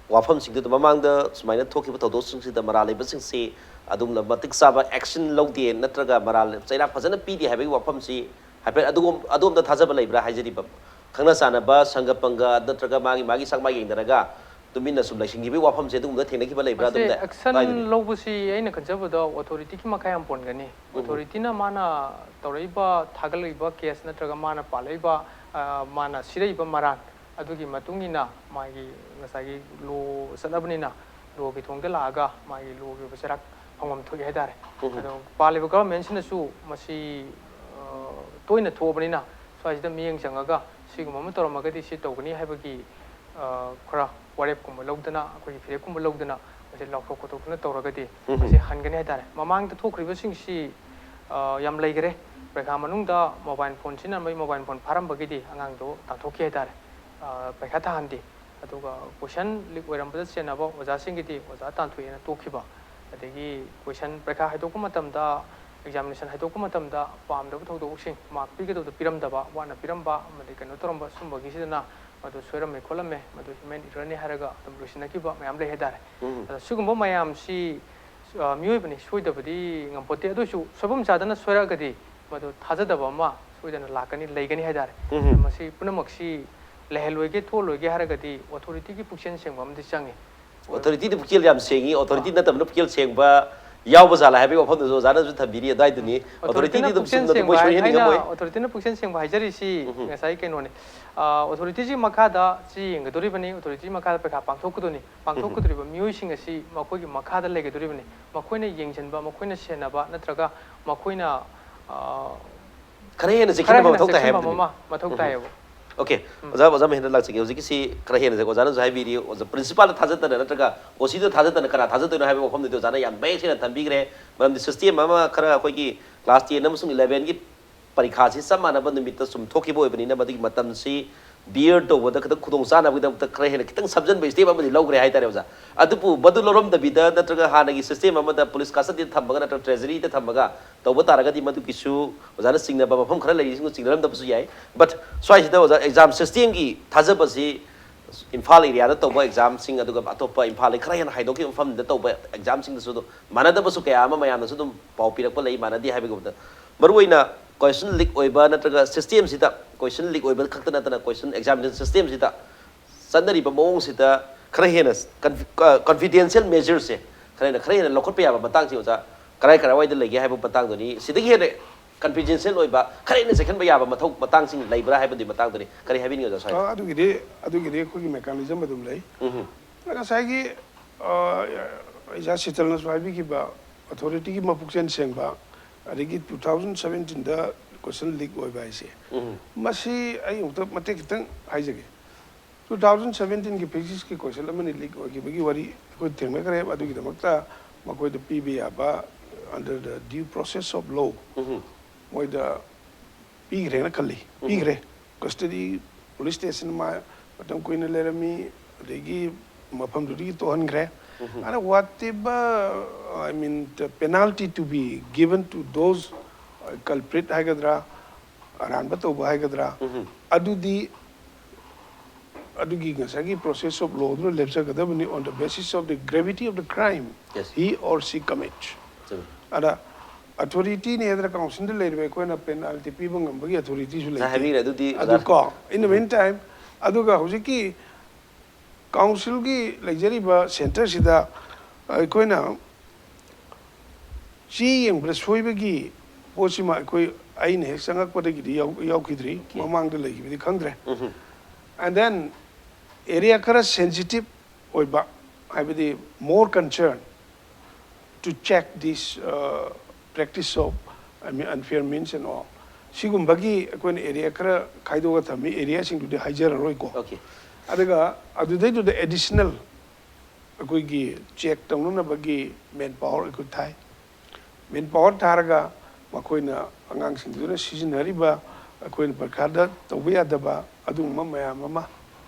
ꯋꯥꯐꯝꯁꯤꯡꯗꯨꯗ, ꯃꯃꯥꯡꯗ ꯁꯨꯃꯥꯏꯅ ꯊꯣꯛꯈꯤꯕ ꯊꯧꯗꯣꯛꯁꯤꯡꯁꯤꯗ ꯃꯔꯥꯜ ꯂꯩꯕꯁꯤꯡꯁꯤ ꯑꯗꯨꯝꯅ ꯃꯇꯤꯛ ꯆꯥꯕ ꯑꯦꯛꯁꯟ ꯂꯧꯗꯦ ꯅꯠꯇ꯭ꯔꯒ ꯃꯔꯥꯜ ꯆꯩꯔꯥꯛ ꯐꯖꯅ ꯄꯤꯗꯦ ꯍꯥꯏꯕꯒꯤ ꯋꯥꯐꯝꯁꯤ ꯍꯥꯏꯐꯦꯠ ꯑꯗꯨꯒꯨꯝ-, ꯑꯗꯣꯝꯗ ꯊꯥꯖꯕ ꯂꯩꯕ꯭ꯔꯥ ꯍꯥꯏꯖꯔꯤꯕ? ꯈꯪꯅ ꯆꯥꯟꯅꯕ ꯁꯪꯒ ꯄꯪꯒ ꯅꯠꯇ꯭ꯔꯒ ꯃꯥꯒꯤ, ꯃꯥꯒꯤ ꯁꯛꯃꯥꯏ ꯌꯦꯡꯅꯔꯒ ꯇꯨꯃꯤꯟꯅ ꯁꯨꯝ ꯂꯩꯁꯤꯟꯈꯤꯕꯒꯤ ꯋꯥꯐꯝꯁꯦ ꯑꯗꯨꯒꯨꯝꯕꯗ ꯊꯦꯡꯅꯈꯤꯕ ꯂꯩꯕ꯭ꯔꯥ? ꯃꯁꯤ ꯑꯗꯨꯝꯅ ꯑꯦꯛꯁꯟ ꯑꯗꯨꯋꯥꯏꯗꯨꯅꯤ꯫ ꯂꯧꯕꯁꯤ ꯑꯩꯅ ꯈꯟꯖꯕꯗ ꯑꯣꯊꯣꯔꯤꯇꯤꯒꯤ ꯃꯈꯥ ꯌꯥꯝ ꯄꯣꯟꯒꯅꯤ꯫ ꯎꯝ꯫ ꯑꯣꯊꯣꯔꯤꯇꯤꯅ ꯃꯥꯅ ꯇꯧꯔꯛꯏꯕ, ꯊꯥꯒꯠꯂꯛꯏꯕ ꯀꯦꯁ ꯅꯠꯇ꯭ꯔꯒ ꯃꯥꯅ ꯄꯥꯜꯂꯛꯏꯕ, ꯑ, ꯃꯥꯅ ꯁꯤꯔꯛꯏꯕ ꯃꯔꯥꯜ ꯑꯗꯨꯒꯤ ꯃꯇꯨꯡ ꯏꯟꯅ ꯃꯥꯒꯤ ꯉꯁꯥꯏꯒꯤ ꯂꯣ ꯆꯠꯅꯕꯅꯤꯅ ꯂꯣꯒꯤ ꯊꯣꯡꯗ ꯂꯥꯛꯑꯒ ꯃꯥꯒꯤ ꯂꯣꯒꯤ ꯑꯣꯏꯕ ꯆꯩꯔꯥꯛ ꯐꯪꯐꯝ ꯊꯣꯛꯏ ꯍꯥꯏꯇꯥꯔꯦ꯫ ꯎꯝ꯫ ꯑꯗꯣ ꯄꯥꯜꯂꯤꯕ ꯒꯚꯔꯟꯃꯦꯟꯁꯤꯅꯁꯨ ꯃꯁꯤ, ꯑ, ꯇꯣꯏꯅ ꯊꯣꯛꯑꯕꯅꯤꯅ ꯁ꯭ꯋꯥꯏꯁꯤꯗ ꯃꯤꯠꯌꯦꯡ ꯆꯪꯉꯒ ꯁꯤꯒꯨꯝꯕ ꯑꯃ ꯇꯧꯔꯝꯃꯒꯗꯤ ꯁꯤ ꯇꯧꯒꯅꯤ ꯍꯥꯏꯕꯒꯤ, ꯑ, ꯈꯔ ꯋꯥꯔꯦꯞꯀꯨꯝꯕ ꯂꯧꯗꯅ, ꯑꯩꯈꯣꯏꯒꯤ ꯐꯤꯔꯦꯞꯀꯨꯝꯕ ꯂꯧꯗꯅ ꯃꯁꯤ ꯂꯥꯎꯊꯣꯛ ꯈꯣꯠꯇꯣꯛꯇꯅ ꯇꯧꯔꯒꯗꯤ ꯎꯝ꯫ ꯃꯁꯤ ꯍꯟꯒꯅꯤ ꯍꯥꯏꯇꯥꯔꯦ꯫ ꯃꯃꯥꯡꯗ ꯊꯣꯛꯈ꯭ꯔꯤꯕꯁꯤꯡꯁꯤ, ꯑ, ꯌꯥꯝ ꯂꯩꯈꯔꯦ꯫ ꯄꯔꯤꯈꯥ ꯃꯅꯨꯡꯗ ꯃꯣꯕꯥꯏꯜ ꯐꯣꯟ ꯁꯤꯖꯤꯟꯅꯔꯝꯕꯒꯤ ꯃꯣꯕꯥꯏꯜ ꯐꯣꯟ ꯐꯥꯔꯝꯕꯒꯤꯗꯤ ꯑꯉꯥꯡꯗꯣ ꯇꯥꯟꯊꯣꯛꯈꯤ ꯍꯥꯏꯇꯥꯔꯦ꯫ ꯑ, ꯄꯔꯤꯈꯥ ꯊꯥꯍꯟꯗꯦ꯫ ꯑꯗꯨꯒ ꯀꯣꯏꯁꯟ ꯂꯤꯛ ꯑꯣꯏꯔꯝꯕꯗ ꯆꯦꯟꯅꯕ ꯑꯣꯖꯥꯁꯤꯡꯒꯤꯗꯤ ꯑꯣꯖꯥ ꯇꯥꯟꯊꯣꯛꯑꯦꯅ ꯇꯣꯛꯈꯤꯕ, ꯑꯗꯒꯤ ꯀꯣꯏꯁꯟ ꯄꯔꯤꯈꯥ ꯍꯥꯏꯗꯣꯛꯄ ꯃꯇꯝꯗ, ꯑꯦꯛꯖꯥꯃꯤꯅꯦꯁꯟ ꯍꯥꯏꯗꯣꯛꯄ ꯃꯇꯝꯗ ꯄꯥꯝꯗꯕ ꯊꯧꯗꯣꯛꯁꯤꯡ, ꯃꯥꯔꯛ ꯄꯤꯒꯗꯕꯗ ꯄꯤꯔꯝꯗꯕ, ꯋꯥꯠꯅ ꯄꯤꯔꯝꯕ ꯑꯃꯗꯤ ꯀꯩꯅꯣ ꯇꯧꯔꯝꯕ, ꯁꯨꯝꯕꯒꯤꯁꯤꯗꯅ ꯃꯗꯨ ꯁꯣꯏꯔꯝꯃꯦ ꯈꯣꯠꯂꯝꯃꯦ, ꯃꯗꯨ ꯍ꯭ꯌꯨꯃꯦꯟ ꯏꯔꯔꯅꯤ ꯍꯥꯏꯔꯒ ꯑꯗꯨꯝ ꯂꯣꯏꯁꯤꯟꯅꯈꯤꯕ ꯃꯌꯥꯝ ꯂꯩ ꯍꯥꯏꯇꯥꯔꯦ꯫ ꯎꯝ꯫ ꯑꯗꯣ ꯁꯤꯒꯨꯝꯕ ꯃꯌꯥꯝꯁꯤ, ꯑ, ꯃꯤꯑꯣꯏꯕꯅꯤ, ꯁꯣꯏꯗꯕꯗꯤ ꯉꯝꯄꯣꯠꯇꯦ꯫ ꯑꯗꯨ ꯑꯣꯏꯁꯨ ꯁꯣꯏꯐꯝ ꯆꯥꯗꯅ ꯁꯣꯏꯔꯛꯑꯒꯗꯤ ꯃꯗꯨ ꯊꯥꯖꯗꯕ ꯑꯃ ꯁꯣꯏꯗꯅ ꯂꯥꯛꯀꯅꯤ, ꯂꯩꯒꯅꯤ ꯍꯥꯏꯇꯥꯔꯦ꯫ ꯎꯝ꯫ ꯃꯁꯤ ꯄꯨꯝꯅꯃꯛꯁꯤ ꯂꯩꯍꯜꯂꯣꯏꯒꯦ, ꯊꯣꯛꯍꯜꯂꯣꯏꯒꯦ ꯍꯥꯏꯔꯒꯗꯤ ꯑꯣꯊꯣꯔꯤꯇꯤꯒꯤ ꯄꯨꯛꯆꯦꯜ ꯁꯦꯡꯕ ꯑꯃꯗꯤ ꯆꯪꯉꯤ꯫ ꯑꯣꯊꯣꯔꯤꯇꯤꯗꯤ ꯄꯨꯛꯆꯦꯜ ꯌꯥꯝ ꯁꯦꯡꯉꯤ, ꯑꯣꯊꯣꯔꯤꯇꯤ ꯑꯥ꯫ ꯅꯠꯇꯕꯅ ꯄꯨꯛꯆꯦꯜ ꯁꯦꯡꯕ ꯌꯥꯎꯕ ꯖꯥꯠꯂ ꯍꯥꯏꯕꯒꯤ ꯋꯥꯐꯝꯗꯨꯁꯨ ꯑꯣꯖꯥꯅꯁꯨ ꯊꯝꯕꯤꯔꯤ꯫ ꯑꯗꯨꯋꯥꯏꯗꯨꯅꯤ, ꯑꯣꯊꯣꯔꯤꯇꯤꯗꯤ ꯑꯗꯨꯝ ꯆꯨꯝꯅ ꯑꯗꯨꯝ ꯃꯣꯏ ꯁꯣꯏꯍꯟꯅꯤꯡꯉꯝꯃꯣꯏ꯫ ꯑꯣꯊꯣꯔꯤꯇꯤꯅ ꯄꯨꯛꯆꯦꯜ ꯁꯦꯡꯕ ꯍꯥꯏꯁꯤꯅ, ꯎꯝ꯫ ꯑꯣꯊꯣꯔꯤꯇꯤꯅ ꯄꯨꯛꯆꯦꯜ ꯁꯦꯡꯕ ꯍꯥꯏꯖꯔꯤꯁꯤ ꯎꯝ꯫ ꯉꯁꯥꯏ ꯀꯩꯅꯣꯅꯤ꯫ ꯑ, ꯑꯣꯊꯣꯔꯤꯇꯤꯁꯤ ꯃꯈꯥꯗ ꯆꯦ ꯌꯦꯡꯒꯗꯧꯔꯤꯕꯅꯤ, ꯑꯣꯊꯣꯔꯤꯇꯤ ꯃꯈꯥꯗ ꯄꯩꯈꯥ ꯄꯥꯡꯊꯣꯛꯀꯗꯣꯏꯅꯤ꯫ ꯎꯝ꯫ ꯄꯥꯡꯊꯣꯛꯀꯗꯧꯔꯤꯕ ꯃꯤꯑꯣꯏꯁꯤꯡ ꯑꯁꯤ ꯃꯈꯣꯏꯒꯤ ꯃꯈꯥꯗ ꯂꯩꯒꯗꯧꯔꯤꯕꯅꯤ꯫ ꯃꯈꯣꯏꯅ ꯌꯦꯡꯁꯤꯟꯕ, ꯃꯈꯣꯏꯅ ꯁꯦꯟꯅꯕ, ꯅꯠꯇ꯭ꯔꯒ ꯃꯈꯣꯏꯅ, ꯑ, ꯈꯔ ꯍꯦꯟꯅ ꯈꯔ ꯆꯦꯛꯁꯤꯟꯕ ꯍꯦꯟꯅ ꯃꯊꯧ ꯇꯥꯏ ꯆꯦꯛꯁꯤꯟꯕ ꯍꯥꯏꯕꯗꯨꯅꯤ꯫ ꯑꯃ ꯃꯊꯧ ꯎꯝ꯫ ꯇꯥꯏꯌꯦꯕ꯫ ꯑꯣꯀꯦ꯫ ꯎꯝ꯫ ꯑꯣꯖꯥ, ꯑꯣꯖꯥ ꯃꯍꯦꯟꯗ꯭ꯔ ꯂꯥꯛꯆꯒꯦ꯫ ꯍꯧꯖꯤꯛꯀꯤꯁꯤ ꯈꯔ ꯍꯦꯟꯅ ꯑꯣꯖꯥꯅꯁꯨ ꯍꯥꯏꯕꯤꯔꯤ, ꯑꯣꯖꯥ, ꯄ꯭ꯔꯤꯟꯁꯤꯄꯥꯜꯗ ꯊꯥꯖꯗꯅ ꯅꯠꯇ꯭ꯔꯒ ꯑꯣ ꯁꯤꯗ ꯊꯥꯖꯗꯅ ꯀꯅꯥ ꯊꯥꯖꯗꯣꯏꯅꯣ ꯍꯥꯏꯕꯒꯤ ꯋꯥꯐꯝꯗꯨꯗꯤ ꯑꯣꯖꯥꯅ ꯌꯥꯝ ꯃꯌꯦꯛ ꯁꯦꯡꯅ ꯊꯝꯕꯤꯈ꯭ꯔꯦ꯫ ꯃꯔꯝꯗꯤ ꯁꯤꯁꯇꯦꯝ ꯑꯃ ꯈꯔ ꯑꯩꯈꯣꯏꯒꯤ ꯀ꯭ꯂꯥꯁ ꯇꯦꯟ ꯑꯃꯁꯨꯡ ꯏꯂꯦꯚꯦꯟꯒꯤ ꯄꯔꯤꯈꯥꯁꯤ ꯆꯞ ꯃꯥꯟꯅꯕ ꯅꯨꯃꯤꯠꯇ ꯆꯨꯝꯊꯣꯛꯈꯤꯕ ꯑꯣꯏꯕꯅꯤꯅ ꯃꯗꯨꯒꯤ ꯃꯇꯝꯁꯤ ꯕꯤꯌꯔ ꯇꯧꯕꯗ ꯈꯤꯇꯪ ꯈꯨꯗꯣꯡ ꯆꯥꯅꯕꯒꯤꯗꯃꯛꯇ ꯈꯔ ꯍꯦꯟꯅ ꯈꯤꯇꯪ ꯁꯝꯖꯟꯕ ꯁ꯭ꯇꯦꯞ ꯑꯃꯗꯤ ꯂꯧꯈ꯭ꯔꯦ ꯍꯥꯏꯇꯥꯔꯦ ꯑꯣꯖꯥ꯫ ꯑꯗꯨꯕꯨ ꯃꯗꯨ ꯂꯧꯔꯝꯗꯕꯤꯗ ꯅꯠꯇ꯭ꯔꯒ ꯍꯥꯟꯅꯒꯤ ꯁꯤꯁꯇꯦꯝ ꯑꯃꯗ ꯄꯨꯂꯤꯁ ꯀꯁꯇꯗꯤꯗ ꯊꯝꯃꯒ ꯅꯠꯇ꯭ꯔꯒ ꯇ꯭ꯔꯦꯖꯔꯤꯗ ꯊꯝꯃꯒ ꯇꯧꯕ ꯇꯥꯔꯒꯗꯤ ꯃꯗꯨꯒꯤꯁꯨ ꯑꯣꯖꯥꯅ ꯆꯤꯡꯅꯕ ꯃꯐꯝ ꯈꯔ ꯂꯩꯔꯤꯁꯤꯡꯗꯨ ꯆꯤꯡꯅꯔꯝꯗꯕꯁꯨ ꯌꯥꯏ꯫ ꯕꯠ ꯁ꯭ꯋꯥꯏꯁꯤꯗ ꯑꯣꯖꯥ ꯑꯦꯛꯖꯥꯝ ꯁꯤꯁꯇꯦꯝꯒꯤ ꯊꯥꯖꯕꯁꯤ ꯏꯝꯐꯥꯜ ꯑꯦꯔꯤꯌꯥꯗ ꯇꯧꯕ ꯑꯦꯛꯖꯥꯝꯁꯤꯡ ꯑꯗꯨꯒ ꯑꯇꯣꯞꯄ ꯏꯝꯐꯥꯜꯗꯒꯤ ꯈꯔ ꯍꯦꯟꯅ ꯍꯥꯏꯗꯣꯛꯈꯤꯕ ꯃꯐꯝꯗ ꯇꯧꯕ ꯑꯦꯛꯖꯥꯝꯁꯤꯡꯗꯁꯨ ꯑꯗꯨꯝ ꯃꯥꯟꯅꯗꯕꯁꯨ ꯀꯌꯥ ꯑꯃ ꯃꯌꯥꯝꯅꯁꯨ ꯑꯗꯨꯝ ꯄꯥꯎ ꯄꯤꯔꯛꯄ ꯂꯩ, ꯃꯥꯟꯅꯗꯦ ꯍꯥꯏꯕꯒꯨꯝꯕꯗ꯫ ꯃꯔꯨꯑꯣꯏꯅ ꯀꯣꯏꯁꯟ ꯂꯤꯛ ꯑꯣꯏꯕ ꯅꯠꯇ꯭ꯔꯒ ꯁꯤꯁꯇꯦꯝꯁꯤꯗ ꯀꯣꯏꯁꯟ ꯂꯤꯛ ꯑꯣꯏꯕ ꯈꯛꯇ ꯅꯠꯇꯅ ꯀꯣꯏꯁꯟ ꯑꯦꯛꯖꯥꯃꯤꯅꯦꯁꯟ ꯁꯤꯁꯇꯦꯝꯁꯤꯗ ꯆꯠꯅꯔꯤꯕ ꯃꯑꯣꯡꯁꯤꯗ ꯈꯔ ꯍꯦꯟꯅ ꯀꯟꯐꯤ-, ꯑ, ꯀꯟꯐꯤꯗꯦꯟꯁꯤꯌꯦꯜ ꯃꯦꯖꯔꯁꯦ ꯈꯔ ꯍꯦꯟꯅ, ꯈꯔ ꯍꯦꯟꯅ ꯂꯧꯈꯠꯄ ꯌꯥꯕ ꯃꯇꯥꯡꯁꯦ ꯑꯣꯖꯥ ꯀꯔꯥꯏ ꯀꯔꯥꯏꯋꯥꯏꯗ ꯂꯩꯒꯦ ꯍꯥꯏꯕ ꯃꯇꯥꯡꯗꯨꯅꯤ꯫ ꯁꯤꯗꯒꯤ ꯍꯦꯟꯅ ꯀꯟꯐꯤꯗꯦꯟꯁꯤꯌꯦꯜ ꯑꯣꯏꯕ, ꯈꯔ ꯍꯦꯟꯅ ꯆꯦꯛꯁꯤꯟꯕ ꯌꯥꯕ ꯃꯊꯧ ꯃꯇꯥꯡꯁꯤꯡ ꯂꯩꯕ꯭ꯔꯥ ꯍꯥꯏꯕꯗꯨꯒꯤ ꯃꯇꯥꯡꯗꯅꯤ꯫ ꯀꯔꯤ ꯍꯥꯏꯕꯤꯅꯤꯡꯉꯤ ꯑꯣꯖꯥ ꯁ꯭ꯋꯥꯏꯗ? ꯑ, ꯑꯗꯨꯒꯤꯗꯤ, ꯑꯗꯨꯒꯤꯗꯤ ꯑꯩꯈꯣꯏꯒꯤ ꯃꯦꯀꯥꯅꯤꯖꯝ ꯑꯗꯨꯝ ꯂꯩ꯫ ꯎꯝ꯫ ꯉꯁꯥꯏꯒꯤ, ꯑ, ꯑꯣꯖꯥ ꯁꯤꯇꯜꯅꯁꯨ ꯍꯥꯏꯕꯤꯈꯤꯕ ꯑꯣꯊꯣꯔꯤꯇꯤꯒꯤ ꯃꯄꯨꯛꯆꯦꯜ ꯁꯦꯡꯕ, ꯑꯗꯒꯤ ꯇꯨ ꯊꯥꯎꯖꯟ ꯁꯕꯦꯟꯇꯤꯟꯗ ꯀꯣꯏꯁꯟ ꯂꯤꯛ ꯑꯣꯏꯕ ꯍꯥꯏꯁꯦ, ꯎꯝ꯫ ꯃꯁꯤ ꯑꯩ ꯑꯃꯨꯛꯇ ꯃꯇꯦꯛ ꯈꯤꯇꯪ ꯍꯥꯏꯖꯒꯦ꯫ ꯇꯨ ꯊꯥꯎꯖꯟ ꯁꯕꯦꯟꯇꯤꯟꯒꯤ ꯐꯤꯖꯤꯛꯁꯀꯤ ꯀꯣꯏꯁꯟ ꯑꯃꯅꯤ ꯂꯤꯛ ꯑꯣꯏꯈꯤꯕꯒꯤ ꯋꯥꯔꯤ ꯑꯩꯈꯣꯏ ꯊꯦꯡꯅꯈ꯭ꯔꯦ꯫ ꯑꯗꯨꯒꯤꯗꯃꯛꯇ ꯃꯈꯣꯏꯗ ꯄꯤꯕ ꯌꯥꯕ under the due process of law ꯎꯝ꯫ ꯃꯣꯏꯗ ꯄꯤꯈ꯭ꯔꯦꯅ ꯈꯜꯂꯤ꯫ ꯄꯤꯈ꯭ꯔꯦ꯫ ꯀꯁꯇꯗꯤ ꯄꯨꯂꯤꯁ ꯁ꯭ꯇꯦꯁꯟ ꯃꯥ ꯃꯇꯝ ꯀꯨꯏꯅ ꯂꯩꯔꯝꯃꯤ, ꯑꯗꯒꯤ ꯃꯐꯝꯗꯨꯗꯒꯤ ꯇꯣꯛꯍꯟꯈ꯭ꯔꯦ꯫ ꯑꯗ whatever, I mean, the penalty to be given to those, uh, culprit ꯍꯥꯏꯒꯗ꯭ꯔꯥ, ꯑꯔꯥꯟꯕ ꯇꯧꯕ ꯍꯥꯏꯒꯗ꯭ꯔꯥ, ꯑꯗꯨꯗꯤ ꯑꯗꯨꯒꯤ ꯉꯁꯥꯏꯒꯤ process of law ꯗꯨꯅ ꯂꯦꯞꯆꯒꯗꯕꯅꯤ on the basis of the gravity of the crime Yes. he or she commits. ꯆꯨꯝꯃꯤ꯫ ꯑꯗ ꯑꯣꯊꯣꯔꯤꯇꯤꯅꯤ ꯍꯥꯏꯗꯅ ꯀꯥꯎꯟꯁꯤꯜꯗ ꯂꯩꯔꯤꯕ ꯑꯩꯈꯣꯏꯅ ꯄꯦꯅꯥꯜꯇꯤ ꯄꯤꯕ ꯉꯝꯕꯒꯤ ꯑꯣꯊꯣꯔꯤꯇꯤꯁꯨ ꯉꯁꯥꯏ ꯂꯩꯇꯦ꯫ ꯍꯥꯏꯕꯤꯈ꯭ꯔꯦ, ꯑꯗꯨꯗꯤ ꯑꯗꯨ ꯑꯣꯖꯥ꯫ ꯀꯣ, in the meantime, ꯑꯗꯨꯒ ꯍꯧꯖꯤꯛꯀꯤ ꯀꯥꯎꯟꯁꯤꯜꯒꯤ ꯂꯩꯖꯔꯤꯕ ꯁꯦꯟꯇꯔꯁꯤꯗ ꯑꯩꯈꯣꯏꯅ ꯆꯦ ꯌꯦꯡꯕꯗ ꯁꯣꯏꯕꯒꯤ ꯄꯣꯠꯁꯤꯃ ꯑꯩꯈꯣꯏ, ꯑꯩꯅ ꯍꯦꯛ ꯆꯪꯉꯛꯄꯗꯒꯤꯗꯤ ꯌꯥꯎ-, ꯌꯥꯎꯈꯤꯗ꯭ꯔꯤ꯫ ꯃꯃꯥꯡꯗ ꯂꯩꯈꯤꯕꯗꯤ ꯈꯪꯗ꯭ꯔꯦ꯫ And then area ꯈꯔ sensitive ꯑꯣꯏꯕ, ꯍꯥꯏꯕꯗꯤ more concern to check this, uh, practice of, I mean, unfair means and all, ꯁꯤꯒꯨꯝꯕꯒꯤ ꯑꯩꯈꯣꯏꯅ area ꯈꯔ ꯈꯥꯏꯗꯣꯛꯑꯒ ꯊꯝꯃꯤ꯫ Areaꯁꯤꯡꯗꯨꯗꯤ ꯍꯥꯏꯖꯔꯔꯣꯏꯀꯣ꯫ Okay. ꯑꯗꯨꯒ ꯑꯗꯨꯗꯩꯗꯨꯗ additional ꯑꯩꯈꯣꯏꯒꯤ check ꯇꯧꯅꯅꯕꯒꯤ manpower ꯑꯩꯈꯣꯏ ꯊꯥꯏ꯫ Manpower ꯊꯥꯔꯒ ꯃꯈꯣꯏꯅ, ꯑꯉꯥꯡꯁꯤꯡꯗꯨꯅ ꯁꯤꯖꯤꯟꯅꯔꯤꯕ, ꯑꯩꯈꯣꯏꯅ ꯄꯔꯤꯈꯥꯗ ꯇꯧꯕ ꯌꯥꯗꯕ ꯑꯗꯨꯒꯨꯝꯕ ꯃꯌꯥꯝ ꯑꯃ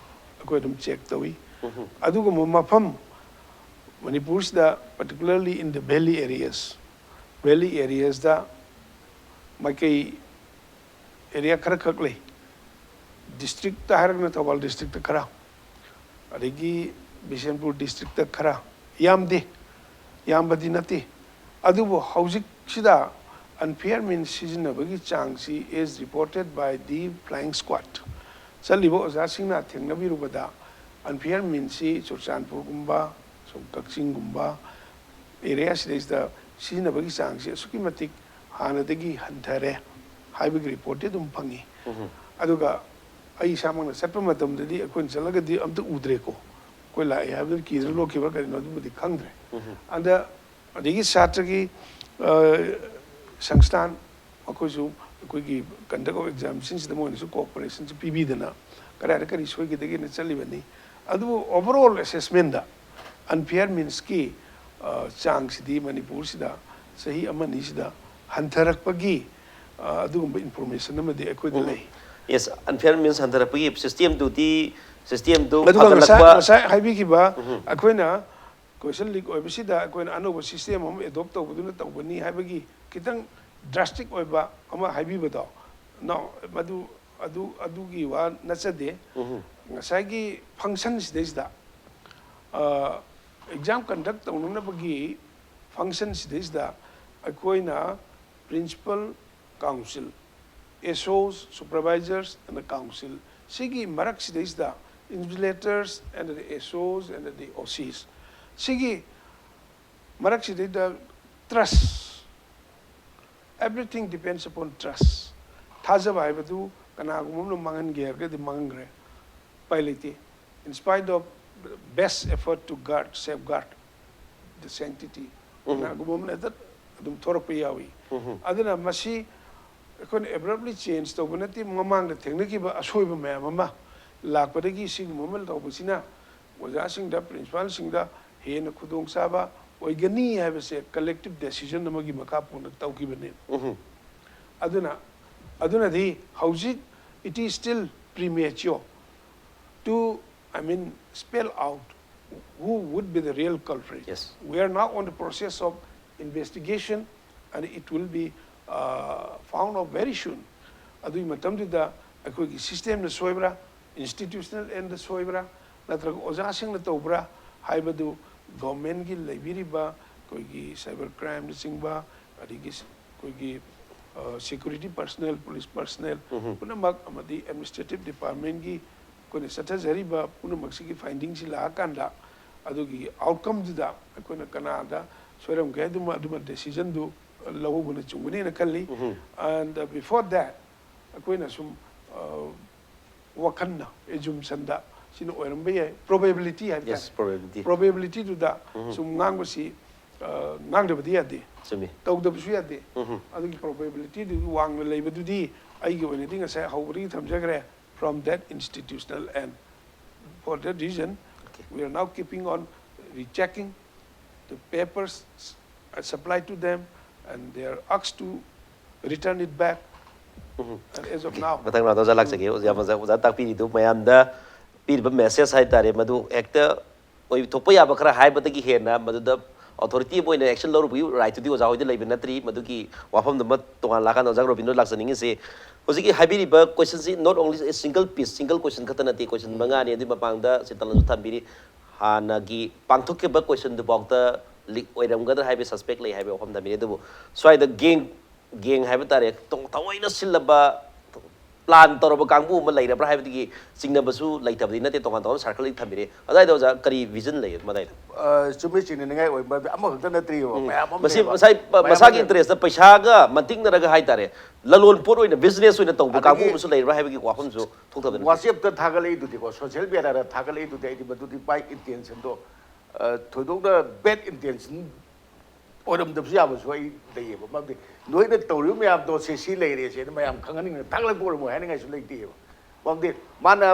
ꯑꯩꯈꯣꯏ ꯑꯗꯨꯝ check ꯇꯧꯏ꯫ ꯑꯗꯨꯒꯨꯝꯕ ꯃꯐꯝ ꯃꯅꯤꯄꯨꯔꯁꯤꯗ, particularly in the valley areas, valley areasꯇ ꯃꯥꯏꯀꯩ area ꯈꯔ ꯈꯛ ꯂꯩ꯫ Districtꯇ ꯍꯥꯏꯔꯒꯅ ꯊꯧꯕꯥꯜ districtꯇ ꯈꯔ, ꯑꯗꯒꯤ ꯕꯤꯁꯦꯟꯄꯨꯔ districtꯇ ꯈꯔ, ꯌꯥꯝꯗꯦ, ꯌꯥꯝꯕꯗꯤ ꯅꯠꯇꯦ꯫ ꯑꯗꯨꯕꯨ ꯍꯧꯖꯤꯛꯁꯤꯗ unfair means ꯁꯤꯖꯤꯟꯅꯕꯒꯤ ꯆꯥꯡꯁꯤ, as reported by the flying squad, ꯆꯠꯂꯤꯕ ꯑꯣꯖꯥꯁꯤꯡꯅ ꯊꯦꯡꯅꯕꯤꯔꯨꯕꯗ, unfair meansꯁꯤ ꯆꯨꯔꯆꯥꯟꯄꯨꯔꯒꯨꯝꯕ, ꯁꯨꯝ ꯀꯛꯆꯤꯡꯒꯨꯝꯕ areaꯁꯤꯗꯩꯁꯤꯗ ꯁꯤꯖꯤꯟꯅꯕꯒꯤ ꯆꯥꯡꯁꯤ ꯑꯁꯨꯛꯀꯤ ꯃꯇꯤꯛ ꯍꯥꯟꯅꯗꯒꯤ ꯍꯟꯊꯔꯦ ꯍꯥꯏꯕꯒꯤ reportꯇꯤ ꯑꯗꯨꯝ ꯐꯪꯉꯤ꯫ ꯑꯗꯨꯒ ꯑꯩ ꯏꯁꯥꯃꯛꯅ ꯆꯠꯄ ꯃꯇꯝꯗꯗꯤ ꯑꯩꯈꯣꯏꯅ ꯆꯠꯂꯒꯗꯤ ꯑꯝꯇ ꯎꯗ꯭ꯔꯦꯀꯣ꯫ ꯑꯩꯈꯣꯏ ꯂꯥꯛꯑꯦ ꯍꯥꯏꯕꯗꯨꯗ ꯀꯤꯗꯅ ꯂꯣꯠꯈꯤꯕ꯭ꯔꯥ ꯀꯔꯤꯅꯣ, ꯑꯗꯨꯕꯨꯗꯤ ꯈꯪꯗ꯭ꯔꯦ꯫ ꯑꯗ ꯑꯗꯒꯤ ꯁꯥꯇ꯭ꯔꯒꯤ, ꯑ, ꯁꯪꯁꯊꯥꯟ, ꯃꯈꯣꯏꯁꯨ ꯑꯩꯈꯣꯏꯒꯤ conduct of examinationꯁꯤꯗ ꯃꯣꯏꯅꯁꯨ cooperationꯁꯤ ꯄꯤꯕꯤꯗꯅ ꯀꯗꯥꯏꯗ ꯀꯔꯤ ꯁꯣꯏꯒꯗꯒꯦꯅ ꯆꯠꯂꯤꯕꯅꯤ꯫ ꯑꯗꯨꯕꯨ overall assessmentꯇ unfair meansꯀꯤ, ꯑ, ꯆꯥꯡꯁꯤꯗꯤ ꯃꯅꯤꯄꯨꯔꯁꯤꯗ ꯆꯍꯤ ꯑꯃꯅꯤꯁꯤꯗ ꯍꯟꯊꯔꯛꯄꯒꯤ ꯑ, ꯑꯗꯨꯒꯨꯝꯕ ꯏꯟꯐꯣꯔꯃꯦꯁꯟ ꯑꯃꯗꯤ ꯑꯩꯈꯣꯏꯗ ꯂꯩ꯫ Yes, unfair means ꯍꯟꯊꯔꯛꯄꯒꯤ system ꯗꯨꯗꯤ, system ꯗꯨ ꯑꯗꯨꯒ ꯉꯁꯥꯏ ꯐꯒꯠꯂꯛꯄ ꯉꯁꯥꯏ ꯍꯥꯏꯕꯤꯈꯤꯕ ꯑꯩꯈꯣꯏꯅ question leak ꯑꯣꯏꯕꯁꯤꯗ ꯑꯩꯈꯣꯏꯅ ꯑꯅꯧꯕ system ꯑꯃ adopt ꯇꯧꯕꯗꯨꯅ ꯇꯧꯕꯅꯤ ꯍꯥꯏꯕꯒꯤ ꯈꯤꯇꯪ drastic ꯑꯣꯏꯕ ꯑꯃ ꯍꯥꯏꯕꯤꯕꯗꯣ, no, ꯃꯗꯨ ꯑꯗꯨ ꯑꯗꯨꯒꯤ ꯋꯥ ꯅꯠꯆꯗꯦ꯫ ꯉꯁꯥꯏꯒꯤ function ꯁꯤꯗꯩꯁꯤꯗ ꯑꯦꯛꯖꯥꯝ ꯀꯟꯗꯛ ꯇꯧꯅꯅꯕꯒꯤ function ꯁꯤꯗꯩꯁꯤꯗ ꯑꯩꯈꯣꯏꯅ principal, council, S Os, supervisors and council, ꯁꯤꯒꯤ ꯃꯔꯛꯁꯤꯗꯩꯁꯤꯗ invigilators and the S Os and the O Cs, ꯁꯤꯒꯤ ꯃꯔꯛꯁꯤꯗꯩꯗ trust, everything depends upon trust. ꯊꯥꯖꯕ ꯍꯥꯏꯕꯗꯨ ꯀꯅꯥꯒꯨꯝꯕ ꯑꯃꯅ ꯃꯥꯡꯍꯟꯒꯦ ꯍꯥꯏꯔꯒꯗꯤ ꯃꯥꯡꯍꯟꯈ꯭ꯔꯦ, ꯎꯄꯥꯏ ꯂꯩꯇꯦ꯫ In spite of best effort to guard, safeguard the sanctity, ꯀꯅꯥꯒꯨꯝꯕ ꯑꯃꯅ ꯍꯦꯛꯇ ꯑꯗꯨꯝ ꯊꯣꯔꯛꯄ ꯌꯥꯎꯏ꯫ ꯑꯗꯨꯅ ꯃꯁꯤ ꯑꯩꯈꯣꯏꯅ abruptly change ꯇꯧꯕ ꯅꯠꯇꯦ꯫ ꯃꯃꯥꯡꯗ ꯊꯦꯡꯅꯈꯤꯕ ꯑꯁꯣꯏꯕ ꯃꯌꯥꯝ ꯑꯃ ꯂꯥꯛꯄꯗꯒꯤ ꯁꯤꯒꯨꯝꯕ ꯑꯃ ꯇꯧꯕꯁꯤꯅ ꯑꯣꯖꯥꯁꯤꯡꯗ, principalꯁꯤꯡꯗ ꯍꯦꯟꯅ ꯈꯨꯗꯣꯡꯆꯥꯕ ꯑꯣꯏꯒꯅꯤ ꯍꯥꯏꯕꯁꯦ collective decision ꯑꯃꯒꯤ ꯃꯈꯥ ꯄꯣꯟꯅ ꯇꯧꯈꯤꯕꯅꯦ꯫ ꯑꯗꯨꯅ ꯑꯗꯨꯅꯗꯤ ꯍꯧꯖꯤꯛ it is still premature to, I mean, spell out who would be the real culprit. Yes. We are now on the process of investigation and it will be uh, found out very soon. ꯑꯗꯨꯒꯤ ꯃꯇꯝꯗꯨꯗ ꯑꯩꯈꯣꯏꯒꯤ systemꯅ ꯁꯣꯏꯕ꯭ꯔꯥ, institutional endꯗ ꯁꯣꯏꯕ꯭ꯔꯥ, ꯅꯠꯇ꯭ꯔꯒ ꯑꯣꯖꯥꯁꯤꯡꯅ ꯇꯧꯕ꯭ꯔꯥ ꯍꯥꯏꯕꯗꯨ governmentꯀꯤ ꯂꯩꯕꯤꯔꯤꯕ ꯑꯩꯈꯣꯏꯒꯤ cyber crimeꯅꯆꯤꯡꯕ, ꯑꯗꯒꯤ ꯑꯩꯈꯣꯏꯒꯤ security personnel, police personnel ꯄꯨꯝꯅꯃꯛ ꯑꯃꯗꯤ administrative departmentꯀꯤ ꯑꯩꯈꯣꯏꯅ ꯆꯠꯊꯖꯔꯤꯕ ꯄꯨꯝꯅꯃꯛꯁꯤꯒꯤ findingꯁꯤ ꯂꯥꯛꯑꯀꯥꯟꯗ ꯑꯗꯨꯒꯤ outcomeꯗꯨꯗ ꯑꯩꯈꯣꯏꯅ ꯀꯅꯥꯗ ꯁꯣꯏꯔꯝꯒꯦ ꯍꯥꯏꯗꯨꯃ ꯑꯗꯨꯃ decisionꯗꯨ ꯂꯧꯍꯧꯕꯅ ꯆꯨꯝꯒꯅꯤꯅ ꯈꯜꯂꯤ꯫ And uh, before that, ꯑꯩꯈꯣꯏꯅ ꯁꯨꯝ ꯑ, ꯋꯥꯈꯜꯅ, assumptionꯗ ꯁꯤꯅ ꯑꯣꯏꯔꯝꯕ ꯌꯥꯏ, probability ꯍꯥꯏꯕ Yes, ꯇꯥꯔꯦ꯫ Probability. Probabilityꯗꯨꯗ ꯁꯨꯝ ꯉꯥꯡꯕꯁꯤ ꯑ, ꯉꯥꯡꯗꯕꯗꯤ ꯌꯥꯗꯦ, ꯆꯨꯝꯃꯤ꯫ ꯇꯧꯗꯕꯁꯨ ꯌꯥꯗꯦ꯫ ꯑꯗꯨꯒꯤ probabilityꯗꯨ ꯋꯥꯡꯅ ꯂꯩꯕꯗꯨꯗꯤ ꯑꯩꯒꯤ ꯑꯣꯏꯅꯗꯤ ꯉꯁꯥꯏ ꯍꯧꯕꯗꯒꯤ ꯊꯝꯖꯈ꯭ꯔꯦ, from that institutional end. For that reason, we are now keeping on rechecking the papers uh, supplied to them, and they are asked to return it back. And as of now, ꯃꯊꯪ round ꯑꯣꯖꯥ ꯂꯥꯛꯆꯒꯦ꯫ ꯑꯣꯖꯥ, ꯑꯣꯖꯥ, ꯑꯣꯖꯥ ꯇꯥꯛꯄꯤꯔꯤꯗꯨ ꯃꯌꯥꯝꯗ ꯄꯤꯔꯤꯕ message ꯍꯥꯏꯇꯥꯔꯦ, ꯃꯗꯨ ꯍꯦꯛꯇ ꯑꯣꯏꯊꯣꯛꯄ ꯌꯥꯕ ꯈꯔ ꯍꯥꯏꯕꯗꯒꯤ ꯍꯦꯟꯅ ꯃꯗꯨꯗ ꯑꯣꯊꯣꯔꯤꯇꯤ ꯑꯃ ꯑꯣꯏꯅ ꯑꯦꯛꯁꯟ ꯂꯧꯔꯨꯕꯒꯤ ꯔꯥꯏꯠꯇꯨꯗꯤ ꯑꯣꯖꯥ ꯍꯣꯏꯗ ꯂꯩꯕ ꯅꯠꯇ꯭ꯔꯤ꯫ ꯃꯗꯨꯒꯤ ꯋꯥꯐꯝꯗꯨꯃ ꯇꯣꯉꯥꯟ ꯂꯥꯛꯀꯥꯟꯗ ꯑꯣꯖꯥ ꯔꯣꯕꯤꯟꯗꯣ ꯂꯥꯛꯆꯅꯤꯡꯉꯤꯁꯦ꯫ ꯍꯧꯖꯤꯛꯀꯤ ꯍꯥꯏꯕꯤꯔꯤꯕ ꯀꯣꯏꯁꯟꯁꯤ not only single piece, single question ꯈꯛꯇ ꯅꯠꯇꯦ, ꯀꯣꯏꯁꯟ ꯃꯉꯥꯅꯤ꯫ ꯑꯗꯨꯒꯤ ꯃꯄꯥꯡꯗ ꯁꯤꯇꯜꯅꯁꯨ ꯊꯝꯕꯤꯔꯤ, ꯍꯥꯟꯅꯒꯤ ꯄꯥꯡꯊꯣꯛꯈꯤꯕ ꯀꯣꯏꯁꯟꯗꯨꯐꯥꯎꯗ ꯂꯤꯛ ꯑꯣꯏꯔꯝꯒꯗ꯭ꯔꯥ ꯍꯥꯏꯕꯒꯤ ꯁꯁꯄꯦꯛ ꯂꯩ ꯍꯥꯏꯕꯒꯤ ꯋꯥꯐꯝ ꯊꯝꯕꯤꯔꯤ꯫ ꯑꯗꯨꯕꯨ ꯁ꯭ꯋꯥꯏꯗ ꯒꯦꯡ ꯒꯦꯡ ꯍꯥꯏꯕ ꯇꯥꯔꯦ, ꯇꯣ- ꯊꯑꯣꯏꯅ ꯁꯤꯜꯂꯕ, ꯄ꯭ꯂꯥꯟ ꯇꯧꯔꯕ ꯀꯥꯡꯕꯨ ꯑꯃ ꯂꯩꯔꯕ꯭ꯔꯥ ꯍꯥꯏꯕꯗꯒꯤ ꯆꯤꯡꯅꯕꯁꯨ ꯂꯩꯇꯕꯗꯤ ꯅꯠꯇꯦ, ꯇꯣꯉꯥꯟ ꯇꯣꯉꯥꯟꯕ ꯁꯥꯔꯀꯜꯗꯒꯤ ꯊꯝꯕꯤꯔꯦ꯫ ꯑꯗꯨꯋꯥꯏꯗ ꯑꯣꯖꯥ ꯀꯔꯤ ꯚꯤꯖꯟ ꯂꯩ ꯃꯗꯥꯏꯗ? ꯑ, ꯆꯨꯝꯃꯤ, ꯆꯤꯡꯅꯅꯤꯡꯉꯥꯏ ꯑꯣꯏꯕ ꯑꯃꯈꯛꯇ ꯅꯠꯇ꯭ꯔꯤꯕ, ꯃꯌꯥꯝ ꯑꯃ ꯃꯁꯤ ꯂꯩꯌꯦꯕ꯫ ꯃꯁꯥꯏ ꯃꯌꯥꯝ ꯃꯁꯥꯒꯤ ꯑꯃ ꯏꯟꯇꯔꯦꯁꯇ ꯄꯩꯁꯥꯒ ꯃꯟꯇꯤꯛꯅꯔꯒ ꯍꯥꯏꯇꯥꯔꯦ, ꯂꯂꯣꯟ ꯄꯣꯠ ꯑꯣꯏꯅ ꯕꯤꯖꯤꯅꯦꯁ ꯑꯣꯏꯅ ꯇꯧꯕ ꯀꯥꯡꯕꯨ ꯑꯗꯒꯤ ꯑꯃꯁꯨ ꯂꯩꯕ꯭ꯔꯥ ꯍꯥꯏꯕꯒꯤ ꯋꯥꯐꯝꯁꯨ ꯊꯣꯛꯇꯕꯗꯤ ꯅꯠꯇꯦ꯫ ꯋꯥꯆꯦꯞꯇ ꯊꯥꯒꯠꯂꯛꯏꯗꯨꯗꯤꯀꯣ, ꯁꯣꯁꯤꯌꯦꯜ ꯃꯦꯗꯤꯌꯥꯗ ꯊꯥꯒꯠꯂꯛꯏꯗꯨꯗꯤ, ꯑꯩꯗꯤ ꯃꯗꯨꯗꯤ ꯃꯥꯏ ꯏꯟꯇꯦꯟꯁꯟꯗꯣ, ꯑ, ꯊꯣꯏꯗꯣꯛꯅ ꯕꯦꯗ ꯏꯟꯇꯦꯟꯁꯟ ꯑꯣꯏꯔꯝꯗꯕꯁꯨ ꯌꯥꯕꯁꯨ ꯑꯩ ꯂꯩꯌꯦꯕ꯫ ꯃꯔꯝꯗꯤ ꯅꯣꯏꯅ ꯇꯧꯔꯤꯕ ꯃꯌꯥꯝꯗꯣ ꯁꯦ ꯁꯤ ꯂꯩꯔꯦ ꯁꯦ ꯃꯌꯥꯝ ꯈꯪꯍꯟꯅꯤꯡꯗꯅ ꯊꯥꯒꯠꯂꯛꯄ ꯑꯣꯏꯔꯝꯃꯣꯏ ꯍꯥꯏꯅꯤꯡꯉꯥꯏꯁꯨ ꯂꯩꯇꯦꯕ꯫ ꯃꯔꯝꯗꯤ ꯃꯥꯅ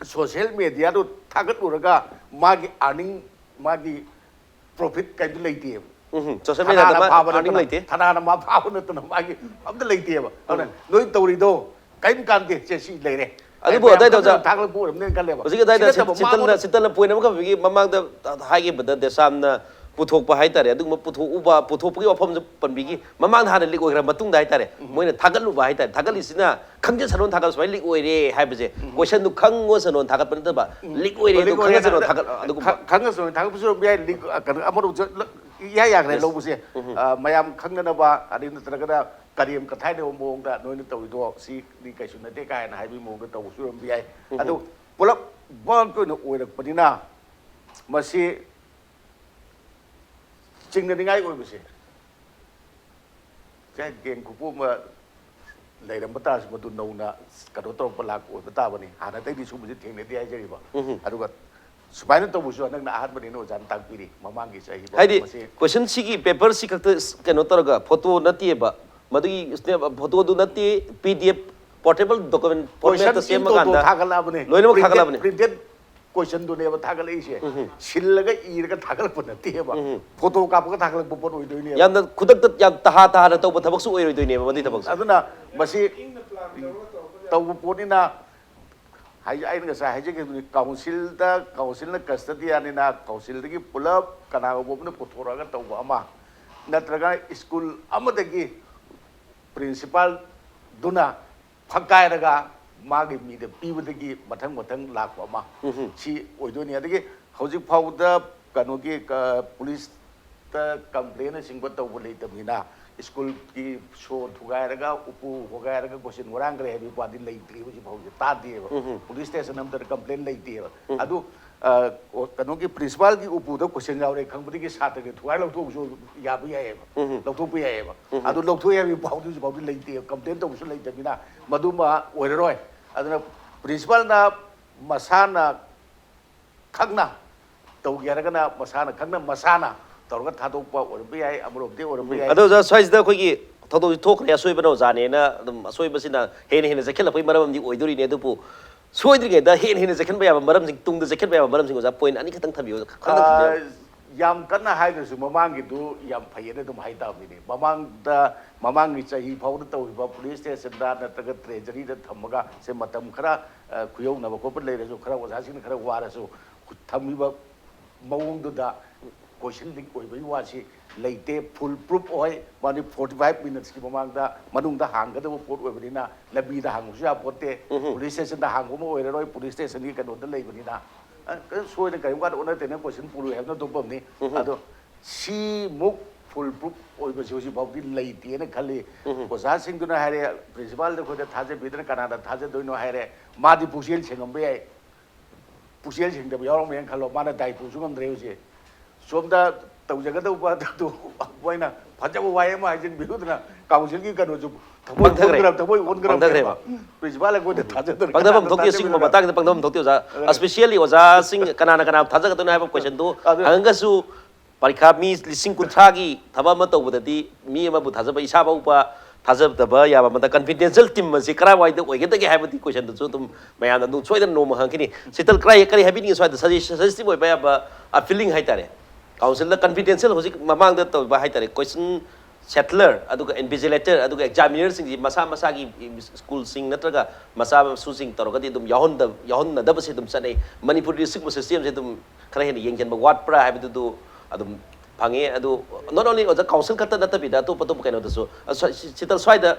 ꯁꯣꯁꯤꯌꯦꯜ ꯃꯦꯗꯤꯌꯥꯗꯣ ꯊꯥꯒꯠꯂꯨꯔꯒ ꯃꯥꯒꯤ ꯑꯥꯔꯅꯤꯡ, ꯃꯥꯒꯤ ꯄ꯭ꯔꯣꯐꯤꯠ ꯀꯩꯝꯇ ꯂꯩꯇꯦꯕ꯫ ꯎꯝ, ꯁꯣꯁꯤꯌꯦꯜ ꯃꯦꯗꯤꯌꯥꯗ ꯊꯅꯥꯅ ꯃꯥ ꯐꯥꯕ ꯑꯥꯔꯅꯤꯡ ꯅꯠꯇꯅ, ꯂꯩꯇꯦ꯫ ꯊꯅꯥꯅ ꯃꯥ ꯐꯥꯕ ꯅꯠꯇꯅ ꯃꯥꯒꯤ ꯑꯝꯇ ꯂꯩꯇꯦꯕ꯫ ꯑꯗꯨꯅ ꯅꯣꯏ ꯇꯧꯔꯤꯗꯣ ꯀꯔꯤꯝ ꯀꯥꯟꯗꯦ, ꯁꯦ ꯁꯤ ꯂꯩꯔꯦ꯫ ꯑꯗꯨꯕꯨ ꯃꯌꯥꯝ ꯑꯗꯨꯋꯥꯏꯗ ꯈꯪꯗꯅ ꯑꯣꯖꯥ ꯊꯥꯒꯠꯂꯛꯄ ꯑꯣꯏꯔꯝꯅꯤꯅ ꯈꯜꯂꯦꯕ꯫ ꯍꯧꯖꯤꯛꯀꯤ ꯑꯗꯨꯋꯥꯏꯗ ꯁꯤ ꯅꯠꯇꯕ ꯃꯥ ꯁꯤꯇꯜꯅ ꯑꯃꯅ ꯁꯤꯇꯜꯅ ꯄꯣꯏꯟ ꯑꯃꯈꯛ ꯍꯧꯖꯤꯛꯀꯤ ꯃꯃꯥꯡꯗ ꯍꯥꯏꯈꯤꯕꯗ ꯗꯦꯁꯥꯝꯅ ꯄꯨꯊꯣꯛꯄ ꯍꯥꯏꯇꯥꯔꯦ, ꯑꯗꯨꯒꯨꯝꯕ ꯄꯨꯊꯣꯛꯎꯕ, ꯄꯨꯊꯣꯛꯄꯒꯤ ꯋꯥꯐꯝꯁꯨ ꯄꯟꯕꯤꯈꯤ꯫ ꯃꯃꯥꯡꯗ ꯍꯥꯟꯅ ꯂꯤꯛ ꯑꯣꯏꯈ꯭ꯔ ꯃꯇꯨꯡꯗ ꯍꯥꯏꯇꯥꯔꯦ, ꯃꯣꯏꯅ ꯊꯥꯒꯠꯂꯨꯕ ꯍꯥꯏꯇꯥꯔꯦ, ꯊꯥꯒꯠꯂꯤꯁꯤꯅ ꯈꯪꯖꯁꯅꯣꯅ ꯊꯥꯒꯠ, ꯁꯨꯃꯥꯏꯅ ꯂꯤꯛ ꯑꯣꯏꯔꯦ ꯍꯥꯏꯕꯁꯦ, ꯀꯣꯏꯁꯟꯗꯨ ꯈꯪꯉꯁꯅꯣꯅ ꯊꯥꯒꯠꯄ ꯅꯠꯇꯕ, ꯂꯤꯛ ꯑꯣꯏꯔꯦ ꯑꯗꯨ ꯂꯤꯛ ꯑꯣꯏꯔꯦ ꯈꯪꯉꯁꯅꯣꯅ ꯍꯥꯏꯕꯗ ꯊꯥꯒꯠ ꯑꯗꯨꯒꯨꯝꯕ꯫ ꯈ- ꯈꯪꯉꯁꯅꯨ ꯊꯥꯒꯠꯄꯁꯨ ꯑꯣꯏꯔꯝꯕ ꯌꯥꯏ꯫ ꯂꯤꯛ, ꯑ, ꯀꯩꯅꯣ, ꯑꯃꯔꯣꯝ ꯆꯠ-, ꯂ-, ꯏꯌꯥ ꯌꯥꯈ꯭ꯔꯦ ꯂꯧꯕꯁꯦ꯫ ꯑ, ꯃꯌꯥꯝ ꯈꯪꯅꯅꯕ, ꯑꯗꯩ ꯅꯠꯇ꯭ꯔꯒꯅ ꯀꯔꯦꯝ ꯀꯊꯥꯏꯅꯕ ꯃꯑꯣꯡꯗ ꯅꯣꯏꯅ ꯇꯧꯔꯤꯗꯣ ꯁꯤꯗꯤ ꯀꯩꯁꯨ ꯅꯠꯇꯦ ꯀꯥꯏꯅ ꯍꯥꯏꯕꯒꯤ ꯃꯑꯣꯡꯗ ꯇꯧꯕꯁꯨ ꯑꯣꯏꯔꯝꯕ ꯌꯥꯏ꯫ ꯑꯗꯨ ꯄꯨꯂꯞ ꯕꯜꯛ ꯑꯣꯏꯅ ꯑꯣꯏꯔꯛꯄꯅꯤꯅ ꯃꯁꯤ ꯆꯤꯡꯅꯅꯤꯡꯉꯥꯏ ꯑꯣꯏꯕꯁꯦ, ꯁꯦ ꯒꯦꯡ ꯈꯨꯄꯨ ꯑꯃ ꯂꯩꯔꯝꯕ ꯇꯥꯔꯁꯨ ꯃꯗꯨ ꯅꯧꯅ ꯀꯩꯅꯣ ꯇꯧꯔꯛꯄ ꯂꯥꯛꯄ ꯑꯣꯏꯕ ꯇꯥꯕꯅꯤ꯫ ꯍꯥꯟꯅꯗꯩꯗꯤ ꯁꯨꯝꯕꯁꯤ ꯊꯦꯡꯅꯗꯦ ꯍꯥꯏꯖꯔꯤꯕ꯫ ꯑꯗꯨꯒ ꯁꯨꯃꯥꯏꯅ ꯇꯧꯕꯁꯨ ꯍꯟꯗꯛꯅ ꯑꯍꯥꯟꯕꯅꯤꯅ ꯑꯣꯖꯥꯅ ꯇꯥꯛꯄꯤꯔꯤ꯫ ꯃꯃꯥꯡꯒꯤ ꯆꯍꯤ ꯐꯥꯎ ꯍꯥꯏꯗꯤ ꯃꯁꯤ ꯀꯣꯏꯁꯟꯁꯤꯒꯤ ꯄꯦꯄꯔꯁꯤ ꯈꯛꯇ ꯀꯩꯅꯣ ꯇꯧꯔꯒ, ꯐꯣꯇꯣ ꯅꯠꯇꯦꯕ, ꯃꯗꯨꯒꯤ ꯐꯣꯇꯣꯗꯨ ꯅꯠꯇꯦ, ꯄꯤ ꯗꯤ ꯑꯦꯐ ꯄꯣꯔꯇꯦꯕꯜ ꯗꯣꯀꯨꯃꯦꯟ ꯀꯣꯏꯁꯟ ꯐꯣꯔꯃꯦꯠꯇ ꯏꯟ ꯇꯣꯇꯣ ꯁꯦꯝꯃꯀꯥꯟꯗ ꯊꯥꯒꯠꯂꯛꯑꯕꯅꯦ꯫ ꯂꯣꯏꯅꯃꯛ Printed- ꯊꯥꯒꯠꯂꯕꯅꯦ꯫ Printed ꯀꯣꯏꯁꯟꯗꯨꯅꯦꯕ ꯊꯥꯒꯠꯂꯛꯏꯁꯦ꯫ ꯁꯤꯜꯂꯒ ꯏꯔꯒ ꯊꯥꯒꯠꯂꯛꯄ ꯅꯠꯇꯦꯕ꯫ ꯎꯝ꯫ ꯐꯣꯇꯣ ꯀꯥꯞꯄꯒ ꯊꯥꯒꯠꯂꯛꯄ ꯄꯣꯠ ꯑꯣꯏꯗꯣꯏꯅꯦꯕ꯫ ꯌꯥꯝꯅ ꯈꯨꯗꯛꯇ ꯌꯥꯝ ꯇꯍꯥ ꯇꯍꯥꯅ ꯇꯧꯕ ꯊꯕꯛꯁꯨ ꯑꯣꯏꯔꯣꯏꯗꯣꯏꯅꯦꯕ ꯃꯗꯨꯏ ꯊꯕꯛꯁꯦ꯫ ꯑꯗꯨꯅ ꯃꯁꯤ ꯇꯧꯕ ꯄꯣꯠꯅꯤꯅ, ꯍꯥꯏ-, ꯑꯩꯅ ꯉꯁꯥꯏ ꯍꯥꯏꯖꯈꯤꯕꯗꯨꯅꯤ, ꯀꯥꯎꯟꯁꯤꯜꯗ, ꯀꯥꯎꯟꯁꯤꯜꯅ ꯀꯁꯇꯗꯤꯌꯥꯅꯤꯅ ꯀꯥꯎꯟꯁꯤꯜꯗꯒꯤ ꯄꯨꯂꯞ ꯀꯅꯥꯒꯨꯝꯕ ꯑꯃꯅ ꯄꯨꯊꯣꯔꯛꯑꯒ ꯇꯧꯕ ꯑꯃ, ꯅꯠꯇ꯭ꯔꯒ ꯁ꯭ꯀꯨꯜ ꯑꯃꯗꯒꯤ ꯄ꯭ꯔꯤꯟꯁꯤꯄꯥꯜꯗꯨꯅ ꯐꯛꯀꯥꯏꯔꯒ ꯃꯥꯒꯤ ꯃꯤꯗ ꯄꯤꯕꯗꯒꯤ ꯃꯊꯪ ꯃꯊꯪ ꯂꯥꯛꯄ ꯑꯃ, ꯎꯝꯍꯨꯝ꯫ ꯁꯤ ꯑꯣꯏꯗꯣꯏꯅꯤ꯫ ꯑꯗꯒꯤ ꯍꯧꯖꯤꯛ ꯐꯥꯎꯕꯗ ꯀꯩꯅꯣꯒꯤ, ꯀ-, ꯄꯨꯂꯤꯁꯇ ꯀꯝꯄ꯭ꯂꯦꯟꯅꯆꯤꯡꯕ ꯇꯧꯕ ꯂꯩꯇꯕꯅꯤꯅ, ꯁ꯭ꯀꯨꯜꯒꯤ ꯁꯣ ꯊꯨꯒꯥꯏꯔꯒ, ꯎꯄꯨ ꯍꯣꯒꯥꯏꯔꯒ ꯀꯣꯏꯁꯟ ꯍꯨꯔꯥꯟꯈ꯭ꯔꯦ ꯍꯥꯏꯕꯒꯤ ꯋꯥꯗꯤ ꯂꯩꯇ꯭ꯔꯤ ꯍꯧꯖꯤꯛ ꯐꯥꯎꯁꯦ, ꯇꯥꯗꯦꯕ꯫ ꯎꯝꯍꯨꯝ꯫ ꯄꯨꯂꯤꯁ ꯁ꯭ꯇꯦꯁꯟ ꯑꯃꯠꯇꯗ ꯀꯝꯄ꯭ꯂꯦꯟ ꯂꯩꯇꯦꯕ꯫ ꯎꯝ꯫ ꯑꯗꯨ, ꯑ, ꯑꯣ, ꯀꯩꯅꯣꯒꯤ ꯄ꯭ꯔꯤꯟꯁꯤꯄꯥꯜꯒꯤ ꯎꯄꯨꯗ ꯀꯣꯏꯁꯟ ꯌꯥꯎꯔꯦ ꯈꯪꯕꯗꯒꯤ ꯁꯥꯇ꯭ꯔꯒꯤ ꯊꯨꯒꯥꯏ ꯂꯧꯊꯣꯛꯄꯁꯨ ꯌꯥꯕ ꯌꯥꯏꯌꯦꯕ꯫ ꯎꯝ꯫ ꯂꯧꯊꯣꯛꯄ ꯌꯥꯏꯌꯦꯕ꯫ ꯎꯝ꯫ ꯑꯗꯨ ꯂꯧꯊꯣꯛꯑꯦ ꯍꯥꯏꯕꯒꯤ ꯄꯥꯎꯗꯤ ꯍꯧꯖꯤꯛ ꯐꯥꯎꯗꯤ ꯂꯩꯇꯦ, ꯀꯝꯄ꯭ꯂꯦꯟ ꯇꯧꯕꯁꯨ ꯂꯩꯇꯕꯅꯤꯅ ꯃꯗꯨꯃ ꯑꯣꯏꯔꯔꯣꯏ꯫ ꯑꯗꯨꯅ ꯄ꯭ꯔꯤꯟꯁꯤꯄꯥꯜꯅ ꯃꯁꯥꯅ ꯈꯪꯅ ꯇꯧꯒꯦ ꯍꯥꯏꯔꯒꯅ ꯃꯁꯥꯅ ꯈꯪꯅ ꯃꯁꯥꯅ ꯇꯧꯔꯒ ꯊꯥꯗꯣꯛꯄ ꯑꯣꯏꯔꯝꯕ ꯌꯥꯏ, ꯑꯃꯔꯣꯝꯗꯤ ꯑꯣꯏꯔꯝꯕ ꯌꯥꯏ꯫ ꯑꯗꯣ ꯑꯣꯖꯥ, ꯁ꯭ꯋꯥꯏꯁꯤꯗ ꯑꯩꯈꯣꯏꯒꯤ ꯊꯧꯗꯣꯛꯁꯤ ꯊꯣꯛꯈ꯭ꯔꯦ, ꯑꯁꯣꯏꯕꯅ ꯑꯣꯖꯥꯅꯦꯅ ꯑꯗꯨꯝ ꯑꯁꯣꯏꯕꯁꯤꯅ ꯍꯦꯟꯅ ꯍꯦꯟꯅ ꯆꯠꯈꯠꯂꯛꯄꯒꯤ ꯃꯔꯝ ꯑꯃꯗꯤ ꯑꯣꯏꯗꯣꯔꯤꯅꯦ꯫ ꯑꯗꯨꯕꯨ ꯁꯣꯏꯗ꯭ꯔꯤꯉꯩꯗ ꯍꯦꯟꯅ ꯍꯦꯟꯅ ꯆꯠꯈꯠꯄ ꯌꯥꯕ ꯃꯔꯝꯁꯤꯡ, ꯇꯨꯡꯗ ꯆꯠꯈꯠꯄ ꯌꯥꯕ ꯃꯔꯝꯁꯤꯡ ꯑꯣꯖꯥ, ꯄꯣꯏꯟ ꯑꯅꯤꯈꯛꯇꯪ ꯊꯝꯕꯤꯌꯨ, ꯈꯪꯗꯪ ꯊꯝꯕꯤꯌꯨ꯫ ꯑ, ꯌꯥꯝ ꯀꯟꯅ ꯍꯥꯏꯗ꯭ꯔꯁꯨ ꯃꯃꯥꯡꯒꯤ ꯑꯗꯨ ꯌꯥꯝ ꯐꯩꯌꯦꯅ ꯑꯗꯨꯝ ꯍꯥꯏ ꯇꯥꯕꯅꯤꯅꯦ꯫ ꯃꯃꯥꯡꯗ, ꯃꯃꯥꯡꯒꯤ ꯆꯍꯤ ꯐꯥꯎꯗ ꯇꯧꯈꯤꯕ ꯄꯨꯂꯤꯁ ꯁ꯭ꯇꯦꯁꯟꯗ ꯅꯠꯇ꯭ꯔꯒ ꯇ꯭ꯔꯦꯖꯔꯤꯗ ꯊꯝꯃꯒ ꯁꯦ ꯃꯇꯝ ꯈꯔ, ꯑ, ꯈꯨꯌꯧꯅꯕ ꯈꯣꯠꯄ ꯂꯩꯔꯁꯨ, ꯈꯔ ꯑꯣꯖꯥꯁꯤꯡꯅ ꯈꯔ ꯋꯥꯔꯁꯨ, ꯊꯝꯃꯤꯕ ꯃꯑꯣꯡꯗꯨꯗ ꯀꯣꯏꯁꯟ ꯂꯤꯛ ꯑꯣꯏꯕꯒꯤ ꯋꯥꯁꯤ ꯂꯩꯇꯦ꯫ ꯐꯨꯜ ꯄ꯭ꯔꯨꯐ ꯑꯣꯏ꯫ ꯃꯥꯗꯤ ꯐꯣꯔꯇꯤ ꯐꯥꯏꯚ ꯃꯤꯅꯠꯁꯀꯤ ꯃꯃꯥꯡꯗ, ꯃꯅꯨꯡꯗ ꯍꯥꯡꯒꯗꯕ ꯄꯣꯠ ꯑꯣꯏꯕꯅꯤꯅ ꯂꯝꯕꯤꯗ ꯍꯥꯡꯕꯁꯨ ꯌꯥꯄꯣꯠꯇꯦ꯫ ꯄꯨꯂꯤꯁ ꯁ꯭ꯇꯦꯁꯟꯗ ꯍꯥꯡꯕ ꯑꯃ ꯑꯣꯏꯔꯔꯣꯏ, ꯄꯨꯂꯤꯁ ꯁ꯭ꯇꯦꯁꯟꯒꯤ ꯀꯩꯅꯣꯗ ꯂꯩꯕꯅꯤꯅ꯫ ꯑ, ꯀꯩꯝ ꯁꯣꯏꯗꯅ ꯀꯔꯤꯝ ꯀꯥꯟꯗ ꯑꯣꯟꯅ ꯇꯩꯅ ꯀꯣꯏꯁꯟ ꯄꯨꯔꯣꯏ ꯍꯥꯏꯕꯅ ꯑꯇꯣꯞꯄ ꯑꯃꯅꯤ꯫ ꯑꯗꯣ ꯁꯤꯃꯨꯛ ꯐꯨꯜ ꯄ꯭ꯔꯨꯐ ꯑꯣꯏꯕꯁꯤ ꯍꯧꯖꯤꯛ ꯐꯥꯎꯗꯤ ꯂꯩꯇꯦꯅ ꯈꯜꯂꯤ꯫ ꯑꯣꯖꯥꯁꯤꯡꯗꯨꯅ ꯍꯥꯏꯔꯦ, ꯄ꯭ꯔꯤꯟꯁꯤꯄꯥꯜꯗ ꯑꯩꯈꯣꯏꯗ ꯊꯥꯖꯕꯤꯗꯅ ꯀꯅꯥꯗ ꯊꯥꯖꯗꯣꯏꯅꯣ ꯍꯥꯏꯔꯦ꯫ ꯃꯥꯗꯤ ꯄꯨꯛꯆꯦꯜ ꯁꯦꯡꯉꯝꯕ ꯌꯥꯏ, ꯄꯨꯛꯆꯦꯜ ꯁꯦꯡꯗꯕ ꯌꯥꯎꯔꯝꯃꯦꯅ ꯈꯜꯂꯣ, ꯃꯥꯅ ꯗꯥꯏꯄꯨꯁꯨ ꯉꯝꯗ꯭ꯔꯦ ꯍꯧꯖꯤꯛ꯫ ꯁꯣꯝꯗ ꯇꯧꯖꯒꯗꯧꯕ ꯑꯗꯨ ꯃꯣꯏꯅ ꯐꯖꯕ ꯋꯥꯍꯩ ꯑꯃ ꯍꯥꯏꯖꯤꯟꯕꯤꯔꯨꯗꯅ ꯀꯥꯎꯟꯁꯤꯜꯒꯤ ꯀꯩꯅꯣꯁꯨ ꯊꯃꯣꯏ ꯄꯪꯊꯈ꯭ꯔꯦ꯫ ꯑꯣꯟꯈ꯭ꯔ-, ꯊꯃꯣꯏ ꯑꯣꯟꯈ꯭ꯔꯕꯅꯦꯕ꯫ ꯄꯪꯊꯈ꯭ꯔꯦꯕ꯫ ꯄ꯭ꯔꯤꯟꯁꯤꯄꯥꯜ ꯑꯩꯈꯣꯏꯗ ꯊꯥꯖꯗꯅ ꯄꯪꯊꯐꯝ ꯀꯅꯥꯗ ꯊꯣꯛꯇꯦ, ꯁꯤꯒꯨꯝꯕ ꯊꯥꯖꯕꯤꯔꯨꯅ? ꯃꯇꯥꯡꯗ ꯄꯪꯊꯐꯝ ꯊꯣꯛꯇꯦ ꯑꯣꯖꯥ꯫ ꯑꯦꯁꯄꯤꯁꯤꯌꯦꯜꯂꯤ ꯑꯣꯖꯥꯁꯤꯡ ꯀꯅꯥꯅ ꯀꯅꯥ ꯊꯥꯖꯒꯗꯣꯏꯅꯣ ꯍꯥꯏꯕ ꯀꯣꯏꯁꯟꯗꯨ ꯑꯗꯨ ꯍꯪꯉꯒꯁꯨ ꯄꯔꯤꯈꯥ ꯃꯤ ꯂꯤꯁꯤꯡ ꯀꯨꯟꯊ꯭ꯔꯥꯒꯤ ꯊꯕꯛ ꯑꯃ ꯇꯧꯕꯗꯗꯤ ꯃꯤ ꯑꯃꯕꯨ ꯊꯥꯖꯕ, ꯏꯁꯥ ꯐꯥꯎꯕ ꯊꯥꯖꯗꯕ ꯌꯥꯕ ꯑꯃꯗ ꯀꯟꯐꯤꯗꯦꯟꯁꯤꯌꯦꯜ ꯇꯤꯝ ꯑꯁꯤ ꯀꯔꯥꯏꯋꯥꯏꯗ ꯑꯣꯏꯒꯗꯒꯦ ꯍꯥꯏꯕꯗꯤ ꯀꯣꯏꯁꯟꯗꯨꯁꯨ ꯑꯗꯨꯝ ꯃꯌꯥꯝꯅ ꯑꯗꯨꯝ ꯁꯣꯏꯗꯅ ꯅꯣꯡꯃ ꯍꯪꯉꯛꯈꯤꯅꯤ꯫ ꯁꯤꯇꯜ, ꯀꯔꯥꯏ, ꯀꯔꯤ ꯍꯥꯏꯕꯤꯅꯤꯡꯉꯤ ꯁ꯭ꯋꯥꯏꯗ ꯁꯖꯦꯁꯇꯤꯚ ꯑꯣꯏꯕ ꯌꯥꯕ ꯐꯤꯂꯤꯡ ꯍꯥꯏꯇꯥꯔꯦ? ꯀꯥꯎꯟꯁꯤꯜꯗ ꯀꯟꯐꯤꯗꯦꯟꯁꯤꯌꯦꯜ ꯍꯧꯖꯤꯛ ꯃꯃꯥꯡꯗ ꯇꯧꯕ ꯍꯥꯏꯇꯥꯔꯦ, ꯀꯣꯏꯁꯟ ꯁꯦꯇꯂꯔ, ꯑꯗꯨꯒ ꯏꯟꯚꯤꯖꯤꯂꯦꯇꯔ, ꯑꯗꯨꯒ ꯑꯦꯛꯖꯥꯃꯤꯅꯔꯁꯤꯡꯁꯤ ꯃꯁꯥ ꯃꯁꯥꯒꯤ ꯁ꯭ꯀꯨꯜꯁꯤꯡ ꯅꯠꯇ꯭ꯔꯒ ꯃꯆꯥ ꯃꯁꯨꯁꯤꯡ ꯇꯧꯔꯒꯗꯤ ꯑꯗꯨꯝ ꯌꯥꯎꯍꯟꯗ-, ꯌꯥꯎꯍꯟꯅꯗꯕꯁꯦ ꯑꯗꯨꯝ ꯆꯠꯅꯩ꯫ ꯃꯅꯤꯄꯨꯔꯗꯤ ꯁꯤꯒꯨꯝꯕ ꯁꯤꯁꯇꯦꯝꯁꯦ ꯑꯗꯨꯝ ꯈꯔ ꯍꯦꯟꯅ ꯌꯦꯡꯁꯤꯟꯕ ꯋꯥꯠꯄ꯭ꯔꯥ ꯍꯥꯏꯕꯗꯨꯗꯨ ꯑꯗꯨꯝ ꯐꯪꯉꯦ꯫ ꯑꯗꯨ not only ꯑꯣꯖꯥ ꯀꯥꯎꯟꯁꯤꯜ ꯈꯛꯇ ꯅꯠꯇꯕꯤꯗ ꯑꯇꯣꯞ ꯑꯇꯣꯞꯄ ꯀꯩꯅꯣꯗꯁꯨ, ꯑ, ꯁ-, ꯁꯤ-, ꯁꯤꯗ ꯁ꯭ꯋꯥꯏꯗ,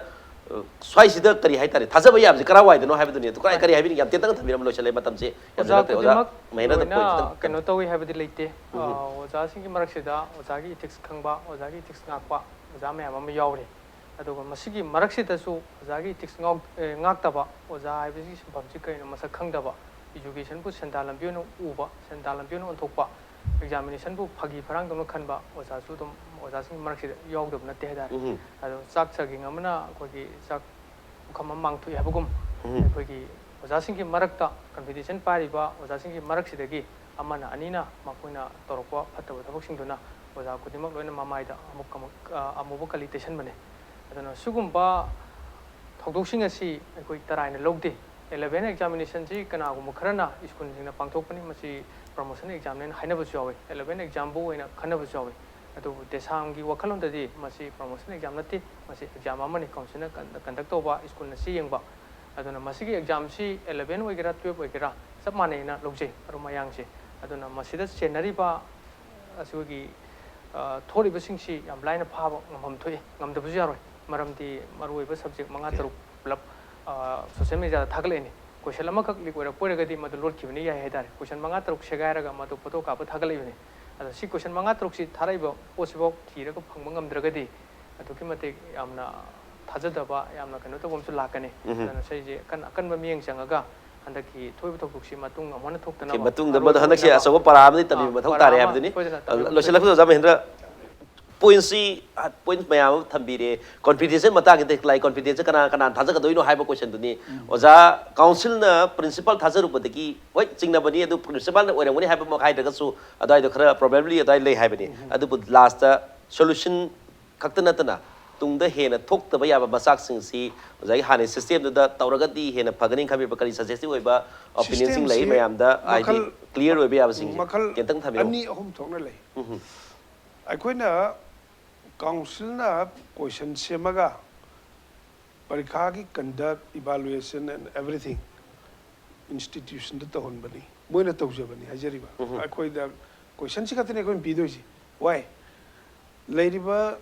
ꯑ, ꯁ꯭ꯋꯥꯏꯁꯤꯗ ꯀꯔꯤ ꯍꯥꯏꯇꯥꯔꯦ, ꯊꯥꯖꯕ ꯌꯥꯕꯁꯤ ꯀꯔꯥꯏꯋꯥꯏꯗꯅꯣ ꯍꯥꯏꯕꯗꯨꯅꯤ꯫ ꯑꯗꯨ ꯀꯔꯥꯏ-, ꯀꯔꯤ ꯍꯥꯏꯕꯤꯅꯤꯡꯉꯤ? ꯌꯥꯝ ꯇꯦꯟꯇꯛꯅ ꯊꯝꯕꯤꯔꯝꯃꯨ, ꯂꯣꯏꯁꯤꯜꯂꯦ ꯃꯇꯝꯁꯤ꯫ ꯑꯣꯖꯥ ꯌꯥꯝꯁꯤꯜꯂꯛꯇ꯭ꯔꯦ꯫ ꯑꯣꯖꯥ ꯈꯨꯗꯤꯡꯃꯛ ꯃꯍꯦꯟꯗ꯭ꯔꯗ ꯂꯣꯏꯅ ꯄꯣꯏꯟꯠ ꯈꯤꯇꯪ꯫ ꯀꯩꯅꯣ ꯇꯧꯏ ꯍꯥꯏꯕꯗꯤ ꯂꯩꯇꯦ꯫ ꯎꯝ꯫ ꯑ, ꯑꯣꯖꯥꯁꯤꯡꯒꯤ ꯃꯔꯛꯁꯤꯗ ꯑꯣꯖꯥꯒꯤ ꯏꯊꯤꯛꯁ ꯈꯪꯕ, ꯑꯣꯖꯥꯒꯤ ꯏꯊꯤꯛꯁ ꯉꯥꯛꯄ ꯑꯣꯖꯥ ꯃꯌꯥꯝ ꯑꯃ ꯌꯥꯎꯔꯤ꯫ ꯑꯗꯨꯒ ꯃꯁꯤꯒꯤ ꯃꯔꯛꯁꯤꯗꯁꯨ ꯑꯣꯖꯥꯒꯤ ꯏꯊꯤꯛꯁ ꯉꯥꯎ-, ꯑꯦ, ꯉꯥꯛꯇꯕ, ꯑꯣꯖꯥ ꯍꯥꯏꯕꯁꯤꯒꯤ ꯁꯤꯟꯐꯝꯁꯤ ꯀꯔꯤꯅꯣ ꯃꯁꯛ ꯈꯪꯗꯕ, ꯏꯖꯨꯀꯦꯁꯟꯕꯨ ꯁꯦꯟꯗꯥꯟ ꯂꯝꯕꯤ ꯑꯣꯏꯅ ꯎꯕ, ꯁꯦꯟꯗꯥꯟ ꯂꯝꯕꯤ ꯑꯣꯏꯅ ꯑꯣꯟꯊꯣꯛꯄ, ꯑꯦꯛꯖꯥꯃꯤꯅꯦꯁꯟꯕꯨ ꯐꯥꯒꯤ ꯐꯔꯥꯡꯗꯧꯅ ꯈꯟꯕ ꯑꯣꯖꯥꯁꯨ ꯑꯗꯨꯝ ꯑꯣꯖꯥꯁꯤꯡꯒꯤ ꯃꯔꯛꯁꯤꯗ ꯌꯥꯎꯗꯕ ꯅꯠꯇꯦ ꯍꯥꯏꯇꯥꯔꯦ꯫ ꯎꯝ꯫ ꯑꯗꯣ ꯆꯥꯛ ꯆꯥꯛꯒꯤꯡ ꯑꯃꯅ ꯑꯩꯈꯣꯏꯒꯤ ꯆꯥꯛ ꯄꯨꯈꯝ ꯑꯃ ꯃꯥꯡꯊꯣꯛꯏ ꯍꯥꯏꯕꯒꯨꯝ, ꯎꯝ꯫ ꯑꯩꯈꯣꯏꯒꯤ ꯑꯣꯖꯥꯁꯤꯡꯒꯤ ꯃꯔꯛꯇ ꯀꯝꯄꯤꯇꯤꯁꯟ ꯄꯥꯏꯔꯤꯕ ꯑꯣꯖꯥꯁꯤꯡꯒꯤ ꯃꯔꯛꯁꯤꯗꯒꯤ ꯑꯃꯅ ꯑꯅꯤꯅ ꯃꯈꯣꯏꯅ ꯇꯧꯔꯛꯄ ꯐꯠꯇꯕ ꯊꯕꯛꯁꯤꯡꯗꯨꯅ ꯑꯣꯖꯥ ꯈꯨꯗꯤꯡꯃꯛ ꯂꯣꯏꯅ ꯃꯃꯥꯏꯗ ꯑꯃꯨꯛ ꯑꯃꯨꯛ, ꯑ, ꯑꯃꯨꯕ ꯀꯂꯤ ꯇꯩꯁꯟꯕꯅꯤ꯫ ꯑꯗꯨꯅ ꯁꯤꯒꯨꯝꯕ ꯊꯧꯗꯣꯛꯁꯤꯡ ꯑꯁꯤ ꯑꯩꯈꯣꯏ ꯇꯔꯥꯏꯅ ꯂꯧꯗꯦ꯫ ꯑꯦꯂꯚꯦꯟ ꯑꯦꯛꯖꯥꯃꯤꯅꯦꯁꯟꯁꯤ ꯀꯅꯥꯒꯨꯝꯕ ꯈꯔꯅ ꯁ꯭ꯀꯨꯜꯁꯤꯡꯅ ꯄꯥꯡꯊꯣꯛꯄꯅꯤ, ꯃꯁꯤ ꯄ꯭ꯔꯣꯃꯣꯁꯟ ꯑꯦꯛꯖꯥꯝꯅꯦꯅ ꯍꯥꯏꯅꯕꯁꯨ ꯌꯥꯎꯏ, ꯑꯦꯂꯚꯦꯟ ꯑꯦꯛꯖꯥꯝꯕꯨ ꯑꯣꯏꯅ ꯈꯟꯅꯕꯁꯨ ꯌꯥꯎꯏ꯫ ꯑꯗꯨꯕꯨ ꯗꯦꯁꯥꯝꯒꯤ ꯋꯥꯈꯜꯂꯣꯟꯗꯗꯤ ꯃꯁꯤ ꯄ꯭ꯔꯣꯃꯣꯁꯟ ꯑꯦꯛꯖꯥꯝ ꯅꯠꯇꯦ, ꯃꯁꯤ ꯑꯦꯛꯖꯥꯝ ꯑꯃꯅꯤ, ꯀꯥꯎꯟꯁꯤꯜꯅ ꯀꯟ-, ꯀꯟꯗꯛ ꯇꯧꯕ, ꯁ꯭ꯀꯨꯜꯅ ꯆꯦ ꯌꯦꯡꯕ꯫ ꯑꯗꯨꯅ ꯃꯁꯤꯒꯤ ꯑꯦꯛꯖꯥꯝꯁꯤ ꯑꯦꯂꯚꯦꯟ ꯑꯣꯏꯒꯦꯔꯥ, ꯇꯨꯌꯦꯜꯞ ꯑꯣꯏꯒꯦꯔꯥ, ꯆꯞ ꯃꯥꯟꯅꯩꯅ ꯂꯧꯖꯩ ꯃꯔꯨꯞ ꯃꯌꯥꯡꯁꯦ꯫ ꯑꯗꯨꯅ ꯃꯁꯤꯗ ꯆꯦꯟꯅꯔꯤꯕ ꯑꯁꯤꯒꯤ, ꯑ, ꯊꯣꯛꯂꯤꯕꯁꯤꯡꯁꯤ ꯌꯥꯝ ꯂꯥꯏꯅ ꯐꯥꯕ ꯉꯝꯐꯝ ꯊꯣꯛꯏ, ꯉꯝꯗꯕꯁꯨ ꯌꯥꯔꯣꯏ꯫ ꯃꯔꯝꯗꯤ ꯃꯔꯨꯑꯣꯏꯕ ꯁꯕꯖꯦꯛ ꯃꯉꯥ ꯇꯔꯨꯛ ꯄꯨꯂꯞ, ꯑ, ꯁꯣꯁꯤꯌꯦꯜ ꯃꯦꯗꯤꯌꯥꯗ ꯊꯥꯒꯠꯂꯛꯏꯅꯤ꯫ ꯀꯣꯏꯁꯟ ꯑꯃꯈꯛ ꯂꯤꯛ ꯑꯣꯏꯔꯛꯄ ꯑꯣꯏꯔꯒꯗꯤ ꯃꯗꯨ ꯂꯣꯠꯈꯤꯕꯅ ꯌꯥꯏ ꯍꯥꯏꯇꯥꯔꯦ꯫ ꯀꯣꯏꯁꯟ ꯃꯉꯥ ꯇꯔꯨꯛ ꯁꯦꯒꯥꯏꯔꯒ ꯃꯗꯨ ꯐꯣꯇꯣ ꯀꯥꯞꯄ ꯊꯥꯒꯠꯂꯛꯏꯕꯅꯤ꯫ ꯑꯗꯣ ꯁꯤ ꯀꯣꯏꯁꯟ ꯃꯉꯥ ꯇꯔꯨꯛꯁꯤ ꯊꯥꯔꯛꯏꯕ ꯄꯣꯠꯁꯤꯐꯥꯎ ꯊꯤꯔꯒ ꯐꯪꯕ ꯉꯝꯗ꯭ꯔꯒꯗꯤ ꯑꯗꯨꯛꯀꯤ ꯃꯇꯤꯛ ꯌꯥꯝꯅ ꯊꯥꯖꯗꯕ, ꯌꯥꯝꯅ ꯀꯩꯅꯣ ꯇꯧꯕ ꯑꯃꯁꯨ ꯂꯥꯛꯀꯅꯤ꯫ ꯎꯝ꯫ ꯑꯗꯨꯅ ꯁꯤꯁꯦ ꯑꯀꯟ-, ꯑꯀꯟꯕ ꯃꯤꯠꯌꯦꯡ ꯆꯪꯉꯒ ꯍꯟꯗꯛꯀꯤ ꯊꯣꯛꯏꯕ ꯊꯧꯗꯣꯛꯁꯤ ꯃꯇꯨꯡ ꯑꯃꯨꯛ ꯍꯟꯅ ꯊꯣꯛꯇꯅꯕ, ꯃꯇꯨꯡꯗ ꯃꯔꯨ ꯃꯗꯨ ꯍꯟꯗꯛꯁꯦ ꯑꯣꯏꯅ ꯑꯆꯧꯕ ꯄꯔꯥ ꯑꯃꯗꯤ ꯇꯝꯕꯤꯕ ꯑꯥ, ꯃꯊꯧ ꯄꯔꯥ ꯇꯥꯔꯦ ꯑꯃ ꯍꯥꯏꯕꯗꯨꯅꯤ꯫ ꯁꯣꯏꯗꯅ ꯇꯝꯕꯤꯕ ꯂꯣꯏꯁꯤꯜꯂꯛꯄꯗ ꯑꯣꯖꯥ ꯃꯍꯦꯟꯗ꯭ꯔ, ꯄꯣꯏꯟꯠꯁꯤ, ꯑ, ꯄꯣꯏꯟꯠ ꯃꯌꯥꯝ ꯑꯃ ꯊꯝꯕꯤꯔꯦ꯫ ꯀꯣꯟꯐꯤꯗꯦꯟꯁꯤꯌꯦꯜ ꯃꯇꯥꯡꯒꯤꯗ ꯂꯥꯛꯏ, ꯀꯣꯟꯐꯤꯗꯦꯟꯁꯤꯌꯦꯜ ꯀꯅꯥ ꯀꯅꯥꯅ ꯊꯥꯖꯒꯗꯣꯏꯅꯣ ꯍꯥꯏꯕ ꯀꯣꯏꯁꯟꯗꯨꯅꯤ꯫ ꯎꯝ꯫ ꯑꯣꯖꯥ, ꯀꯥꯎꯟꯁꯤꯜꯅ ꯄ꯭ꯔꯤꯟꯁꯤꯄꯥꯜ ꯊꯥꯖꯔꯨꯕꯗꯒꯤ, ꯍꯣꯏ, ꯆꯤꯡꯅꯕꯅꯤ, ꯑꯗꯨ ꯄ꯭ꯔꯤꯟꯁꯤꯄꯥꯜꯅ ꯑꯣꯏꯔꯝꯒꯅꯤ ꯍꯥꯏꯕꯃꯛ ꯍꯥꯏꯗ꯭ꯔꯒꯁꯨ ꯑꯗꯨꯋꯥꯏꯗ ꯈꯔ ꯄ꯭ꯔꯣꯕꯦꯕꯤꯂꯤ ꯑꯗꯨꯋꯥꯏ ꯂꯩ ꯍꯥꯏꯕꯅꯤ꯫ ꯎꯝ꯫ ꯑꯗꯨꯕꯨ ꯂꯥꯁꯇ ꯁꯣꯂꯨꯁꯟ ꯈꯛꯇ ꯅꯠꯇꯅ ꯇꯨꯡꯗ ꯍꯦꯟꯅ ꯊꯣꯛꯇꯕ ꯌꯥꯕ ꯃꯆꯥꯛꯁꯤꯡꯁꯤ ꯑꯣꯖꯥꯒꯤ ꯍꯥꯟꯅꯒꯤ system ꯗꯨꯗ ꯇꯧꯔꯒꯗꯤ ꯍꯦꯟꯅ ꯐꯒꯅꯤ ꯈꯟꯕꯤꯕ ꯀꯔꯤ suggestive ꯑꯣꯏꯕ opinion ꯁꯤꯡ ꯂꯩ? System ꯁꯤ ꯃꯌꯥꯝꯗ ꯍꯥꯏꯗꯤ ꯃꯈꯜ clear ꯑꯣꯏꯕ ꯌꯥꯕꯁꯤꯡꯁꯦ ꯃꯈꯜ ꯈꯤꯇꯪ ꯊꯝꯕꯤꯔꯝꯃꯨ꯫ ꯑꯅꯤ ꯑꯍꯨꯝ ꯊꯣꯛꯅ ꯂꯩ꯫ ꯑꯩꯈꯣꯏꯅ council ꯅ question ꯁꯦꯝꯃꯒ ꯄꯔꯤꯈꯥꯒꯤ conduct, evaluation and everything institution ꯗ ꯇꯧꯍꯟꯕꯅꯤ, ꯃꯣꯏꯅ ꯇꯧꯖꯕꯅꯤ ꯍꯥꯏꯖꯔꯤꯕ꯫ ꯑꯩꯈꯣꯏꯗ question ꯁꯤ ꯈꯛꯇꯅꯤ ꯑꯩꯈꯣꯏꯅ ꯄꯤꯗꯣꯏꯁꯤ꯫ Why? ꯂꯩꯔꯤꯕ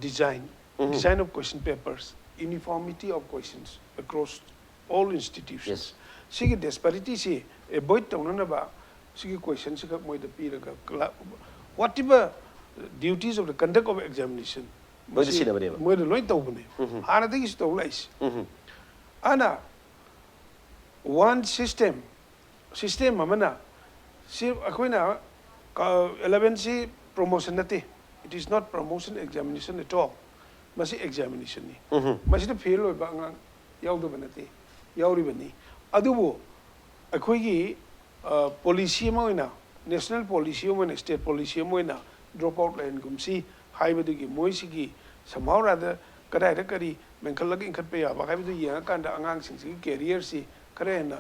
design, design of question papers, uniformity of questions across all institutions, ꯁꯤꯒꯤ disparity ꯁꯤ avoid ꯇꯧꯅꯅꯕ ꯁꯤꯒꯤ question ꯁꯤꯈꯛ ꯃꯣꯏꯗ ꯄꯤꯔꯒ, whatever duties of the conduct of examination, ꯃꯣꯏꯗ ꯃꯁꯤ ꯁꯤꯟꯅꯕꯅꯦꯕ꯫ ꯃꯣꯏꯗ ꯂꯣꯏ ꯇꯧꯕꯅꯦ꯫ ꯍꯥꯟꯅꯗꯒꯤꯁꯨ ꯇꯧ ꯂꯥꯛꯏꯁꯦ꯫ ꯑꯅ one system, system ꯑꯃꯅ ꯁꯤ ꯑꯩꯈꯣꯏꯅ eleven ꯁꯤ promotion ꯅꯠꯇꯦ, it is not promotion examination at all, ꯃꯁꯤ examination ꯅꯤ꯫ ꯃꯁꯤꯗ fail ꯑꯣꯏꯕ ꯑꯉꯥꯡ ꯌꯥꯎꯗꯕ ꯅꯠꯇꯦ, ꯌꯥꯎꯔꯤꯕꯅꯤ꯫ ꯑꯗꯨꯕꯨ ꯑꯩꯈꯣꯏꯒꯤ policy ꯑꯃ ꯑꯣꯏꯅ, national policy ꯑꯃ ꯑꯣꯏꯅ, state policy ꯑꯃ ꯑꯣꯏꯅ drop out ꯂꯩꯍꯟꯒꯨꯝꯁꯤ ꯍꯥꯏꯕꯗꯨꯒꯤ ꯃꯣꯏꯁꯤꯒꯤ somehow rather ꯀꯗꯥꯏꯗ ꯀꯔꯤ ꯃꯦꯟꯈꯠꯂꯒ ꯏꯟꯈꯠꯄ ꯌꯥꯕ ꯍꯥꯏꯕꯗꯨ ꯌꯦꯡꯉꯀꯥꯟꯗ ꯑꯉꯥꯡꯁꯤꯡꯁꯤꯒꯤ career ꯁꯤ ꯈꯔ ꯍꯦꯟꯅ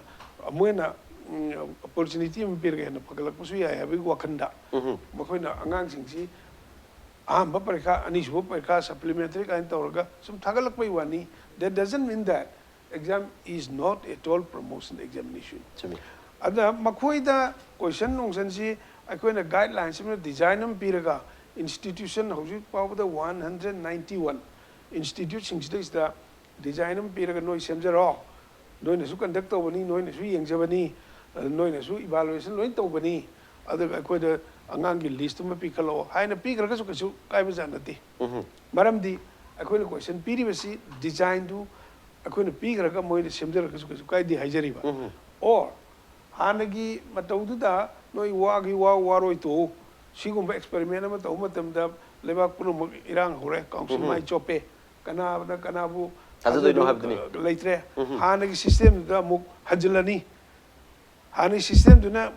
ꯃꯣꯏꯅ opportunity ꯑꯃ ꯄꯤꯔꯒ ꯍꯦꯟꯅ ꯐꯒꯠꯂꯛꯄꯁꯨ ꯌꯥꯏ ꯍꯥꯏꯕꯒꯤ ꯋꯥꯈꯜꯗ ꯃꯈꯣꯏꯅ ꯑꯉꯥꯡꯁꯤꯡꯁꯤ ꯑꯍꯥꯟꯕ ꯄꯔꯤꯈꯥ, ꯑꯅꯤꯁꯨꯕ ꯄꯔꯤꯈꯥ, supplementary ꯀꯥꯏꯅ ꯇꯧꯔꯒ ꯁꯨꯝ ꯊꯥꯒꯠꯂꯛꯄꯒꯤ ꯋꯥꯅꯤ꯫ That doesn't mean that exam is not at all promotion examination꯫ ꯆꯨꯝꯃꯤ꯫ ꯑꯗ ꯃꯈꯣꯏꯗ question ꯅꯨꯡꯁꯟꯁꯤ ꯑꯩꯈꯣꯏꯅ guidelines ꯑꯃ, design ꯑꯃ ꯄꯤꯔꯒ institution ꯍꯧꯖꯤꯛ ꯐꯥꯎꯕꯗ one hundred ninety one institute ꯁꯤꯡꯁꯤꯗꯩꯁꯤꯗ design ꯑꯃ ꯄꯤꯔꯒ ꯅꯣꯏ ꯁꯦꯝꯖꯔꯣ, ꯅꯣꯏꯅꯁꯨ conduct ꯇꯧꯕꯅꯤ, ꯅꯣꯏꯅꯁꯨ ꯌꯦꯡꯖꯕꯅꯤ, ꯑꯗ ꯅꯣꯏꯅꯁꯨ evaluation ꯂꯣꯏ ꯇꯧꯕꯅꯤ, ꯑꯗꯨꯒ ꯑꯩꯈꯣꯏꯗ ꯑꯉꯥꯡꯒꯤ list ꯑꯃ ꯄꯤꯈꯠꯂꯛꯑꯣ ꯍꯥꯏꯅ ꯄꯤꯈ꯭ꯔꯒꯁꯨ ꯀꯩꯁꯨ ꯀꯥꯏꯕ ꯖꯥꯠ ꯅꯠꯇꯦ꯫ ꯃꯔꯝꯗꯤ ꯑꯩꯈꯣꯏꯅ question ꯄꯤꯔꯤꯕꯁꯤ design ꯗꯨ ꯑꯩꯈꯣꯏꯅ ꯄꯤꯈ꯭ꯔꯒ ꯃꯣꯏꯅ ꯁꯦꯝꯖꯔꯒꯁꯨ ꯀꯩꯁꯨ ꯀꯥꯏꯗꯦ ꯍꯥꯏꯖꯔꯤꯕ꯫ Or ꯍꯥꯟꯅꯒꯤ ꯃꯇꯧꯗꯨꯗ ꯅꯣꯏ ꯋꯥꯒꯤ ꯋꯥ, ꯋꯥꯔꯣꯏ ꯇꯣꯛꯎ, ꯁꯤꯒꯨꯝꯕ experiment ꯑꯃ ꯇꯧꯕ ꯃꯇꯝꯗ ꯂꯩꯕꯥꯛ ꯄꯨꯝꯅꯃꯛ ꯏꯔꯥꯡ ꯍꯧꯔꯦ, council ꯃꯥꯏ ꯆꯣꯞꯄꯦ, ꯀꯅꯥꯅ ꯀꯅꯥꯕꯨ ꯊꯥꯖꯗꯣꯏꯅꯣ ꯊꯥꯖꯗꯣꯏꯅꯣ ꯍꯥꯏꯕꯗꯨꯅꯤ꯫ ꯂꯩꯇ꯭ꯔꯦ꯫ ꯍꯥꯟꯅꯒꯤ system ꯗꯨꯗ ꯑꯃꯨꯛ ꯍꯟꯖꯤꯜꯂꯅꯤ꯫ ꯍꯥꯟꯅꯒꯤ system ꯗꯨꯅ,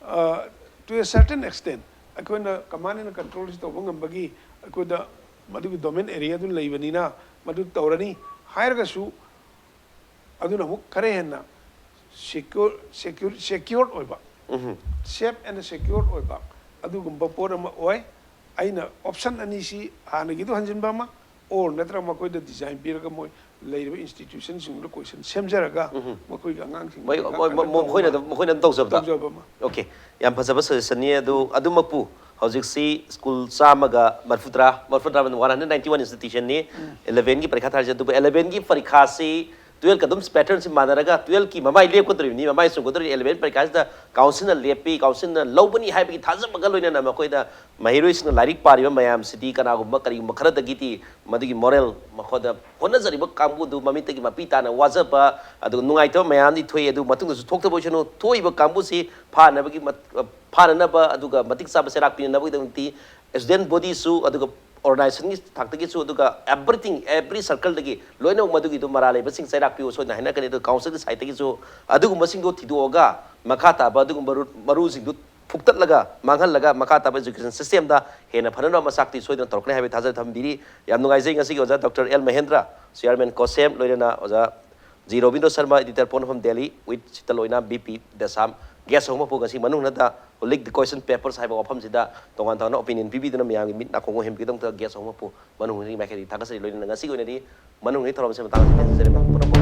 ꯑ, to a certain extent ꯑꯩꯈꯣꯏꯅ command and control ꯁꯤ ꯇꯧꯕ ꯉꯝꯕꯒꯤ ꯑꯩꯈꯣꯏꯗ ꯃꯗꯨꯒꯤ ꯗꯣꯃꯦꯟ ꯑꯦꯔꯤꯌꯥꯗꯨ ꯂꯩꯕꯅꯤꯅ ꯃꯗꯨ ꯇꯧꯔꯅꯤ ꯍꯥꯏꯔꯒꯁꯨ, ꯑꯗꯨꯅ ꯑꯃꯨꯛ ꯈꯔ ꯍꯦꯟꯅ ꯁꯦꯀ꯭ꯌꯣꯔ ꯁꯦꯀ꯭ꯌꯣꯔ ꯁꯦꯀ꯭ꯌꯣꯔ ꯑꯣꯏꯕ, ꯎꯝ ꯁꯦꯐ ꯑꯦꯟ ꯁꯦꯀ꯭ꯌꯣꯔ ꯑꯣꯏꯕ ꯑꯗꯨꯒꯨꯝꯕ ꯄꯣꯠ ꯑꯃ ꯑꯣꯏ꯫ ꯑꯩꯅ ꯑꯣꯞꯁꯟ ꯑꯅꯤꯁꯤ ꯍꯥꯟꯅꯒꯤꯗꯨ ꯍꯟꯖꯤꯟꯕ ꯑꯃ, ꯑꯣꯔ ꯅꯠꯇ꯭ꯔꯒ ꯃꯈꯣꯏꯗ ꯗꯤꯖꯥꯏꯟ ꯄꯤꯔꯒ ꯃꯣꯏ ꯂꯩꯔꯤꯕ ꯏꯟꯁꯇꯤꯇ꯭ꯌꯨꯁꯟꯁꯤꯡꯗꯨꯗ ꯀꯣꯏꯁꯟ ꯁꯦꯝꯖꯔꯒ ꯃꯈꯣꯏꯒꯤ ꯑꯉꯥꯡꯁꯤꯡ ꯃꯣꯏ- ꯄꯔꯤꯈꯥ ꯃꯣꯏ- conduct ꯃꯣꯏ- ꯃꯈꯣꯏꯅ ꯇꯧꯕ ꯑꯗꯨꯝ ꯃꯈꯣꯏꯅ ꯑꯗꯨꯝ ꯇꯧꯖꯕꯗꯣ꯫ ꯇꯧꯖꯕ ꯑꯃ꯫ ꯑꯣꯀꯦ, ꯌꯥꯝ ꯐꯖꯕ ꯁꯖꯦꯁꯟꯅꯤ꯫ ꯑꯗꯨ ꯑꯗꯨꯃꯛꯄꯨ ꯍꯧꯖꯤꯛꯁꯤ ꯁ꯭ꯀꯨꯜ ꯆꯥꯝꯃꯒ ꯃꯔꯐꯨꯇꯔꯥ, ꯃꯔꯐꯨꯇꯔꯥ ꯋꯥꯟ ꯍꯟꯗ꯭ꯔꯦꯠ ꯅꯥꯏꯟꯇꯤ ꯋꯥꯟ ꯏꯟꯁꯇꯤꯇ꯭ꯌꯨꯁꯟꯅꯤ꯫ ꯏꯂꯦꯚꯦꯟꯒꯤ ꯄꯔꯤꯈꯥ ꯊꯥꯔꯤꯁꯦ, ꯑꯗꯨꯕꯨ ꯏꯂꯦꯚꯦꯟꯒꯤ ꯄꯔꯤꯈꯥꯁꯤ ꯇꯨꯌꯦꯜꯐꯀ ꯑꯗꯨꯝ ꯄꯦꯇꯔꯟꯁꯤ ꯃꯥꯟꯅꯔꯒ ꯇꯨꯌꯦꯜꯐꯀꯤ ꯃꯃꯥꯏ ꯂꯦꯞꯀꯗꯧꯔꯤꯕꯅꯤ, ꯃꯃꯥꯏ ꯆꯨꯝꯒꯗꯧꯔꯤꯕꯅꯤ꯫ ꯏꯂꯦꯚꯦꯟ ꯄꯔꯤꯈꯥꯁꯤꯗ ꯀꯥꯎꯟꯁꯤꯜꯅ ꯂꯦꯞꯄꯤ, ꯀꯥꯎꯟꯁꯤꯜꯅ ꯂꯧꯕꯅꯤ ꯍꯥꯏꯕꯒꯤ ꯊꯥꯖꯕꯒ ꯂꯣꯏꯅꯅ ꯃꯈꯣꯏꯗ ꯃꯍꯩꯔꯣꯏꯁꯤꯡꯅ ꯂꯥꯏꯔꯤꯛ ꯄꯥꯔꯤꯕ ꯃꯌꯥꯝꯁꯤꯗꯤ ꯀꯅꯥꯒꯨꯝꯕ ꯀꯔꯤꯒꯨꯝꯕ ꯈꯔꯗꯒꯤꯗꯤ ꯃꯗꯨꯒꯤ ꯃꯣꯔꯦꯜ, ꯃꯈꯣꯏꯗ ꯍꯣꯠꯅꯖꯔꯤꯕ ꯀꯥꯡꯕꯨꯗꯨ ꯃꯃꯤꯠꯇꯒꯤ ꯃꯄꯤ ꯇꯥꯅ ꯋꯥꯖꯕ ꯑꯗꯨꯒ ꯅꯨꯡꯉꯥꯏꯇꯕ ꯃꯌꯥꯝꯗꯤ ꯊꯣꯛꯏ꯫ ꯑꯗꯨ ꯃꯇꯨꯡꯗꯁꯨ ꯊꯣꯛꯇꯕ ꯑꯣꯏꯁꯅꯨ, ꯊꯣꯛꯏꯕ ꯀꯥꯡꯕꯨꯁꯤ ꯐꯥꯅꯕꯒꯤ ꯃꯠ-, ꯐꯥꯅꯅꯕ ꯑꯗꯨꯒ ꯃꯇꯤꯛ ꯆꯥꯕ ꯆꯩꯔꯥꯛ ꯄꯤꯅꯅꯕꯒꯤꯗꯃꯛꯇꯤ student bodyꯁꯨ ꯑꯗꯨꯒ organizationꯒꯤ ꯊꯥꯛꯇꯒꯤꯁꯨ ꯑꯗꯨꯒ everything, every circleꯗꯒꯤ ꯂꯣꯏꯅꯃꯛ ꯃꯗꯨꯒꯤꯗꯨ ꯃꯔꯥ ꯂꯩꯕꯁꯤꯡ ꯆꯩꯔꯥꯛ ꯄꯤꯌꯨ ꯁꯣꯏꯗꯅ ꯍꯥꯏꯅꯔꯛꯀꯅꯤ꯫ ꯑꯗꯨꯒ councilꯒꯤ sideꯇꯒꯤꯁꯨ ꯑꯗꯨꯒꯨꯝꯕꯁꯤꯡꯗꯨ ꯊꯤꯗꯣꯛꯑꯒ ꯃꯈꯥ ꯇꯥꯕ ꯑꯗꯨꯒꯨꯝꯕ ꯔꯨꯠ ꯃꯔꯨꯁꯤꯡꯗꯨ ꯐꯨꯛꯇꯠꯂꯒ ꯃꯥꯡꯍꯜꯂꯒ ꯃꯈꯥ ꯇꯥꯕ education systemꯗ ꯍꯦꯟꯅ ꯐꯅꯅꯕ ꯃꯆꯥꯛꯇꯤ ꯁꯣꯏꯗꯅ ꯇꯧꯔꯛꯀꯅꯤ ꯍꯥꯏꯕꯒꯤ ꯊꯥꯖꯕ ꯊꯝꯕꯤꯔꯤ꯫ ꯌꯥꯝ ꯅꯨꯡꯉꯥꯏꯖꯩ ꯉꯁꯤꯒꯤ ꯑꯣꯖꯥ doctor L Mahendra, chairman COSAM, ꯂꯣꯏꯅꯅ ꯑꯣꯖꯥ ꯖꯤ ꯔꯣꯕꯤꯟꯗ꯭ꯔ ꯁꯔꯃ, editor, ꯄꯣꯠꯅꯐꯝ ꯗꯦꯜꯂꯤ, with ꯁꯤꯇꯜ ꯑꯣꯏꯅ ꯕꯤ ꯄꯤ ꯗꯦꯁꯥꯝ, guest ꯑꯍꯨꯝ ꯃꯄꯨ ꯉꯁꯤ ꯃꯅꯨꯡ ꯍꯟꯅ ꯍꯧꯖꯤꯛ the question papers ꯍꯥꯏꯕ ꯋꯥꯐꯝꯁꯤꯗ ꯇꯣꯉꯥꯟ ꯇꯣꯉꯥꯟꯕ opinion ꯄꯤꯕꯤꯗꯨꯅ ꯃꯌꯥꯝꯒꯤ ꯃꯤꯠ ꯅꯥꯀꯣꯡ ꯑꯣꯏꯍꯟꯕꯤꯒꯗꯕ guest ꯑꯍꯨꯝ ꯃꯄꯨ ꯃꯅꯨꯡ ꯍꯟꯅꯒꯤ ꯃꯥꯏꯀꯩꯗꯒꯤ ꯊꯥꯒꯠꯆꯔꯤ꯫ ꯂꯣꯏꯅꯅ ꯉꯁꯤꯒꯤ ꯑꯣꯏꯅꯗꯤ ꯃꯅꯨꯡ ꯍꯟꯅꯒꯤ ꯊꯧꯔꯝꯁꯤ ꯃꯇꯥꯡ ꯑꯁꯤꯗ ꯇꯦꯟꯖꯔꯦ꯫ ꯃꯇꯨꯡ ꯄꯨꯝꯅꯃꯛ